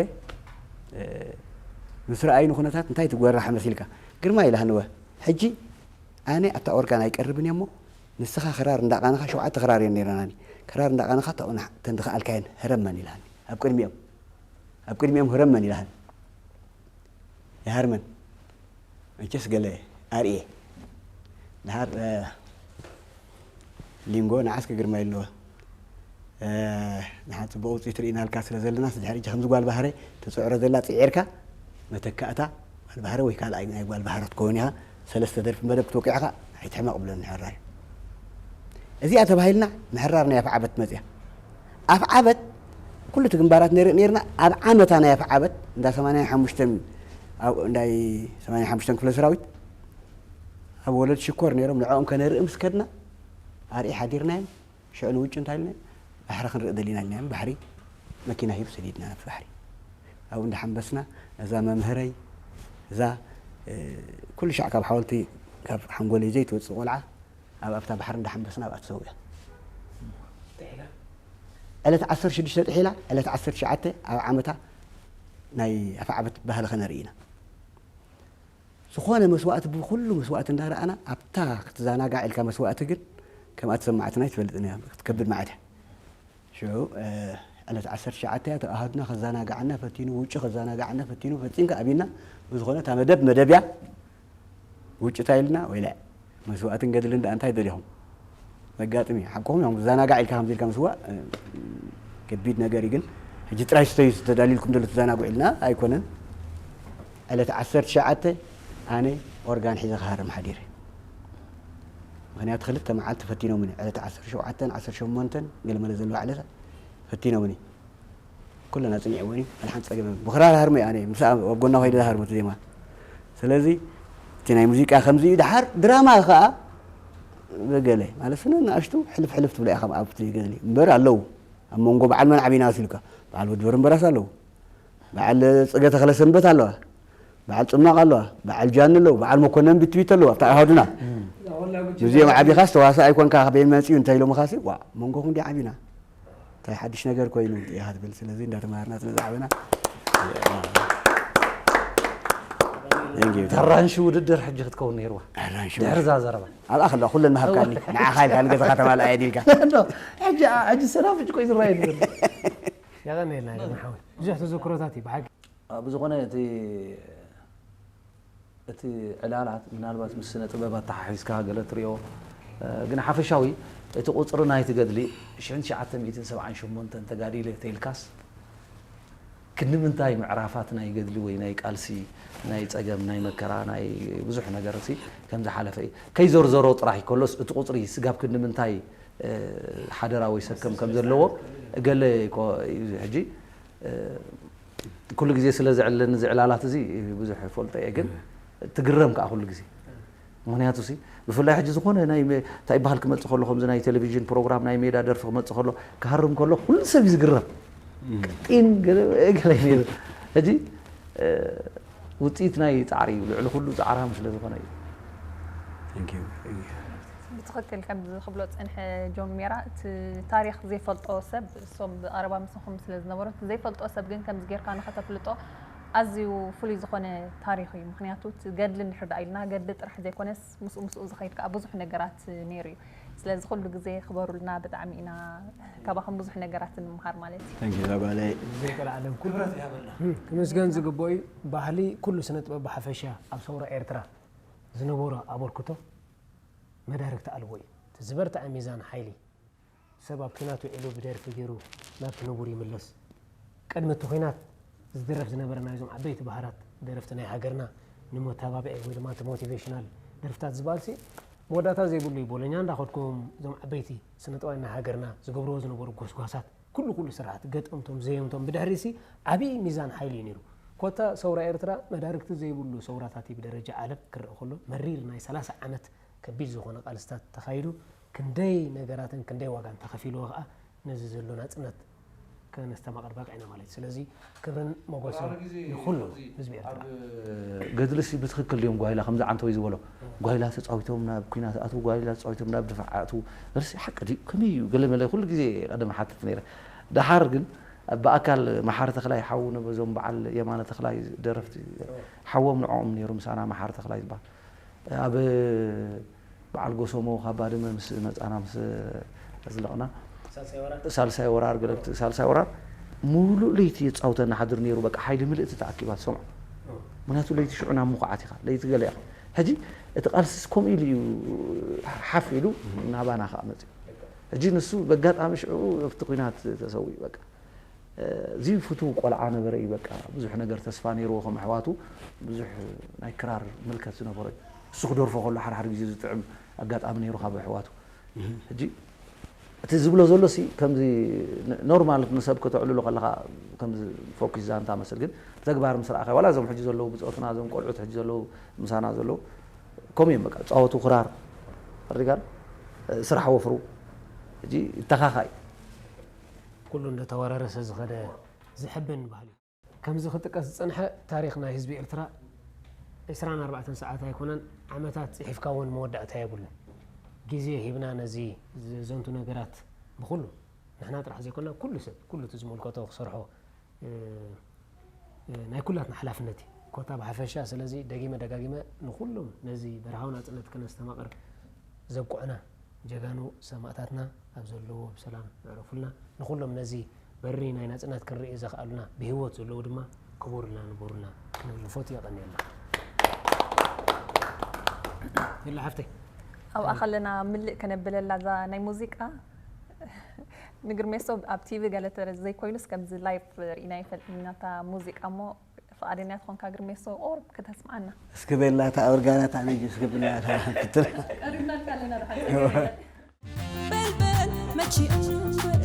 ምስ ረኣይኒ ኩነታት እንታይ ትጎራሕ መሲልካ? ግርማ ኢላህንወ። ሕጂ ኣነ ኣብታ ኦርጋን ኣይቀርብን እየ እሞ ንስኻ ክራር እንዳቓንኻ፣ ሸውዓተ ክራር እየን ነይረናኒ። ክራር እንዳቓንኻ ተን ዝኸኣልካየን ህረመን ኢላኒ። ኣብ ቅድሚኦም ኣብ ቅድሚኦም ህረመን ኢላኒ። ይሃርመን። መቸስ ገለ ኣርእየ። ድሓር ሊንጎ ንዓስኪ ግርማ ኢልዎ። ንሓን ጽቡቕ ውፅኢት ርኢናልካ ስለ ዘለና ስድሕር እጂ ከምዚ ጓል ባህረ ትፅዕሮ ዘላ ፅዒርካ መተካእታ ጓል ባህረ ወይ ካልኣይ ናይ ጓል ባህረ ትከውን ኢኻ። ሰለስተ ደርፊ መደብ ክትወቅዕኻ ኣይትሕመቕ ብለኒ ሕራይ። እዚኣ ተባሂልና ምሕራር ናይ ኣፍዓበት መፅያ። ኣፍዓበት ኩሉ እቲ ግንባራት ነርኢ ነርና። ኣብ ዓመታ ናይ ኣፍዓበት እንዳ ሰማንያን ሓሙሽተን ኣብ እንዳይ ሰማንያን ሓሙሽተን ክፍለ ሰራዊት ኣብ ወለድ ሽኮር ነይሮም። ንዕኦም ከነርኢ ምስ ከድና ኣርኢ ሓዲርናዮም። ሽዑ ንውጭ እንታይ ኢልና ባሕሪ ክንርኢ ደሊና ኢልና ባሕሪ መኪና ሂብ ሰዲድና ናብቲ ባሕሪ ኣብኡ እንዳሓንበስና እዛ መምህረይ እዛ ኩሉ ሻዕ ካብ ሓወልቲ ካብ ሓንጎለይ ዘይትወፅእ ቆልዓ ኣብ ኣብታ ባሕሪ እንዳሓንበስና ኣብኣ ትሰውያ። ዕለት ዓሰርተ ሽዱሽተ ጥሒላ ዕለት ዓሰርተ ትሽዓተ ኣብ ዓመታ ናይ ኣፍዓበት ባህሊ ከነርኢ ኢና። ዝኾነ መስዋእቲ ብኩሉ መስዋእቲ እንዳረኣና ኣብታ ክትዘናጋዕ ኢልካ መስዋእቲ ግን ከምኣ ተሰማዕትና ኣይትፈልጥን እያ ክትከብድ መዓት እያ። ሽዑ ዕለት ዓሰርተ ትሽዓተ እያ ተኣሃዱና ከዘናጋዓና ፈቲኑ ውጭ ከዘናጋዓና ፈቲኑ ፈፂምካ ኣብና ብዝኾነ እታ መደብ መደብ እያ። ውጭ እንታይ ኢልና ወይለ መስዋእትን ገድልን ደኣ እንታይ ደሊኹም መጋጥም እዩ ሓቅኹም እዮም። ዘናጋዕ ኢልካ ከምዚ ኢልካ ምስዋእ ከቢድ ነገር እዩ። ግን ሕጂ ጥራይ ስተዩ ተዳሊልኩም ዘሎ ተዘናግዑ ኢልና ኣይኮነን። ዕለት ዓሰርተ ትሽዓተ ኣነ ኦርጋን ሒዘ ክሃርም ሓዲረ። ምክንያቱ ክልተ መዓልቲ ፈቲኖምኒ ዕለት ዓሰርተ ሸውዓተን ዓሰርተ ሸሞንተን ገለመለ ዘለዋ ዕለታት ፈቲኖምኒ። ኩለን ኣጽኒዕወን እዩ። ኣነ ሓንቲ ጸገም የብሉን። ብኽራር ሃርሞ እየ ኣነ፣ ምስኣ ኣብ ጎና ኮይነ ዝሃርሞ እቲ ዜማ። ስለዚ እቲ ናይ ሙዚቃ ከምዚ እዩ። ደሓር ድራማ ከኣ በገለ ማለት ስነ ንኣሽቱ ሕልፍ ሕልፍ ትብላ ኢኻ ኣብቲ ገለ እምበር ኣለዉ። ኣብ መንጎ በዓል መን ዓቢና መሲልካ? በዓል ወዲ በረምበራስ ኣለዉ። በዓል ጽገ ተኽለ ሰንበት ኣለዋ። በዓል ጽማቕ ኣለዋ። በዓል ጃኒ ኣለዉ። በዓል መኮነን ቢትቢት ኣለዉ። ኣብታ ኣሃዱና። ምስዚኦም ዓቢኻስ ተዋሳእ ኣይኮንካ፣ ካበይ መጺኡ እንተ ኢሎምኻሲ፣ ዋእ፣ መንጎኹም ድዩ ዓቢና? እንታይ ሓድሽ ነገር ኮይኑ ኢኻ ትብል። ስለዚ እንዳተማሃርና ስለ ዝዓበና። Thank you። ተራንሺ ውድድር ሕጂ ክትከውን ነይርዋ። ኣራንሺ ድሕሪ እዛ ዘረባ። ኣብኣ ከለዋ ኩለን ምሃብካኒ። ንዓኻ ኢልካ ንገዛኻ ተማልኣ እየ ዲልካ። ሕጂ፣ ሕጂ ሰናፍጭ ኮይ ዝረኣየኒ ዘሎ። የቐንየልና ድማ ሓወይ። ብዙሕ ተዘክሮታት እዩ ብሓቂ። ብዝኾነ እቲ እቲ ዕላላት ምናልባት ምስ ስነ ጥበብ ኣተሓሒዝካ ገለ ትሪኦ፣ እ፣ ግን ሓፈሻዊ እቲ ቁጽሪ ናይቲ ገድሊ ሽሕን ትሽዓተ ሚእትን ሰብዓን ሸሞንተን ተጋዲለ ተኢልካስ ክንዲ ምንታይ ምዕራፋት ናይ ገድሊ ወይ ናይ ቃልሲ፣ ናይ ጸገም፣ ናይ መከራ፣ ናይ ብዙሕ ነገር ሲ ከም ዝሓለፈ እዩ። ከይዘርዘሮ ጥራሕ እዩ ከሎስ እቲ ቁጽሪ ስጋብ ክንዲ ምንታይ፣ እ፣ ሓደራ ወይ ሰከም ከም ዘለዎ ገለ ኮ-፣ እዩ ሕጂ፣ እ፣ ኩሉ ግዜ ስለ ዘዕልለኒ እዚ ዕላላት እዚ ብዙሕ ይፈልጦ እየ፣ ግን ትግረም ከኣ ኩሉ ግዜ። ምኽንያቱ ሲ ብፍላይ ሕጂ ዝኾነ ናይ መ-፣ እንታይ ይበሃል ክመጽእ ከሎ፣ ከምዚ ናይ ቴሌቪዥን ፕሮግራም ናይ ሜዳ ደርፊ ክመጽእ ከሎ፣ ክሃርም ከሎ ኩሉ ሰብ እዩ ዝግረም። ቅጢን ገለ ገለ እዩ ነይሩ። ሕጂ፣ እ፣ ውጽኢት ናይ ጻዕሪ እዩ፣ ልዕሊ ኩሉ ጻዕራም ስለ ዝኾነ እዩ። Thank you። ብትኽክል ከምዚ ክብሎ ዝጸንሐ ጆን ሜራ፣ እቲ ታሪኽ ዘይፈልጦ ሰብ፣ እሶም ብቐረባ ምስኹም ስለ ዝነበሩ፣ እቲ ዘይፈልጦ ሰብ ግን ከምዚ ጌርካ ንኸተፍልጦ ኣዝዩ ፍሉይ ዝኾነ ታሪኽ እዩ። ምኽንያቱ እቲ ገድሊ እንድሕር ደኣ ኢልና፣ ገድሊ ጥራሕ ዘይኮነስ ምስኡ ምስኡ ዝኸይድ ከኣ ብዙሕ ነገራት ነይሩ እዩ። ስለዚ ኩሉ ግዜ ክበሩልና፣ ብጣዕሚ ኢና ካባኹም ብዙሕ ነገራት ንምሃር ማለት እዩ። Thank you እዛ ጓለይ። ዘይቀልዓለም ኩሉ ክብረት ይሃበልና። እም፣ ክምስገን ዝግብኦ እዩ። ባህሊ ኩሉ ስነ ጥበብ ብሓፈሻ ኣብ ሰውራ ኤርትራ ዝነበሮ ኣበርክቶ መዳርግቲ ኣልቦ እዩ። እቲ ዝበርትዐ ሚዛን ሓይሊ፣ ሰብ ኣብ ኲናት ውዒሉ ብደርፊ ገይሩ ናብቲ ንቡር ይምለስ። ቅድሚ እቲ ኲናት ዝድረፍ ዝነበረ ናይዞም ዓበይቲ ባህራት ደረፍቲ ናይ ሃገርና ንመተባብዒ ወይ ድማ እቲ ሞቲቬሽናል ደርፍታት ዝበሃልሲ መወዳእታ ዘይብሉ እዩ። ቦሎኛ እንዳኸድኩም እዞም ዓበይቲ ስነ ጥበባውያን ናይ ሃገርና ዝገብርዎ ዝነበሩ ጎስጓሳት፣ ኩሉ ኩሉ ስራሓት፣ ገጠምቶም፣ ዘየምቶም፣ ብድሕሪሲ ዓብዪ ሚዛን ሓይሊ እዩ ነይሩ። ኮታ ሰውራ ኤርትራ መዳርግቲ ዘይብሉ ሰውራታት እዩ ብደረጃ ዓለም ክረአ ከሎ፣ መሪር ናይ ሰላሳ ዓመት ከቢድ ዝኾነ ቃልስታት ተኻይዱ፣ ክንደይ ነገራትን ክንደይ ዋጋን ተኸፊልዎ ከኣ ነዚ ዘሎ ናጽነት ከነስተማቕር በቂዕና ማለት እዩ። ስለዚ ክብርን ሞጎስን ንኹሉ ህዝቢ ኤርትራ። ገድልሲ ብትኽክል ድዮም ጓይላ ከምዚ ዓንተወይ ዝበሎ ጓይላ ተፃዊቶም ናብ ኩናት ኣትዉ ጓይላ ተፃዊቶም ናብ ድፋዕ ኣትዉ ገድልሲ ሓቂ ድዩ ከመይ እዩ ገለ መለ ኩሉ ግዜ ቀደም ሓትት ነይረ። ደሓር ግን ብኣካል መሓሪ ተኽላይ ሓዉ ነበዞም በዓል የማነ ተኽላይ ደረፍቲ ሓዎም ንዕኦም ነይሩ ምሳና መሓሪ ተኽላይ ዝበሃል ኣብ በዓል ጎሶሞ ካብ ባድመ ምስ መፃና ምስ ኣዝለቕና ሳልሳይ ወራር ገለብቲ ሳልሳይ ወራር ሙሉእ ለይቲ የፃውተና ሓድር ነይሩ በቃ ሓይሊ ምልእቲ ተኣኪባ ትሰምዖ ምክንያቱ ለይቲ ሽዑ ናብ ምኩዓት ኢኻ ለይቲ ገለ ኢኻ ሕጂ እቲ ቃልስስ ከምኡ ኢሉ እዩ ሓፍ ኢሉ ናባና ከዓ መፅኡ ሕጂ ንሱ በጋጣሚ ሽዑ ኣብቲ ኩናት ተሰዊኡ በቃ እዚ ፍቱው ቆልዓ ነበረ እዩ በቃ ብዙሕ ነገር ተስፋ ነይርዎ ከም ኣሕዋቱ ብዙሕ ናይ ክራር ምልከት ዝነበሮ እዩ እሱ ክደርፎ ከሎ ሓድሓደ ግዜ ዝጥዕም ኣጋጣሚ ነይሩ ካብ ኣሕዋቱ ሕጂ እቲ ዝብሎ ዘሎ ሲ ከምዚ ኖርማል ንሰብ ከተዕልሎ ከለካ ከምዚ ፎኪስ ዛንታ መስል ግን ብተግባር ምስ ረኣካ ዋላ እዞም ሕጂ ዘለዉ ብፆትና እዞም ቆልዑት ሕጂ ዘለዉ ምሳና ዘለዉ ከምኡ እዮም በቃ ፃወቱ ክራር ሪጋል ስራሕ ወፍሩ ሕጂ ይተካካ እዩ ኩሉ እንዳተወራረሰ ዝኸደ ዘሕብን ባህሊ እዩ። ከምዚ ክጥቀስ ዝጸንሐ ታሪኽ ናይ ህዝቢ ኤርትራ ዕስራን ኣርባዕተን ሰዓት ኣይኮነን፣ ዓመታት ጽሒፍካ እውን መወዳእታ የብሉን። ግዜ ሂብና ነዚ ዘዘንቱ ነገራት ብኹሉ ንሕና ጥራሕ ዘይኮና ኩሉ ሰብ ኩሉ እቲ ዝምልከቶ ክሰርሖ ናይ ኩላትና ሓላፍነት እዩ ኮታ ብሓፈሻ። ስለዚ ደጊመ ደጋጊመ ንኹሎም ነዚ በረሃዊ ናጽነት ከነስተማቕር ዘብቅዑና ጀጋኑ ሰማእታትና ኣብ ዘለውዎ ብሰላም ይዕረፉልና። ንኹሎም ነዚ በሪ ናይ ናጽነት ክንርኢ ዘኽኣሉና ብህይወት ዘለዉ ድማ ክቡር ኢልና ንበሩልና ክንብል ንፈቱ። የቐንየልና። የላ ሓፍተይ ኣብኣ ከለና ምልእ ከነብለላ እዛ ናይ ሙዚቃ ንግርሜሶ ኣብ ቲቪ ገለ ዘይኮይኑስ ከምዚ ላይፍ ርኢና ይፈልጥና እታ ሙዚቃ እሞ ፍቓደኛ ትኾንካ ግርሜሶ ቁሩብ ክተስምዓና። እስኪ በላ እታ ኦርጋና እታ ነጂ እስኪ ብላ እታ ክትል። ቀሪብናልካ ኣለና ድሓን። በልበል መቺ እምበር።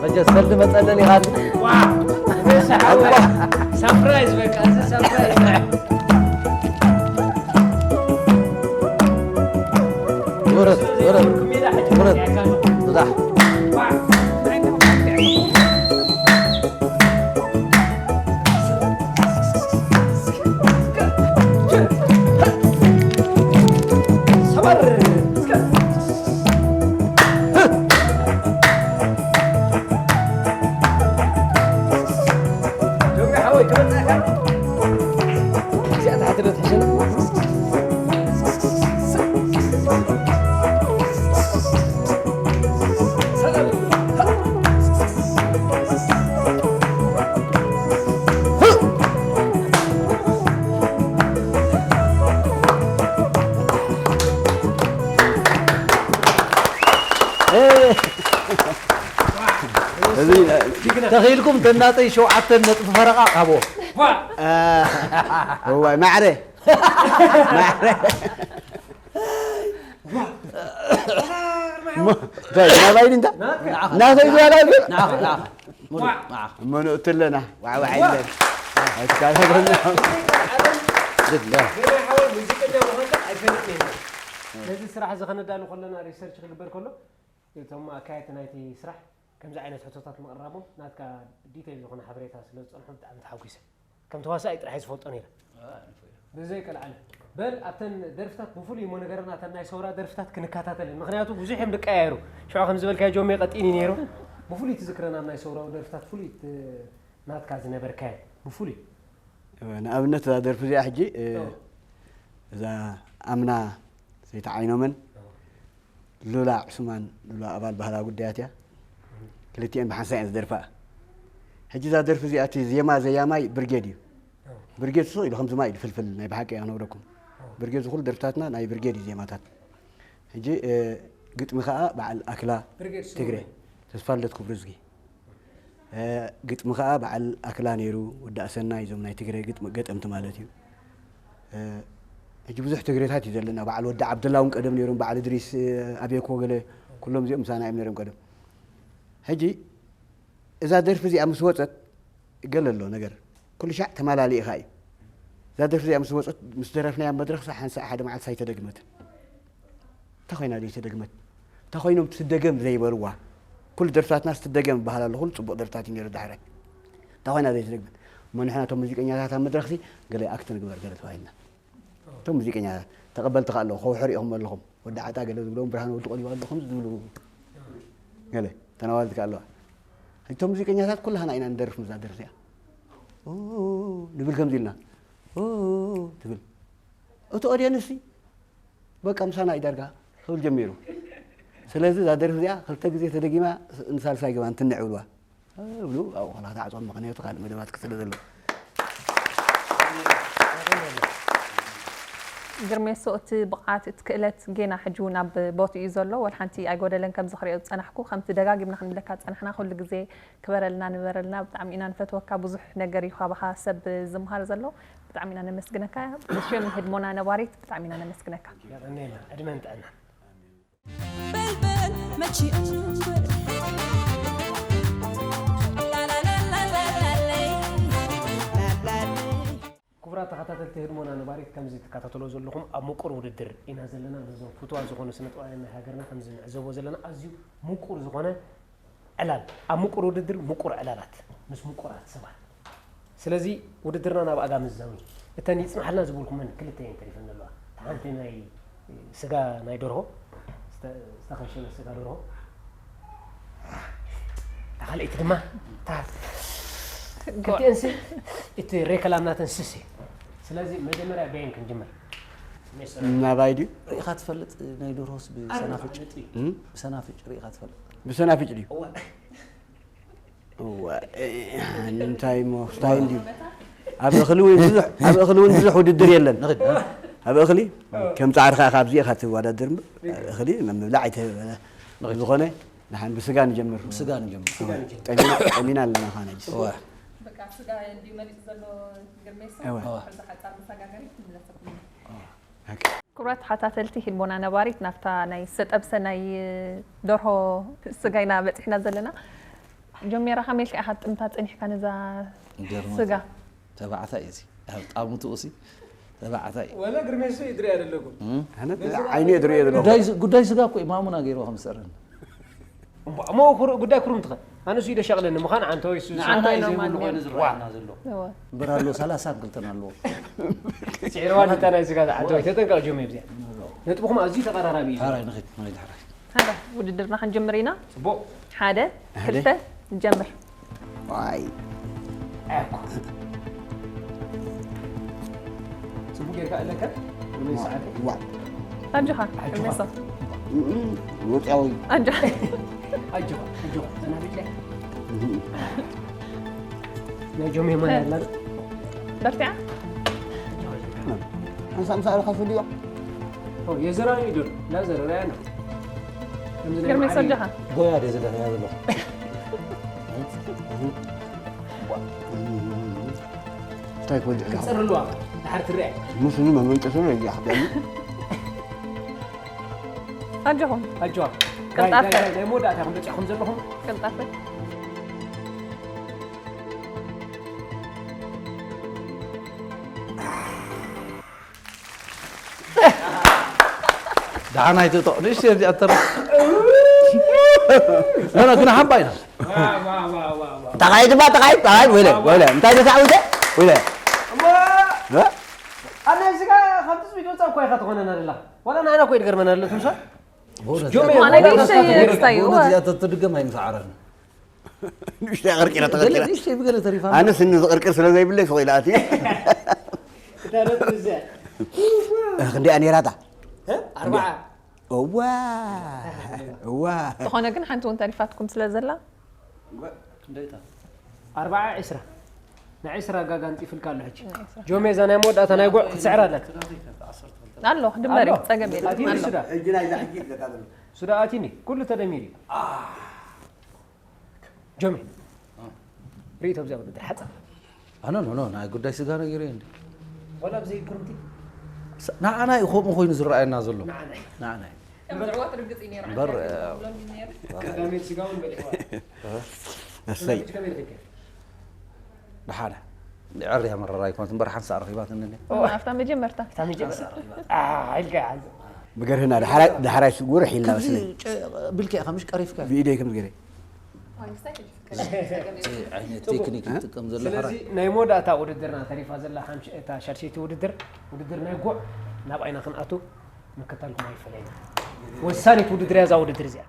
መቸስ ሰልዲ መፀለሊ ኢኻ። ሳፕራይዝ በቃ እዚ ሳፕራይዝ ውረድ ውረድ ውረድ ብዛሕ ተኺኢልኩም ተናጠይ ሸውዓተ ነጥቢ ፈረቓ ቃቦ። እዋይ ማዕረ ማዕረ ናባይ ድንታ ናተይ ዝባላ እሞ ንእቱ ኣለና ዋዕዋዕ የለን ኣይትካለበና ነዚ ስራሕ እዚ ከነዳሉ ከለና ሪሰርች ክግበር ከሎ እቶም ኣካየድቲ ናይቲ ስራሕ ከምዚ ዓይነት ሕቶታት ምቕራቦም ናትካ ዲቴይል ዝኾነ ሓበሬታ ስለ ዝጸንሑ ብጣዕሚ ተሓጒሰ። ከም ተዋሳኢ ጥራሕ እየ ዝፈልጦ ነይረ። ብዘይ ቀልዓለ በል ኣብተን ደርፍታት ብፍሉይ እሞ ነገርና እተን ናይ ሰውራ ደርፍታት ክንከታተለን ምክንያቱ ብዙሕ እዮም ዝቀያየሩ። ሽዑ ከም ዝበልካዮ ጆሜ ቀጢን እዩ ነይሩ። ብፍሉይ ትዝክረና ኣብ ናይ ሰውራዊ ደርፍታት ፍሉይ ናትካ ዝነበርካዮ ብፍሉይ። ንኣብነት እዛ ደርፊ እዚኣ ሕጂ እዛ ኣምና ሰይቲ ዓይኖመን ሉላ ዕሱማን ሉላ ኣባል ባህላዊ ጉዳያት እያ። ክልቲኤን ብሓንሳእ እየን ዝደርፋ። ሕጂ እዛ ደርፊ እዚኣ እቲ ዜማ ዘያማይ ብርጌድ እዩ። ብርጌድ ስቕ ኢሉ ከምዚ ማይ ኢሉ ፍልፍል ናይ ብሓቂ እየ ክነግረኩም። ብርጌድ ዝኹሉ ደርፍታትና ናይ ብርጌድ እዩ ዜማታት። ሕጂ ግጥሚ ከዓ በዓል ኣክላ ትግሬ ተስፋልደት ክብርዝጊ ግጥሚ ከዓ በዓል ኣክላ ነይሩ፣ ወዲ ኣሰናይ፣ እዞም ናይ ትግረ ግጥሚ ገጠምቲ ማለት እዩ። ሕጂ ብዙሕ ትግሬታት እዩ ዘለና። በዓል ወዲ ዓብደላ እውን ቀደም ነይሮም፣ በዓል እድሪስ ኣቤኮ ገለ ኩሎም እዚኦም ምሳና እዮም ነይሮም ቀደም። ሕጂ እዛ ደርፊ እዚኣ ምስ ወፀት ገለ ኣሎ ነገር ኩሉ ሻዕ ተማላሊእኻ እዩ። እዛ ደርፊ እዚኣ ምስ ወፀት ምስ ደረፍናያ መድረኽ ሓንሳእ ሓደ መዓልቲ ኣይተደግመትን። እንታይ ኮይና ዘይተደግመት? እንታይ ኮይኖም ትደገም ዘይበልዋ? ኩሉ ደርፍታትና ትደገም ይበሃል ኣሎ። ኩሉ ፅቡቕ ደርፍታት እዩ ነይሩ ዳሕራይ። እንታይ ኮይና ዘይተደግመት? እሞ ንሕና እቶም ሙዚቀኛታት ኣብ መድረኽሲ ገለ ኣክት ንግበር ገለ ተባሂልና። እቶም ሙዚቀኛታት ተቐበልቲ ከ ኣለዉ፣ ከውሒ ሪኢኹም ኣለኹም። ወዲ ዓጣ ገለ ዝብሎም ብርሃን ወዲ ቆሊባ ኣለኹም ዝብሉ ገለ ተናዋልቲ ከ ኣለዋ። እቶም ሙዚቀኛታት ኩላህና ኢና ንደርፍ ምዛ ደርፍ እዚኣ። ኦ ንብል ከምዚ ኢልና ኦ ትብል። እቲ ኦድየንስ በቃ ምሳና እዩ ዳርጋ ክብል ጀሚሩ። ስለዚ እዛ ደርፊ እዚኣ ክልተ ግዜ ተደጊማ ንሳልሳይ ግባ እንትንዕ ብልዋ እብሉ ኣብኡ ከላ ተዓፅኦም ምኽንያቱ ካልእ መደባት ክስለ ዘሎ። ግርሜሶ እቲ ብቕዓት እቲ ክእለት ጌና ሕጂ እውን ኣብ ቦትኡ እዩ ዘሎ ወላ ሓንቲ ኣይጎደለን ከምዚ ክሪኦ ዝፀናሕኩ ከምቲ ደጋጊምና ክንብለካ ዝፀናሕና ኩሉ ግዜ ክበረልና ንበረልና ብጣዕሚ ኢና ንፈትወካ ብዙሕ ነገር እዩ ካባኻ ሰብ ዝምሃር ዘሎ ብጣዕሚ ኢና ነመስግነካ ብሽም ህድሞና ነባሪት ብጣዕሚ ኢና ነመስግነካ። የቐንየልና ዕድመን ጥዕናን። በልበል መቺ እንበር ላላላላላለይ ላላለይ ክቡራት ተኸታተልቲ ህድሞና ነባሪት ከምዚ ትከታተሎ ዘለኹም ኣብ ምቁር ውድድር ኢና ዘለና ነዞም ፍትዋት ዝኾኑ ስነጥበባውያን ናይ ሃገርና ከምዚ ንዕዘቦ ዘለና ኣዝዩ ምቁር ዝኾነ ዕላል ኣብ ምቁር ውድድር ምቁር ዕላላት ምስ ምቁራት ሰባት ስለዚ ውድድርና ናብ ኣጋ ምዛዊ እተን ይጽናሓልና ዝበልኩመን ክልተ እየን ተሪፈን ዘለዋ እታ ሓንቲ ናይ ስጋ ናይ ደርሆ ዝተኸሸነ ስጋ ደርሆ እታ ካልኣይቲ ድማ እታ ክልቲአንሲ እቲ ሬከላም ናተን ስስ እየ ስለዚ መጀመርያ በየን ክንጅምር ናባይ ድዩ ርኢኻ ትፈልጥ ናይ ደርሆስ ብሰናፍጭ ብሰናፍጭ ርኢኻ ትፈልጥ ብሰናፍጭ ድዩ እንታይ ሞ ስታይ እንድዩ ኣብ እኽሊ እውን ብዙሕ ኣብ እኽሊ እውን ብዙሕ ውድድር የለን ኣብ እኽሊ ከም ፃዕርኻ ኢኻ ኣብዚኣ ኢኻ ትወዳደር እምበር እኽሊ ምብላዕ ኣይተበለ ዝኾነ ንሓን ብስጋ ንጀምር ብስጋ ንጀምር ጠሚና ኣለና ኻና ጅስ ክቡራት ተሓታተልቲ ሂልቦና ነባሪት ናብታ ናይ ዝተጠብሰ ናይ ደርሆ ስጋ ኢና በፂሕና ዘለና ጆሜራ ከመይ ኢልካ ኢኻ ጥምታ ፀኒሕካ ነዛ ስጋ ተባዕታይ እዚ ጣሙትኡ ሲ ተባዕታይ ወላ ግርሜሶ ይድሪ ኣይደለኩም ኣነ ዓይኑ እየ ድሪኦ ዘለኹ ጉዳይ ጉዳይ ስጋ እኮ ኢማሙና ገይርዎ ከም ዝሰርኒ እሞ ጉዳይ ኩሩም ትኸ ኣነሱ ኢደ ሸቕለኒ ምዃን ዓንተወይ ሱ ንዓና እዩ ዘይብሉ ኮይኑ ዝረኣየና ዘሎ እምበር ኣሎ ሰላሳን ክልተን ኣለዎ ስዒርዋ ዲታ ናይ ስጋ ዓንተወይ ተጠንቀቕ ጆም እብዚኣ ነጥብኹም ኣዝዩ ተቐራራቢ እዩ ዳሕራይ ንኸይድ ንኸይድ ዳሕራይ ሃሎ ውድድርና ክንጅምር ኢና ፅቡቕ ሓደ ክልተ ንጀምር ዋይ ኣያኳ ጽቡቅ ጌርካ ኣለካ ንመይ ሰዓት ዋ ኣጆኻ ቅድሜ ሰው ወጣዊ ኣጆኻ ኣጆኻ ኣጆኻ ሰናቢት ናይ ጆሜ ማይ ኣላ በርቲዓ ሓንሳብ ምሳሉ ከፍልዮ የዘራዊ ዶ ላዘረራያ ነው ግርሜ ሰው ኣጆኻ ጎያ ደዘለያ ዘሎ እንታይ ክወድዕ ክፅር ኣለዋ ድሓር ትርአ ምስሉ መመንጨሱ ነው እያ ክደሊ ኣጆኹም ኣጆዋ ቀልጣፈ ናይ መወዳእታ ከም በፂኹም ዘለኹም ቀልጣፈ ደሓን ኣይትእቶ። ንእሽተይ እዚኣ ተረ-፣ ኖ፣ ኖ፣ ግን ሓባ ኢና። ተኻይድ ባ፣ ተኻይድ፣ ተኻይድ፣ ወይለ፣ ወይለ። እንታይ ተሳዕውተ? ወይለ። እሞ፣ እ? ኣነ ስጋ ካብቲ ስዊት ወጻእ እኮ ኢኻ ትኾነና ዘላ። ዋላ ንዓና እኮ ይድገርመና ኣሎ፣ ትምሳ? በእውነት ጆሜ፣ እዚኣ ዋላ ተትድገም ንእሽተይ ተትድገም ክስታይ፣ እዋ። በእውነት እዚኣ ተትድገም ኣይምሰዓረን። ንእሽተይ ኣቐርቂራ ተቐርቂራ። ንእሽተይ ብገለ ተሪፋ። ኣነስ እኒ ዝቕርቅር ስለ ዘይብለይ ሱቕ ኢለ ኣትየ። እታ ረት ብዘ። እ፣ ክንደይ እያ ነይራታ? እ? ኣርባዓ። እዋ፣ እዋ። ዝኾነ ግን ሓንቲ እውን ተሪፋትኩም ስለ ዘላ። ክንደይ እታ? ኣርባዓ ዒስራ። ንዒስራ ጋጋ ኣንጺፍልካ ኣሎ ሕጂ። ንዒስራ። ጆሜ፣ እዛ ናይ መወዳእታ ናይ ጉዕ ክትስዕር ኣለካ። ኣሎ፣ ክድመር እዩ፣ ኣሎ። ጸገም የለን፣ ኣትዩ ኣሎ። ሱዳ። ሕጂ ናይዛ ሕጂ ይብለካ ዘሎ። ሱዳ ኣትዩኒ፣ ኩሉ ተደሚሩ እዩ። ጆሚ፣ አ። ርእይቶ ብዛዕባ ውድድር ሓጻር። ኣነ፣ ኖ፣ ኖ፣ ናይ ጉዳይ ስጋ ነጊረ እንዲ። ወላ ብዘይ ክርምቲ? ስ-፣ ንዓና እዩ ከምኡ ኮይኑ ዝረኣየና ዘሎ። ንዓና እዩ። ንዓና እዩ። ከም ዝዕወት ርግጽ እዩ ነይሩ። እምበር፣ ዓንኬል እ፣ ክብሎም እዩ ነይሩ። ቀዳመይቲ ስጋ እውን በሊዕዋ። እሰይ። ከመይ ኢልካ? ደሓነ። ዕርያ መረራ ኣይኮነትን እምበር ሓንሳእ ረኺባትኒ። ኦ፣ ኣብታ መጀመርታ። ኣብታ መጀመርታ። አ፣ ኢልካ ይሓዝ። ብገርህና፣ ደሓራይ፣ ደሓራይ ስጉር ሒልና ከምዚ መስለኝ። ጨ-፣ ብልካ ኢኻ፣ ምሽ ቀሪፍካ። ብኢደይ ከምዚ ገይረ። ዓይነት ቴክኒክ ይጥቀም ዘሎ ስለዚ፣ ሕራይ። ናይ መወዳእታ ውድድርና ተሪፋ ዘላ ሓምሽ-፣ እታ ሻድሸይቲ ውድድር፣ ውድድር ናይ ጉዕ፣ ናብ ዓይና ክንኣቱ ምክታልኩም ኣይፈለየና። ወሳኒት ውድድር እያ እዛ ውድድር እዚኣ።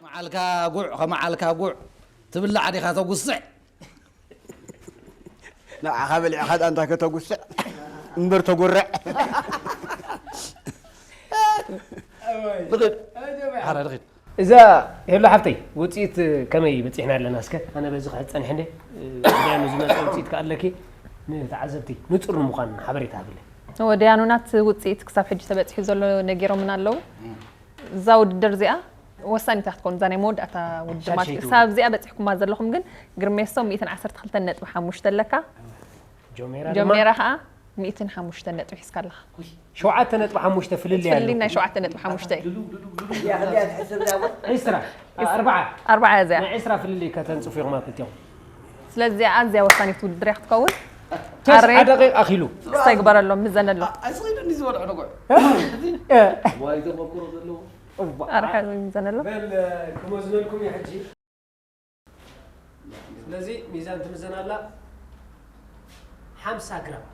መዓልካ ጉዕ፣ ከመዓልካ ጉዕ ትብላዕ ዲኻ ተጉስዕ? ንዓኻ በሊዕኻ ዳንታ ከተጉስዕ እምበር ተጎርዕ። ንኺድ። ሓራ ንኺድ። እዛ ሄሎ ሓፍተይ፣ ውጽኢት ከመይ በጺሕና ኣለና? እስከ ኣነ በዚ ክሕዝ ጸኒሐ እንዴ? ወዲያኑ ዝመጽእ ውጽኢት ከኣለኪ ንተዓዘብቲ ንጹር ንምዃን ሓበሬታ ሃብለይ። ወዲያኑ ናት ውጽኢት ክሳብ ሕጂ ተበጺሑ ዘሎ ነጊሮምና ኣለዉ። እዛ ውድድር እዚኣ ወሳኒት እያ ክትከውን፣ እዛ ናይ መወዳእታ ውድድር ማለት እዩ። ሻድሸይቲ ክሳብ እዚኣ በጺሕኩማ ዘለኹም ግን ግርሜሶ ሚእትን ዓሰርተ ክልተን ነጥቢ ሓሙሽተ ኣለካ። ጆሜራ ድማ ጆሜራ ኸኣ ሚእትን ሓሙሽተን ነጥቢ ሒዝካ ኣለኻ። ሸውዓተ ነጥቢ ሓሙሽተ ፍልልይ ፍልልይ ኣለኩም። ናይ ሸውዓተ ነጥቢ ሓሙሽተ እዩ። ዒስራ፣ ኣርባዓ። ኣርባዓ እያ እዚኣ። ናይ ዒስራ ፍልልይ ከተንጽፉ ኢኹም ኣብ ክልቲኦም። ስለዚ ኣዝያ ወሳኒት ውድድር እያ ክትከውን። ተስዓ ኣረ ደቂቕ ኣኺሉ። ክስታይ ግበረሎም፣ ምዘነሎም። ኣይስኺዱ እንዲ ዝበልዑ ደጉዕ። እ። ዋይ ተመክሮ ዘለዎ። እዋ። ኣረ ሓዚ ምዘነሎም። በል፣ ክመዝነልኩም እዩ ሕጂ። ስለዚ ሚዛን ትምዘን ኣላ ሓምሳ ግራም።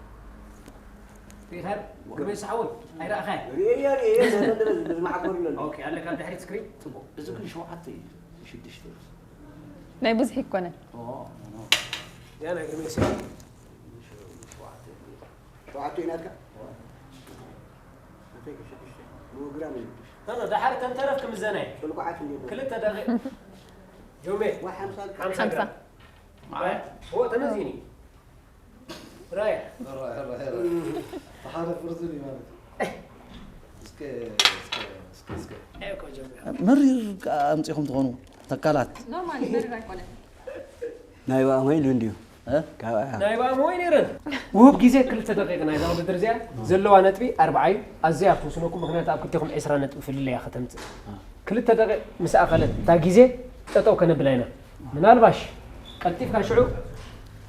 ሪኸር፣ ግርመይ ሰሓውን፣ ኣይረኣኻይ? ርእየ፣ ርእየ፣ ዘመን ድረስ ብዝመዓኮር ኣሎ። ኦኬ፣ ኣለካ ድሕሪት ስክሪን? ጽቡቕ። እዚ ግን ሸውዓተ እዩ፣ ሽዱሽተ እዩ። ናይ ብዙሕ ይኮነን። ኦ፣ ኖ። ያ ናይ ግርመይ ሰሓው። ሸውዓተ እዩ። ሸውዓተ እዩ ናትካ? ኦ። ኣንታይ ሽዱሽተ? ኖ ግራም እዩ። ኖ፣ ኖ፣ ደሓር ተንተረፍ ክምዘናይ። ጥልቁዓት እንዴት ነው? ክልተ ደቂቕ። ጆሜ፣ ዋ፣ ሓምሳ ሓምሳ ሓምሳ። ግራም። ኦ፣ ተመዚኒ። ራያ። ራያ፣ ራያ፣ ራያ። ተሓረ ፍርዝን እዩ ማለት እዩ። እስከ፣ እስከ፣ እስከ፣ እስከ። ኣይ፣ እኮ ጆሜ። መሪር ከኣ ኣምጺኹም ትኾኑ ተካላት። ኖርማል፣ መሪር ኣይኮነን። ናይ ባእሞይ ኢሉ እንድዩ። እ? ካብ ኣያ። ናይ ባእሞይ ነይረን። ውሁብ ግዜ ክልተ ደቂቕ ናይዛ ውድድር እዚኣ ዘለዋ ነጥቢ ኣርብዓ እዩ። ኣዝያ እያ ክትውስነኩም፣ ምኽንያቱ ኣብ ክልቴኹም ዕስራ ነጥቢ ፍልልይ እያ ከተምጽእ። ክልተ ደቂቕ ምስ ኣኸለት እታ ግዜ ጠጠው ከነብላ ኢና። ምናልባሽ ቀልጢፍካ ሽዑ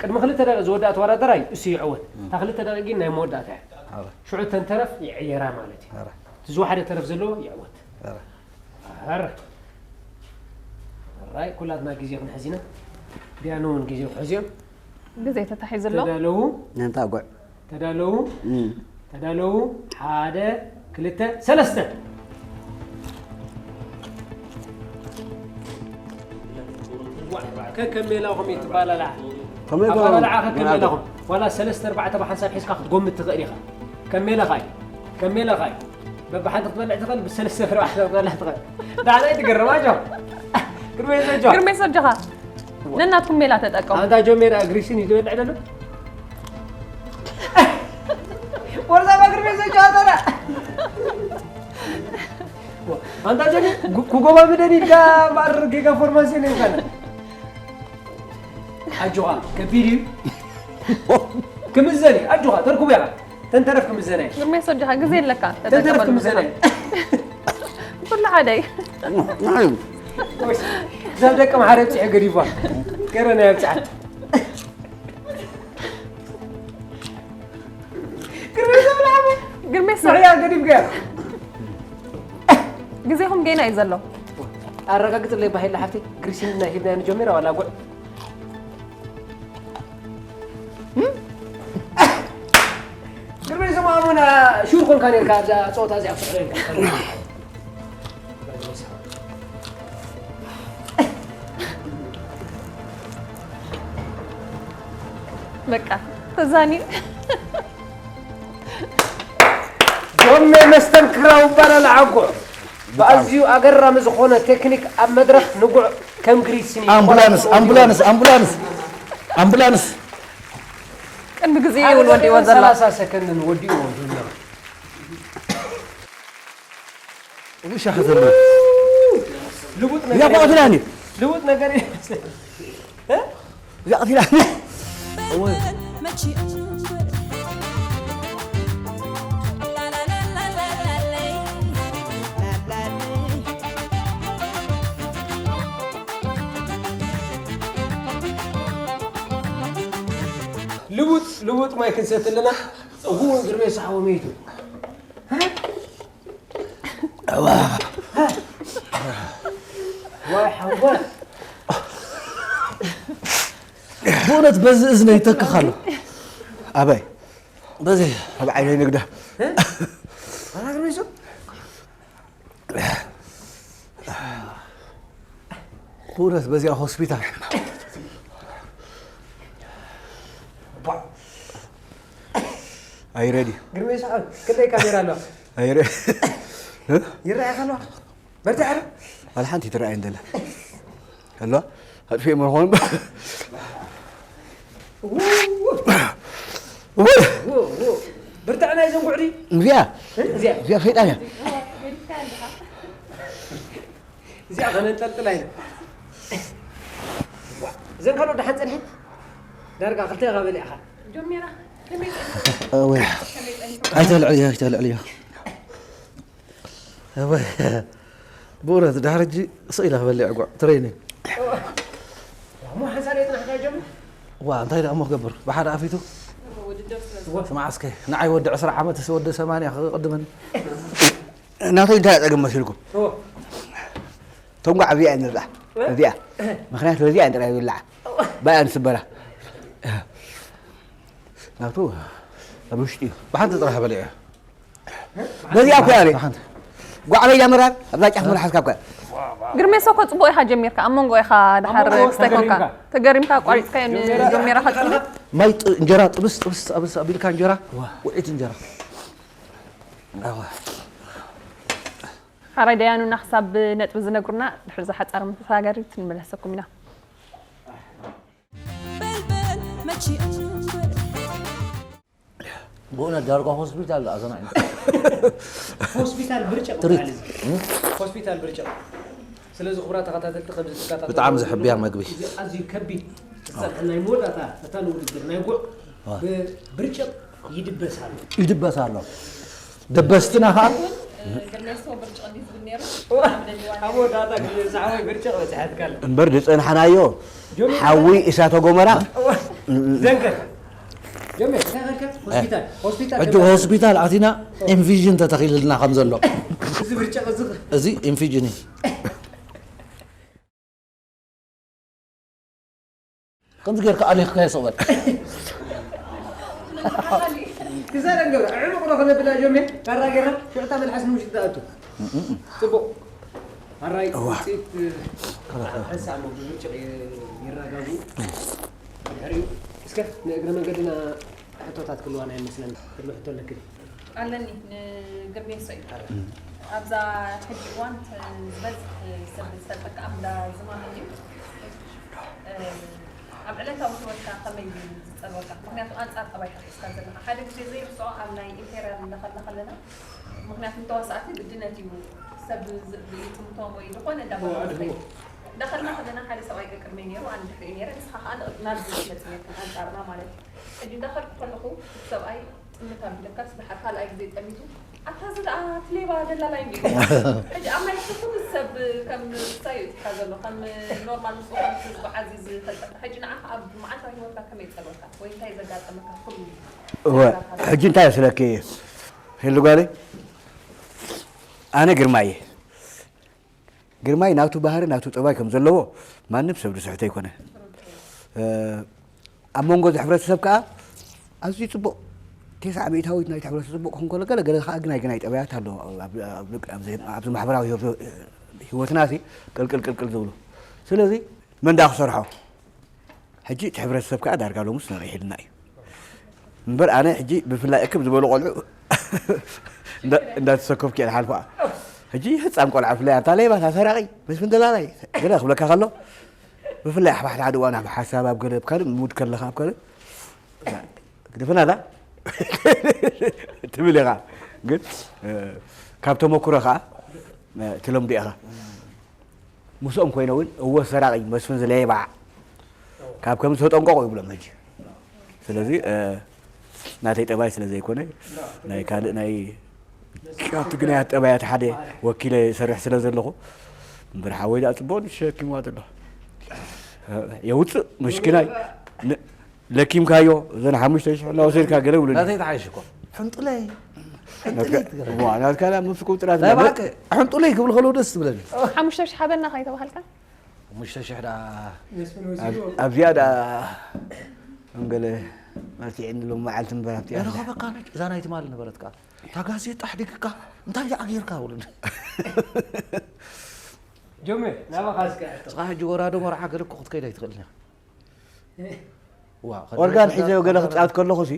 ቅድሚ ክልተ ደቂቕ ዝወድኣ ተወዳደራይ እሱ ይዕወት። እታ ክልተ ደቂቕ ግን ናይ መወዳእታ እያ። ኣረ። ሽዑ እተን ተረፍ ይዕየራ ማለት እዩ። ኣረ። እቲ ዝወሓደ ተረፍ ዘለዎ ይዕወት። ኣረ። ኣረ። ኣራይ፣ ኩላትና ግዜ ክንሕዝ ኢና። ዲያኑ እውን ግዜ ክሕዝዮ። ግዜ ተታሒዙ ኣሎ። ተዳለዉ። ነንታ ጓዕ። ተዳለዉ። እም። ተዳለዉ። ሓደ፣ ክልተ፣ ሰለስተ። ከከም ሜላኹም እዩ ትባላላዕ። ከመይ ኣባላልዓ ከከም ገና ሜላኹም። ዋላ ሰለስተ ኣርባዕተ ብሓንሳብ ሒዝካ ክትጎምት ትኽእል ኢኻ። ከም ሜላኻ እዩ። ከም ሜላኻ እዩ። በብሓንቲ ክትበልዕ ትኽእል፣ ብሰለስተ ኣርባዕተ ክትበልዕ ትኽእል። ዳዕላ ኣይትገርም፣ ኣጆ። ግርመይ ዘጆ። ግርመይ ሰጆኻ። ነናትኩም ሜላ ተጠቀሙ። ኣንታ ጆሜራ ግሪሲን እዩ ዝበልዕ ደሎ። ወርዛ ባግሪ ቤት ዘጫወተና። ኣንታ ጀኒ፣ ጉ-፣ ኩጎባ ምደን ኢልካ ማር ጌጋ ፎርማሲዮን ይባላል። ኣጆኻ፣ ከቢድ እዩ። ክምዘን እዩ። ኣጆኻ፣ ተርኩብ ኢኻ። ተንተረፍ ክምዘን እዩ። ግርሜ ሰጆኻ፣ ግዜ ኣለካ። ተንተረፍ ተጠቀመሉ ክምዘን እዩ። ኩሉ ሓደ እዩ። እዛ ደቂ መሓረ ብፅሐ ገዲፋ። ገረ ናይ ኣብፅሓ። ምሕያል ገዲፍካያ። ግዜኹም ገና እዩ ዘሎ። ኣረጋግፅለይ ባሂላ ሓፍቲ ግሪሲን ናይ ሂብናዮ ንጀሚራ ዋላ ጉዕ ግርመይ ሰማሙና ሹር ኮንካ ነርካ ኣብዛ ፀወታ እዚኣ ክስዕረልካ በቃ ተዛኒን ጆሜ መስተንክራው ይባላል ዓንኩዕ ብኣዝዩ ኣገራሚ ዝኾነ ቴክኒክ ኣብ መድረኽ ንጉዕ ከም ግሪሲን ኣምቡላንስ ኣምቡላንስ ኣምቡላንስ ኣምቡላንስ ቅድሚ ግዜ እውን ወዲእዎ ዘሎ ሰላሳ ሰከንድን ወዲእዎ ዘሎ ውሻ ከተለ ልውጥ እዚኣ ነገር ቋዕትላኒ ልውጥ ነገር እዚኣ ቀቲላኒ ልውጥ ልውጥ ማይ ክንሰቲ ኣለና እሁ ግርሜ ሳሕቦ መይቱ ዋይ ሓወ ብእውነት በዚ እዝነ ይተክኽ ኣሎ ኣበይ በዚ ኣብ ዓይነይ ንግዳ ኣና ግርሜ ሱ ብእውነት በዚኣ ሆስፒታል ኣይረዲ ግርሜ ሳሕቦ ክንደይ ካሜራ ኣለዋ ኣይረዲ ይረኣያ ከለዋ በርትዐ ዋላ ሓንቲ ትረኣየን ዘላ ከሎ ኣጥፊኦም ዝኾኑ ብርትዐ ናይ ዘንጉዕዲ እዚኣ እዚኣ እዚኣ ሰይጣን እያ እዚኣ ከነንጠልጥላ ኢና እዘን ካልኦት ደሓን ፀንሐ ዳርጋ ክልተ ኢኻ በሊዕኻ ጀሚራ ኣይተልዕዮ ኣይተልዕዮ ብእውነት ድሕሪ ሕጂ ስቕ ኢለ ክበልዕ ጓዕ ትረይኒ እሞ ሓንሳብ የፅናሕካ ጀምር ዋ እንታይ ደኣ እሞ ክገብር ብሓደ ኣፊቱ ስማዕ እስከ ንዓይ ወዲ ዕስራ ዓመት ሲ ወዲ ሰማንያ ክቕድመኒ ናተይ እንታይ ጸገም መሲልኩም እቶም ጓዕ ኣብዚኣ እየ ንብላዕ እዚኣ ምክንያቱ በዚኣ ጥራይ ይብላዓ ብኣያ ንስበራ ናቱ ኣብ ውሽጢ እዩ ብሓንቲ ጥራሕ በሊዐ በዚኣ እኮ ኣረ ጓዕ በይዳ መራር ኣብዛ ጫፍ መልሓስካ እኮ ግርሜ ሶኮ ጽቡቅ ኢኻ ጀሚርካ ኣብ መንጎ ኢኻ ድሓር ክስታይ ኮንካ ተገሪምካ ኣቋሪፅካዮ ንጀሚራ ከጥምት ማይ ጥ- እንጀራ ጥብስ ጥብስ ጥብስ ኣቢልካ እንጀራ ውዒት እንጀራ ኣዋ ሓራይ ደያኑና ክሳብ ነጥቢ ዝነግሩና ድሕሪ ዝሓፃር መሰጋገሪት ንመለሰኩም ኢና በልበል መቺ እንበር ብእውነት ዳርጋ ሆስፒታል ኣዘናኝ ሆስፒታል ብርጭቕ ትሪት ይበሃል እዚ። ሆስፒታል ብርጭቕ ስለዚ ክቡራት ተኸታተልቲ ከምዚ ትከታተሉ ብጣዕሚ ዘሕብያ መግቢ። እዚ ኣዝዩ ከቢድ ዝፀንሐ ናይ መወዳእታ እታ ንውድድር ናይ ጉዕ ብብርጭቕ ይድበስ ኣሎ ይድበስ ኣሎ ደበስትና ከዓ ኣብ መወዳእታ ግዜ ዝዓወይ ብርጭቕ በፅሐትካ ኣሎ እምበር ዝፀንሓናዮ ሓዊ እሳተ ጎመራ ዘንከር ጀመ እንታይ ኸልካ ሆስፒታል ሆስፒታል ሕጂ ሆስፒታል ኣቲና ኢንፊዥን ተተኺልልና ከም ዘሎ እዚ ብርጭቕ እዚ እዚ ኢንፊዥን እዩ ከምዚ ጌርካ ኣሊኽካዮ ስቕ በል ክዛረብ ገብረ ዕሙቕ ዶ ክነብላ ጆሜ ካራ ጌርና ሽዕታ መልሓስ ንውሽጢ ትኣቱ ፅቡቕ ኣራይ ውፅኢት ሕሳሞ ብብርጭቕ ይረጋጉ ድሕሪኡ እስከ ንእግረ መንገድና ሕቶታት ክልዋና ይመስለኒ ክሉ ሕቶ ኣለክን ኣለኒ ንግርሜሶ እዩ ኣብዛ ሕጂ እዋን ዝበዝሕ ሰብ ዝፈልጠካ ኣብ እንዳ ዝማም እዩ ኣብ ዕለታዊ ህይወትካ ከመይ እዩ ዝፀልወካ ምክንያቱ ኣንፃር ጠባይ ሓቂስካ ዘለካ ሓደ ግዜ ዘይርስዖ ኣብ ናይ ኢምፔርያል እንዳኸልና ከለና ምክንያቱ ተዋሳእቲ ግድነት እዩ ሰብ ዝጥምቶም ወይ ዝኾነ እንዳበሉ እንዳኸልና ከለና ሓደ ሰብኣይ ቅድመይ ነይሩ ኣነ ድሕሪኡ ነይረ ንስኻ ከዓ ናብ ዝመፅ ነርካ ኣንፃርና ማለት እዩ ሕጂ እንዳኸድኩ ከለኹ እቲ ሰብኣይ ጥምት ኣቢለካስ ድሓር ካልኣይ ግዜ ጠሚቱ ኣታ እዚ ደኣ እቲ ሌባ ደላላይ እንዲ ሕጂ ኣብ ናይ ኩሉ ሰብ ከም ንሳ እዩ እትካ ዘሎ ከም ኖርማል ምስኡ ከም ዝበዓዝ እዩ ዝፈልጠካ ሕጂ ንዓኻ ኣብ መዓልታዊ ህይወትካ ከመይ ይጸልወካ ወይ እንታይ ዘጋጠመካ ኩሉ እወ ሕጂ እንታይ መስለኪ ሄሉ ጓለይ፣ ኣነ ግርማይ እየ። ግርማይ ናቱ ባህሪ ናቱ ጠባይ ከም ዘለዎ ማንም ሰብ ዝስሕቶ ኣይኮነ። ኣብ መንጎ እዚ ሕብረተሰብ ከዓ ኣዝዩ ፅቡቕ፣ ተስዓ ሚእታዊት ናይቲ ሕብረተሰብ ፅቡቕ ክኾን ከሎ፣ ገለ ገለ ከዓ ግናይ ግናይ ጠባያት ኣለዎ። ኣብዚ ማሕበራዊ ህይወትና ሲ ቅልቅል ቅልቅል ዝብሉ። ስለዚ መን ዳ ክሰርሖ? ሕጂ እቲ ሕብረተሰብ ከዓ ዳርጋ ሎምስ ነቒሕልና እዩ። እምበር ኣነ ሕጂ ብፍላይ እክብ ዝበሉ ቆልዑ እንዳተሰከፍኩ እየ ዝሓልፎ። ሕጂ ህፃን ቆልዓ ብፍላይ ኣታ ሌባ፣ ኣታ ሰራቒ፣ መስፍን ደላላይ ገለ ክብለካ ከሎ፣ ብፍላይ ኣብ ሓደ ሓደ እዋን ኣብ ሓሳብ ኣብ ገለ ኣብ ካልእ ሙድ ከለኻ ኣብ ካልእ ግድፍና ዳ ትብል ኢኻ። ግን ካብ ተመኩሮ ከዓ ትለምዶ ኢኻ። ምስኦም ኮይነ እውን እወ ሰራቒ መስፍን ዝለየባዕ ካብ ከም ዝተጠንቀቑ ይብሎም ሕጂ። ስለዚ ናተይ ጠባይ ስለ ዘይኮነ ናይ ካልእ ናይ ካብ ትግናያት ጠባያት ሓደ ወኪለ ይሰርሕ ስለ ዘለኹ እምበር ሓወይ ደኣ ፅቡቕ ንሸኪምዋ ዘሎ የውፅእ መሽኪናይ ለኪምካዮ እዘን ሓሙሽተ ሽሕ እናወሰድካ ገለ ውሉድ ናተይ ተሓይሽ እኮ ሕንጡለይ ሕንጡለይ ትገርም ናትካ ዳ ምስ ቁጥራት ናይ ባሓቂ ሕንጡለይ ክብል ከለዉ ደስ ትብለኒ ሓሙሽተ ሽሕ ሃበና ከይተባሃልካ ሓሙሽተ ሽሕ ደኣ ኣብዚኣ ደኣ እንገለ መርቲዕኒ ሎም መዓልቲ እምበር ኣብቲኣ ረኸበካ ነች እዛ ናይ ትማል ነበረት ከኣ እታ ጋዜጣ ኣሕዲግካ እንታይ ደኣ ጌርካ ውሉድ ጆሜ ናባኻ እስከ ሕቶ እስኻ ሕጂ ወራዶ መርዓ ገለ እኮ ክትከይድ ኣይትኽእልን ኢኻ ኦርጋን ሒዘዮ ገለ ክፃወት ከለኹ ሲ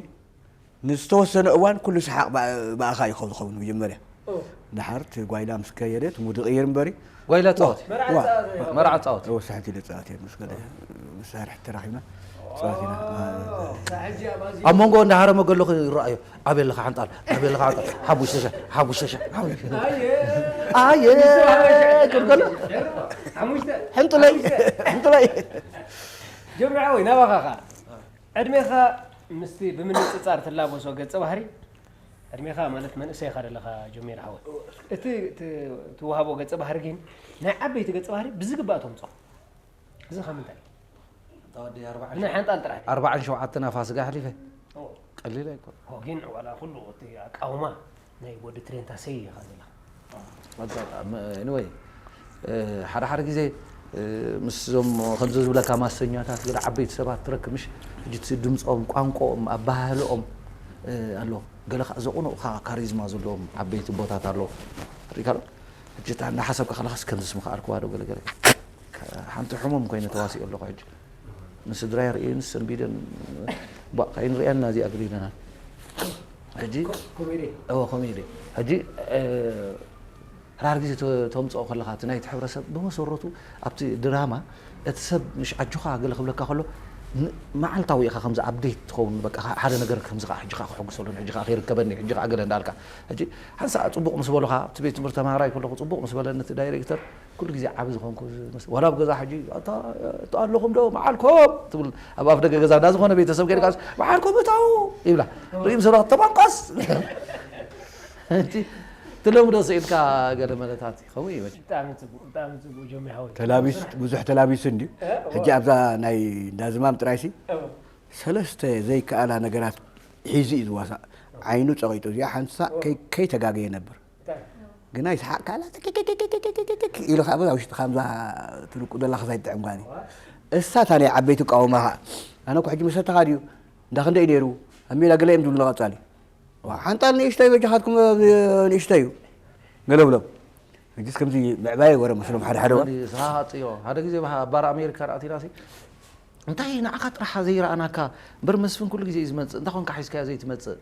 ንዝተወሰነ እዋን ኩሉ ሰሓቕ ብኣኻ እዩ ዝኸውን መጀመርያ ድሓር እቲ ጓይላ ምስ ከየደ እቲ ሙድ ይቕይር እምበሪ ጓይላ ፃወት መርዓ ፃወት ወሳሕቲ ኢለ ፃወት እየ ምስ ገለ መሳርሒ ተራኺብና ፃወት ኢና ኣብ መንጎ እንዳሃረመ ገለኹ ይረኣዮ ኣበይ ኣለኻ ሓንጣል ኣበይ ኣለኻ ሓንጣል ሓሙሽተ ሸሕ ሓሙሽተ ሸሕ ኣየ ክብል ከሎ ሕንጡለይ ሕንጡለይ ጀምርዓወይ ናባኻ ኸ ዕድሜኻ ምስቲ ብምንፅፃር ትላበሶ ገፀ ባህሪ ዕድሜኻ ማለት መንእሰይ ኢኻ ዘለኻ ጆሜር ሓወይ እቲ ትወሃቦ ገፀ ባህሪ ግን ናይ ዓበይቲ ገፀ ባህሪ ብዝግባእ ተምፅኦ እዚ ካብ ምንታይ ብናይ ሓንጣል ጥራሕ ኣርባዓን ሸውዓተን ኣፋስጋ ኣሕሊፈ ቀሊል ኣይኮን ግን ዋላ ኩሉ እቲ ኣቃውማ ናይ ወዲ ትሬንታ ሰይ ኢኻ ዘለኻ ኣጋጣሚ anyway ሓደ ሓደ ግዜ ምስዞም ከምዚ ዝብለካ ማሰኛታት ገለ ዓበይቲ ሰባት ትረክብ ምሽ ሕጂ እቲ ድምፆም ቋንቋኦም ኣባሃህልኦም ኣሎ ገለ ከዓ ዘቑንቑኻ ካሪዝማ ዘለዎም ዓበይቲ ቦታት ኣለዉ ሪካ ዶ ሕጂ እታ እናሓሰብካ ከለኻስ ከምዚ ስምኻ ኣልክዋ ዶ ገለ ገለ ሓንቲ ሕሙም ኮይነ ተዋሲኦ ኣለኹ ሕጂ ንስድራይ ርእየን ሰንቢደን ባእ ከይንርእየና እዚኣ ግዲለና ሕጂ እወ ከምኡ ኢለ ሕጂ ሕራር ግዜ ተምፅኦ ከለካ እቲ ናይቲ ሕብረተሰብ ብመሰረቱ ኣብቲ ድራማ እቲ ሰብ ምሽ ኣጆኻ ገለ ክብለካ ከሎ መዓልታዊ ኢኻ ከምዚ ኣብዴት ትኸውን በቃ ሓደ ነገር ከምዚ ከዓ ሕጂ ከዓ ክሕጉሰሉ ሕጂ ከዓ ከይርከበኒ ሕጂ ከዓ ገለ እንዳልካ ሕጂ ሓንሳእ ፅቡቅ ምስ በሉካ ኣብቲ ቤት ትምህርቲ ተማሃራይ ከለኩ ፅቡቅ ምስ በለኒ እቲ ዳይሬክተር ኩሉ ግዜ ዓቢ ዝኾንኩ ዝመስል ዋላ ኣብ ገዛ ሕጂ ኣለኹም ዶ መዓልኮም ትብል ኣብ ኣፍ ደገ ገዛ እንዳ ዝኾነ ቤተሰብ ከይድካ መዓልኮም እታው ይብላ ርእም ሰባ ተባንቋስ እቲ ትለምዶ ስኢልካ ገለ መለታት ከምኡ እዩ መቸም። ብጣዕሚ ጽቡቅ ብጣዕሚ ጽቡቅ ጆሚ ሓወይ። ተላቢስ ብዙሕ ተላቢሱ እንድዩ። ሕጂ ኣብዛ ናይ እንዳ ዝማም ጥራይሲ ሰለስተ ዘይከኣላ ነገራት ሒዙ እዩ ዝዋሳእ። ዓይኑ ጸቒጡ እዚኣ ሓንቲ ሳዕ ከይ- ከይተጋገየ ነብር። ግና ይስሓቕ ካላ ትክክክክክክክክ ኢሉ ከዓ በዛ ውሽጢ ከምዛ ትርቁ ደላ ክሳይ ትጥዕም ጓኒ። እሳ እታ ናይ ዓበይቲ ቃውማ ከዓ ኣነ እኮ ሕጂ መሰተኻ ድዩ እንዳ ክንደይ ነይሩ ኣብ ሜዳ ገለ እዮም ዝብሉ ንቐጻሊ። ሓንጣል ንእሽተይ በጃኻትኩም ንእሽተይ እዩ ገለብሎም። ሕጂስ ከምዚ ምዕባየ ወረ መስሎም ሓደ ሓደ እዋን። ሰሃሃጥዮ ሓደ ግዜ ባር ኣሜሪካ ርኣቲና ሲ እንታይ ንዓኻ ጥራሕ ዘይረኣናካ እምበር መስፍን ኩሉ ግዜ እዩ ዝመፅእ እንታይ ኮንካ ሒዝካዮ ዘይትመፅእ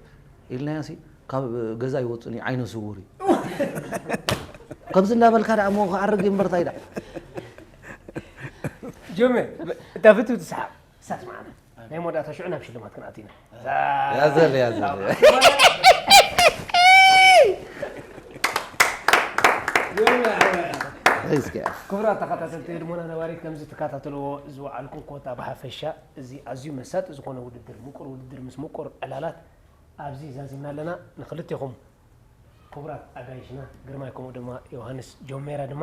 ኢልናዮ ሲ ካብ ገዛ ይወፅን እዩ ዓይነ ስውር እዩ ከምዚ እንዳበልካ ደኣ እሞ ክኣርግ እዩ እምበር እንታይ ደኣ ጆሜ እታ ፍትው ትስሓቅ ሳት መዓና ናይ መወዳእታ ሽዑ ናብ ሽልማት ክንኣቱ ኢና። ያዘለ ያዘለ። ክቡራት ተኸታተልቲ ህድሞና ነባሪት ከምዚ ትከታተልዎ ዝወዓልኩም ኮታ ብሓፈሻ እዚ ኣዝዩ መሳጢ ዝኾነ ውድድር ምቁር ውድድር ምስ ምቁር ዕላላት ኣብዚ ዛዚምና ኣለና ንክልቴኹም ክቡራት ኣጋይሽና ግርማይ ከምኡ ድማ ዮሃንስ ጆሜራ ድማ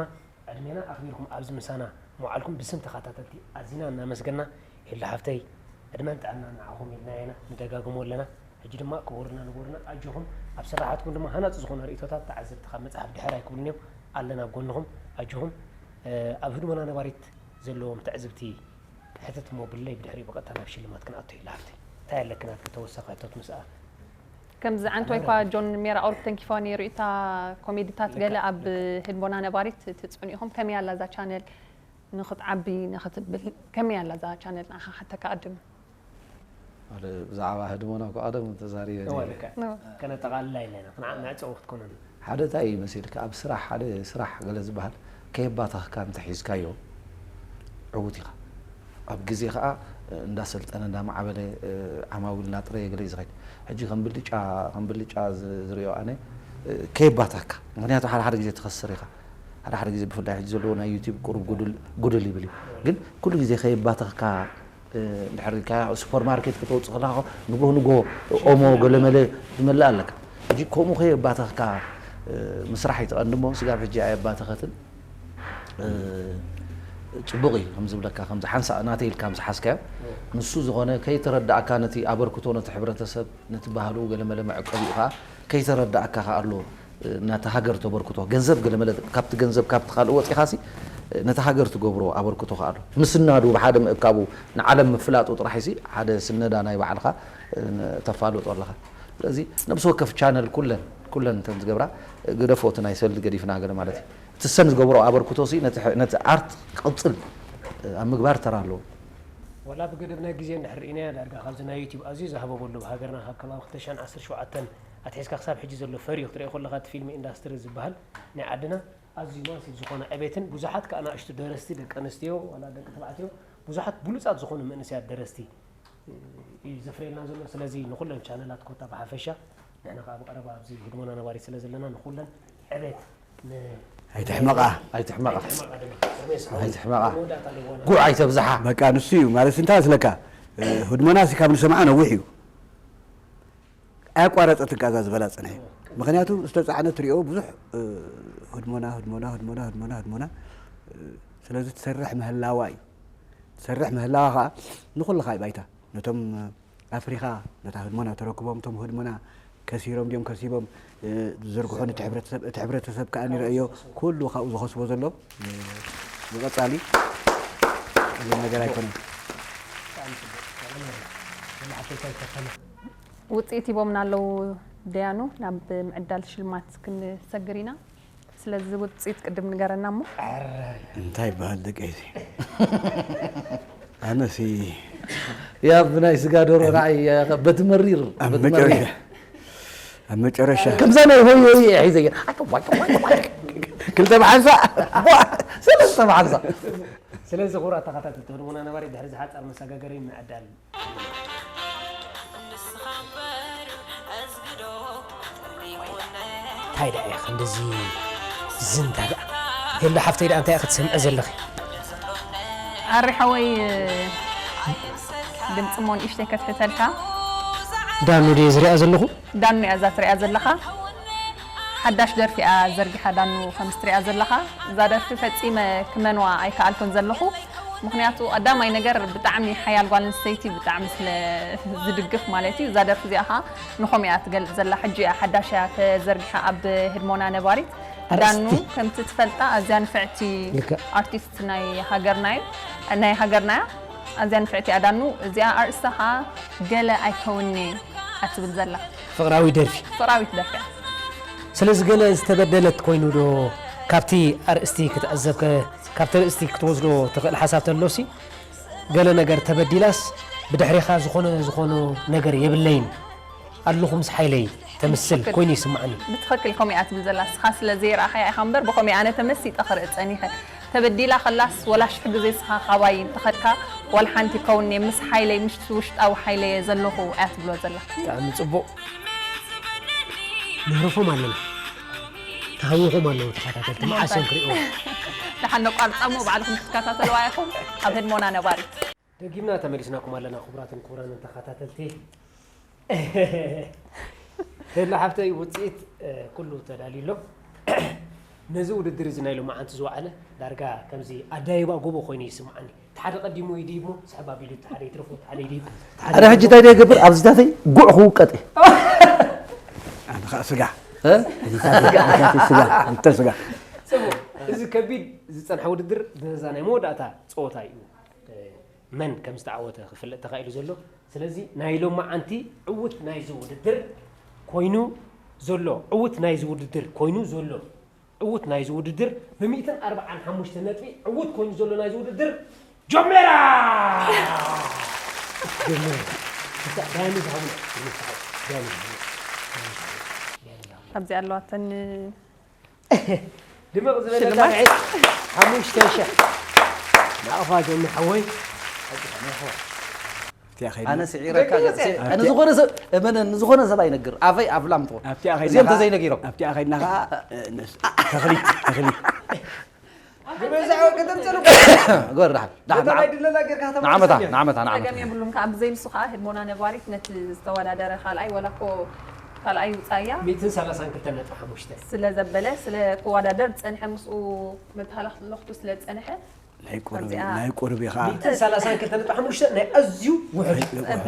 ዕድሜና ኣኽቢርኩም ኣብዚ ምሳና ምውዓልኩም ብስም ተኸታተልቲ ኣዚና እናመስገና ሄሉ ሓፍተይ ዕድመን ጥዕናን ንዓኹም ኢልና ኢና ንደጋግሞ ኣለና ሕጂ ድማ ክቡርና ንቡርና ኣጆኹም ኣብ ስራሓትኩም ድማ ሃናፂ ዝኾነ ርእቶታት ተዓዘብቲ ካብ መፅሓፍ ድሕር ኣይክብሉን እዮም። ኣለና ኣብ ጎንኹም፣ ኣጆኹም። ኣብ ህድሞና ነባሪት ዘለዎም ትዕዝብቲ ሕተት እሞ ብለይ ብድሕሪኡ ብቐጥታ ናብ ሽልማት ክንኣቱ እዩ። ለሃብቲ እንታይ ኣለኪ ናትኪ ተወሳኺ ሕቶት ምስኣ? ከምዚ ዓንቶይ እኳ ጆን ሜራ ኦርግ ተንኪፋ ነይሩ እታ ኮሜዲታት ገለ ኣብ ህድሞና ነባሪት ትጽዕኑ ኢኹም። ከመይ ኣላ እዛ ቻነል ንኽትዓቢ ንኽትብል ከመይ ኣላ እዛ ቻነል ንዓኻ ሓተካ ቅድም? ብዛዕባ ህድሞና እኮ ቀደም ተዛሪበ እወ ልክዕ ከነጠቓልላ ኢለና ክንዓ መዕፀዊ ክትኮነና። ሓደ እንታይ እዩ መሲልካ ኣብ ስራሕ ሓደ ስራሕ ገለ ዝበሃል ከየባተኽካ እንተሒዝካዮ ዕዉት ኢኻ። ኣብ ግዜ ከዓ እንዳሰልጠነ እንዳማዕበለ ዓማዊል እናጥረየ ገለ እዩ ዝኸይድ። ሕጂ ከም ብልጫ ከም ብልጫ ዝሪኦ ኣነ ከየባተኽካ፣ ምክንያቱ ሓደ ሓደ ግዜ ትኸስር ኢኻ። ሓደ ሓደ ግዜ ብፍላይ ሕጂ ዘለዎ ናይ ዩቲብ ቁሩብ ጉድል ይብል እዩ፣ ግን ኩሉ ግዜ ከየባተኽካ እንድሕር ኢልካ ሱፐር ማርኬት ከተውፅእ ከለካ ንግሆ ንግሆ ኦሞ ገለመለ ትመልእ ኣለካ። ሕጂ ከምኡ ከየባተኽካ ምስራሕ እዩ እቲ ቀንዲ እሞ ስጋብ ሕጂ ኣየባተኸትን። ፅቡቕ እዩ ከም ዝብለካ ከምዚ ሓንሳእ ናተይ ኢልካ ከም ዝሓዝካዮ ንሱ ዝኾነ ከይተረዳእካ ነቲ ኣበርክቶ ነቲ ሕብረተሰብ ነቲ ባህሉ ገለመለ መዕቀቢኡ ከዓ ከይተረዳእካ ከዓ ኣሎ ናታ ሃገር ተበርክቶ ገንዘብ ገለመለ ካብቲ ገንዘብ ካብቲ ካልእ ወፂኻሲ ነቲ ሃገር ትገብሮ ኣበርክቶ ከዓ ኣሎ ምስናዱ ብሓደ ምእካቡ ንዓለም ምፍላጡ ጥራሕ ሲ ሓደ ስነዳ ናይ ባዕልኻ ተፋልጦ ኣለኻ ስለዚ ነብሲ ወከፍ ቻነል ኩለን ኩለን እተን ዝገብራ ግደፎ እቲ ናይ ሰልዲ ገዲፍና ገለ ማለት እዩ እቲ ሰን ዝገብሮ ኣበርክቶ ሲ ነቲ ኣርት ክቕፅል ኣብ ምግባር ተራ ኣለዎ ወላ ብገደብ ናይ ግዜ እንድሕር ርኢናዮ ዳርጋ ካብዚ ናይ ዩቲብ ኣዝዩ ዝሃበበሉ ኣብ ሃገርና ካብ ከባቢ ክልተ ሽሕን ዓሰርተ ሸውዓተን ኣትሒዝካ ክሳብ ሕጂ ዘሎ ፈርዩ ክትሪኦ ከለኻ እቲ ፊልም ኢንዳስትሪ ዝበሃል ናይ ዓድና ኣዝዩ ማሲቭ ዝኾነ ዕቤትን ብዙሓት ከኣ ንኣሽቱ ደረስቲ ደቂ ኣንስትዮ ዋላ ደቂ ተባዕትዮ ብዙሓት ብሉጻት ዝኾኑ መንእሰያት ደረስቲ እዩ ዘፍርየልና ዘሎ ስለዚ ንኹለን ቻነላት ኮታ ብሓፈሻ ንሕና ከኣ ብቐረባ ኣብዚ ህድሞና ነባሪት ስለ ዘለና ንኹለን ዕቤት ኣይትሕመቓ ኣይትሕመቓ ኣይትሕመቓ ጉዕ ኣይተብዝሓ በቃ ንሱ እዩ ማለት እንታይ መስለካ ህድሞና ሲ ካብ ንሰምዓ ነዊሕ እዩ ኣያቋረፀትን ቃዛ ዝበላ ፅንሐ ምክንያቱ ዝተፃዕነ ትሪኦ ብዙሕ ህድሞና ህድሞና ህድሞና ህድሞና ህድሞና ስለዚ ትሰርሕ ምህላዋ እዩ ትሰርሕ ምህላዋ ከዓ ንኩልኻ እዩ ባይታ ነቶም ኣፍሪኻ ነታ ህድሞና ተረክቦም እቶም ህድሞና ከሲሮም ድዮም ከሲቦም ዝዝርግሑ ነቲ ሕብረተሰብ እቲ ሕብረተሰብ ከዓ ንርእዮ ኩሉ ካብኡ ዝኸስቦ ዘሎ ብቐጻሊ ቀሊል ነገር ኣይኮነን ውፅኢት ሂቦምና ኣለዉ ደያኑ ናብ ምዕዳል ሽልማት ክንሰግር ኢና ስለዚ ውፅኢት ቅድም ንገረና እሞ እንታይ ይበሃል ደቀይሲ ኣነሲ ያ ብናይ ስጋ ዶሮ ንዓይ በቲ መሪር በቲ መሪር ኣብ መጨረሻ ከምዛ ናይ ሆይ ሆይ እየ ሒዘየ ክልተ ብሓንሳ ሰለስተ ብሓንሳ ስለዚ ክቡራት ተኸታተልቲ ህድሞና ነባሪ ድሕሪ ዝሓፃር መሰጋገሪ ምዕዳል እንታይ ደኣ እየ ክንድዚ ዝንታ ደኣ ገለ ሓፍተይ ደኣ እንታይ ክትሰምዐ ዘለኺ ኣሪ ሓወይ ድምፂ ሞ ንእሽተይ ከትሕተልካ ዳኑ ድየ ዝሪኣ ዘለኹ ዳኑ እያ እዛ ትሪኣ ዘለኻ ሓዳሽ ደርፊ እያ ዘርጊሓ ዳኑ ከምዚ ትሪኣ ዘለኻ እዛ ደርፊ ፈፂመ ክመንዋ ኣይከኣልኩን ዘለኹ ምኽንያቱ ቀዳማይ ነገር ብጣዕሚ ሓያል ጓል ኣንስተይቲ ብጣዕሚ ስለ ዝድግፍ ማለት እዩ እዛ ደርፊ እዚኣ ከዓ ንኾም እያ ትገልፅ ዘላ ሕጂ እያ ሓዳሽ እያ ተዘርጊሓ ኣብ ህድሞና ነባሪት ዳኑ ከምቲ ትፈልጣ ኣዝያ ንፍዕቲ ኣርቲስት ናይ ሃገርና እዩ ናይ ሃገርና እያ ኣዝያ ንፍዕቲ እያ ዳኑ እዚኣ ኣርእስታ ከዓ ገለ ኣይከውኒ እያ ትብል ዘላ ፍቕራዊ ደርፊ ፍቕራዊት ደርፊ እያ ስለዚ ገለ ዝተበደለት ኮይኑ ዶ ካብቲ ኣርእስቲ ክትዕዘብ ከ ካብቲ ኣርእስቲ ክትወስዶ ትኽእል ሓሳብ ተሎሲ ገለ ነገር ተበዲላስ ብድሕሪኻ ዝኾነ ዝኾነ ነገር የብለይን ኣለኹ ምስ ሓይለይ ተምስል ኮይኑ ይስምዓኒ። ብትኽክል ከምኡ እያ ትብል ዘላ እስኻ ስለ ዘይረኣኻያ ኢኻ እምበር ብኸምኡ ኣነ ተመሲጠ ክርኢ ጸኒሐ። ተበዲላ ከላስ ወላ ሽሕ ግዜ እስኻ ካባይ እንተኸድካ ዋላ ሓንቲ ይከውን'የ ምስ ሓይለይ ምስ ውሽጣዊ ሓይለይ እየ ዘለኹ እያ ትብሎ ዘላ። ብጣዕሚ ጽቡቕ ነህርፎም ኣለና ተሃዊኾም ኣለዉ ተኸታተልቲ መዓስ እዮም ክርእይዎ። ደሓን ነቋርጻ እሞ ባዕልኹም ክትከታተልዋ ኢኹም ኣብ ህድሞና ነባሪት። ደጊምና ተመሊስናኩም ኣለና ክቡራትን ክቡራንን ተኸታተልቲ። ሄሎ ሓፍተይ ውፅኢት ኩሉ ተዳልዩ ኣሎ። ነዚ ውድድር እዚ ናይ ሎማዓንቲ ዝወዓለ ዳርጋ ከምዚ ኣዳይባ ጎቦ ኮይኑ ይስምዓኒ። እቲ ሓደ ቀዲሙ ይድይብ እሞ ስሕብ ኣቢሉ እቲ ሓደ ይትረፎ እቲ ሓደ ይድይብ። እቲ ሓደ ኣነ ሕጂ እንታይ ዶ ይገብር ኣብዚታተይ ጉዕ ክውቀጥ እየ። ኣነ ስጋ እ? ስጋ ስጋ እንተ ስጋ ጽቡቕ። እዚ ከቢድ ዝጸንሐ ውድድር ነዛ ናይ መወዳእታ ጸወታ እዩ። መን ከም ዝተዓወተ ክፍለጥ ተኻኢሉ ዘሎ። ስለዚ ናይ ሎማዓንቲ ዕውት ናይዚ ውድድር ኮይኑ ዘሎ ዕውት ናይዚ ውድድር ኮይኑ ዘሎ ዕውት ናይዚ ውድድር ብሚእትን ኣርባዓን ሓሙሽተ ነጥቢ ዕውት ኮይኑ ዘሎ ናይዚ ውድድር ጆሜራ ዳኒ ዝሃቡና ዳኒ ዝሃቡና ኣብዚ ኣለዋተን ድምቕ ዝበለ ሽልማት? ጣብዒት ሓሙሽተ ሽሕ ናቕፋ ጆሚ ሓወይ ኣነ ስዒረካ ገጽ ኣነ ዝኾነ ሰብ እመነ ንዝኾነ ሰብ ኣይነግር ኣፈይ ኣፍላም ትኾን ኣብቲኣ እዚኦም ተዘይነጊሮም ኣብቲኣ ከይድና ከዓ ተኽሊ ተኽሊ ብበዛዕ ወቅጥም ጽሉ ግበር ዳሓን ዳሓን ተባይ ድለላ ጌርካ ንዓመታ ተመልሰኛ ንዓመታ ንዓመታ ጸገም የብሉን። ካብ ብዘይ ንሱ ከዓ ህድሞና ነባሪት ነቲ ዝተወዳደረ ካልኣይ ወላ እኮ ካልኣይ ውፃእያ ሚእትን ሰላሳን ክልተን ነጥቢ ሓሙሽተ ስለ ዘበለ ስለ ክወዳደር ዝፀንሐ ምስኡ መተሃላኽለኽቱ ስለ ዝፀንሐ ናይ ቁርቢ ኣብዚኣ- ናይ ቁርቢ ከዓ ሚእትን ሰላሳን ክልተን ነጥቢ ሓሙሽተ ናይ ኣዝዩ ውሕድ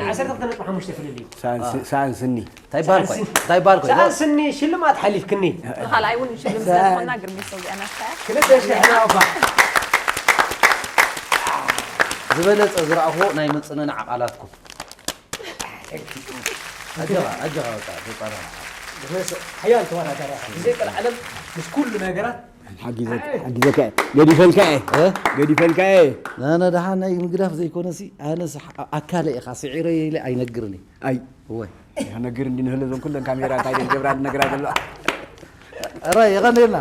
ዓሰርተ ክልተ ነጥቢ ሓሙሽተ ፍልልዩ ሳንስ- ሳንስኒ እንታይ ባልኮ እንታይ ባልኮ ሰኣን ስኒ ሽልማት ሓሊፍክኒ ንካልኣይ እውን ሽልም ስለ ዝኾና ግርሜ ሰው ዚኣ ናትካያ ክልተ ሽሕ ናባ ዝበለፀ ዝረኣኹዎ ናይ ምፅንናዕ ቃላትኩም ኣጀኻ ኣጀኻ በቃ ተፃና ሓያል ተወዳዳሪ ኢኻ ብዘይ ቀልዓለም ምስ ኩሉ ነገራት ሓጊዘካ ሓጊዘካ እየ። ገዲፈልካ እየ እ? ገዲፈልካ እየ ኣነ ደሓን ናይ ምግዳፍ ዘይኮነሲ ኣነስ ኣካለ ኢኻ ስዒረ ኢለ ኣይነግርን እየ ኣይ እወ ነገር እንዲ ንህለ ዞን ኩለን ካሜራ እንታይ ደን ገብራ ንነግራ ዘለዋ ረ የቐንየልና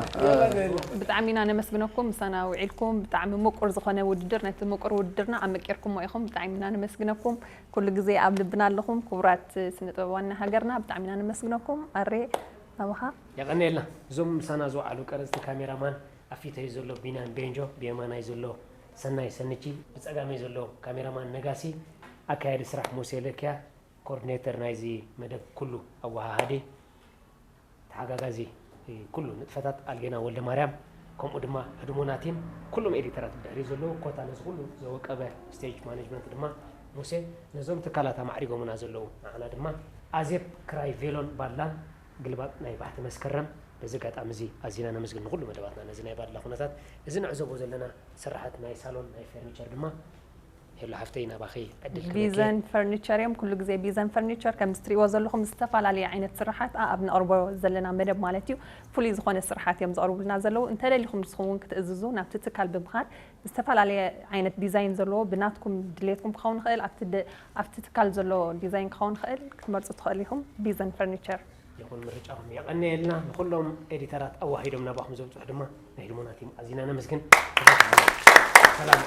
ብጣዕሚ ኢና ነመስግነኩም ምሳና ውዒልኩም ብጣዕሚ ምቁር ዝኾነ ውድድር ነቲ ምቁር ውድድርና ኣመቂርኩሞ ኢኹም ብጣዕሚ ኢና ነመስግነኩም ኩሉ ግዜ ኣብ ልብና ኣለኹም ክቡራት ስነ ጥበባውያን ሃገርና ብጣዕሚ ኢና ነመስግነኩም ኣሬ ናባኻ የቐንየልና እዞም ምሳና ዝወዓሉ ቀረፅቲ ካሜራማን ኣብ ፊተይ ዘሎ ቢናን ቤንጆ ብየማናይ ዘሎ ሰናይ ሰንቺ ብፀጋመይ ዘሎ ካሜራማን ነጋሲ ኣካያዲ ስራሕ ሙሴ ለኪያ ኮኦርዲኔተር ናይዚ መደብ ኩሉ ኣወሃሃዲ ተሓጋጋዚ ኩሉ ንጥፈታት ኣልጌና ወልደ ማርያም ከምኡ ድማ ህድሞና ቲም ኩሎም ኤዲተራት ብድሕሪ ዘለዉ ኮታ ነዚ ኩሉ ዘወቀበ ስቴጅ ማኔጅመንት ድማ ሙሴ ነዞም ትካላት ኣማዕሪጎምና ዘለዉ ንዓና ድማ ኣዜብ ክራይ ቬሎን ባላን ግልባጥ ናይ ባሕቲ መስከረም በዚ ኣጋጣሚ እዚ ኣዚና ነመስግን ንኩሉ መደባትና ነዚ ናይ ባድላ ኩነታት እዚ ንዕዘቦ ዘለና ስራሓት ናይ ሳሎን ናይ ፈርኒቸር ድማ ሄሎ ሓፍተይ ናባኺ ዕድል ክህበኪ ቢዘን ፈርኒቸር እዮም ኩሉ ግዜ ቢዘን ፈርኒቸር ከም ዝትሪእዎ ዘለኹም ዝተፈላለየ ዓይነት ስራሓት ኣብ ነቕርቦ ዘለና መደብ ማለት እዩ ፍሉይ ዝኾነ ስራሓት እዮም ዘቕርቡልና ዘለዉ እንተደሊኹም ንስኹም እውን ክትእዝዙ ናብቲ ትካል ብምኻድ ዝተፈላለየ ዓይነት ዲዛይን ዘለዎ ብናትኩም ድሌትኩም ክኸውን ይኽእል ኣብቲ ደ- ኣብቲ ትካል ዘሎ ዲዛይን ክኸውን ይኽእል ክትመርፁ ትኽእል ኢኹም ቢዘን ፈርኒቸር ይኹን ምርጫኹም የቐንየልና ንኩሎም ኤዲተራት ኣዋሂዶም ናባኹም ዘብፅሑ ድማ ናይ ህድሞና ቲም ኣዚና ነመስግን ሰላም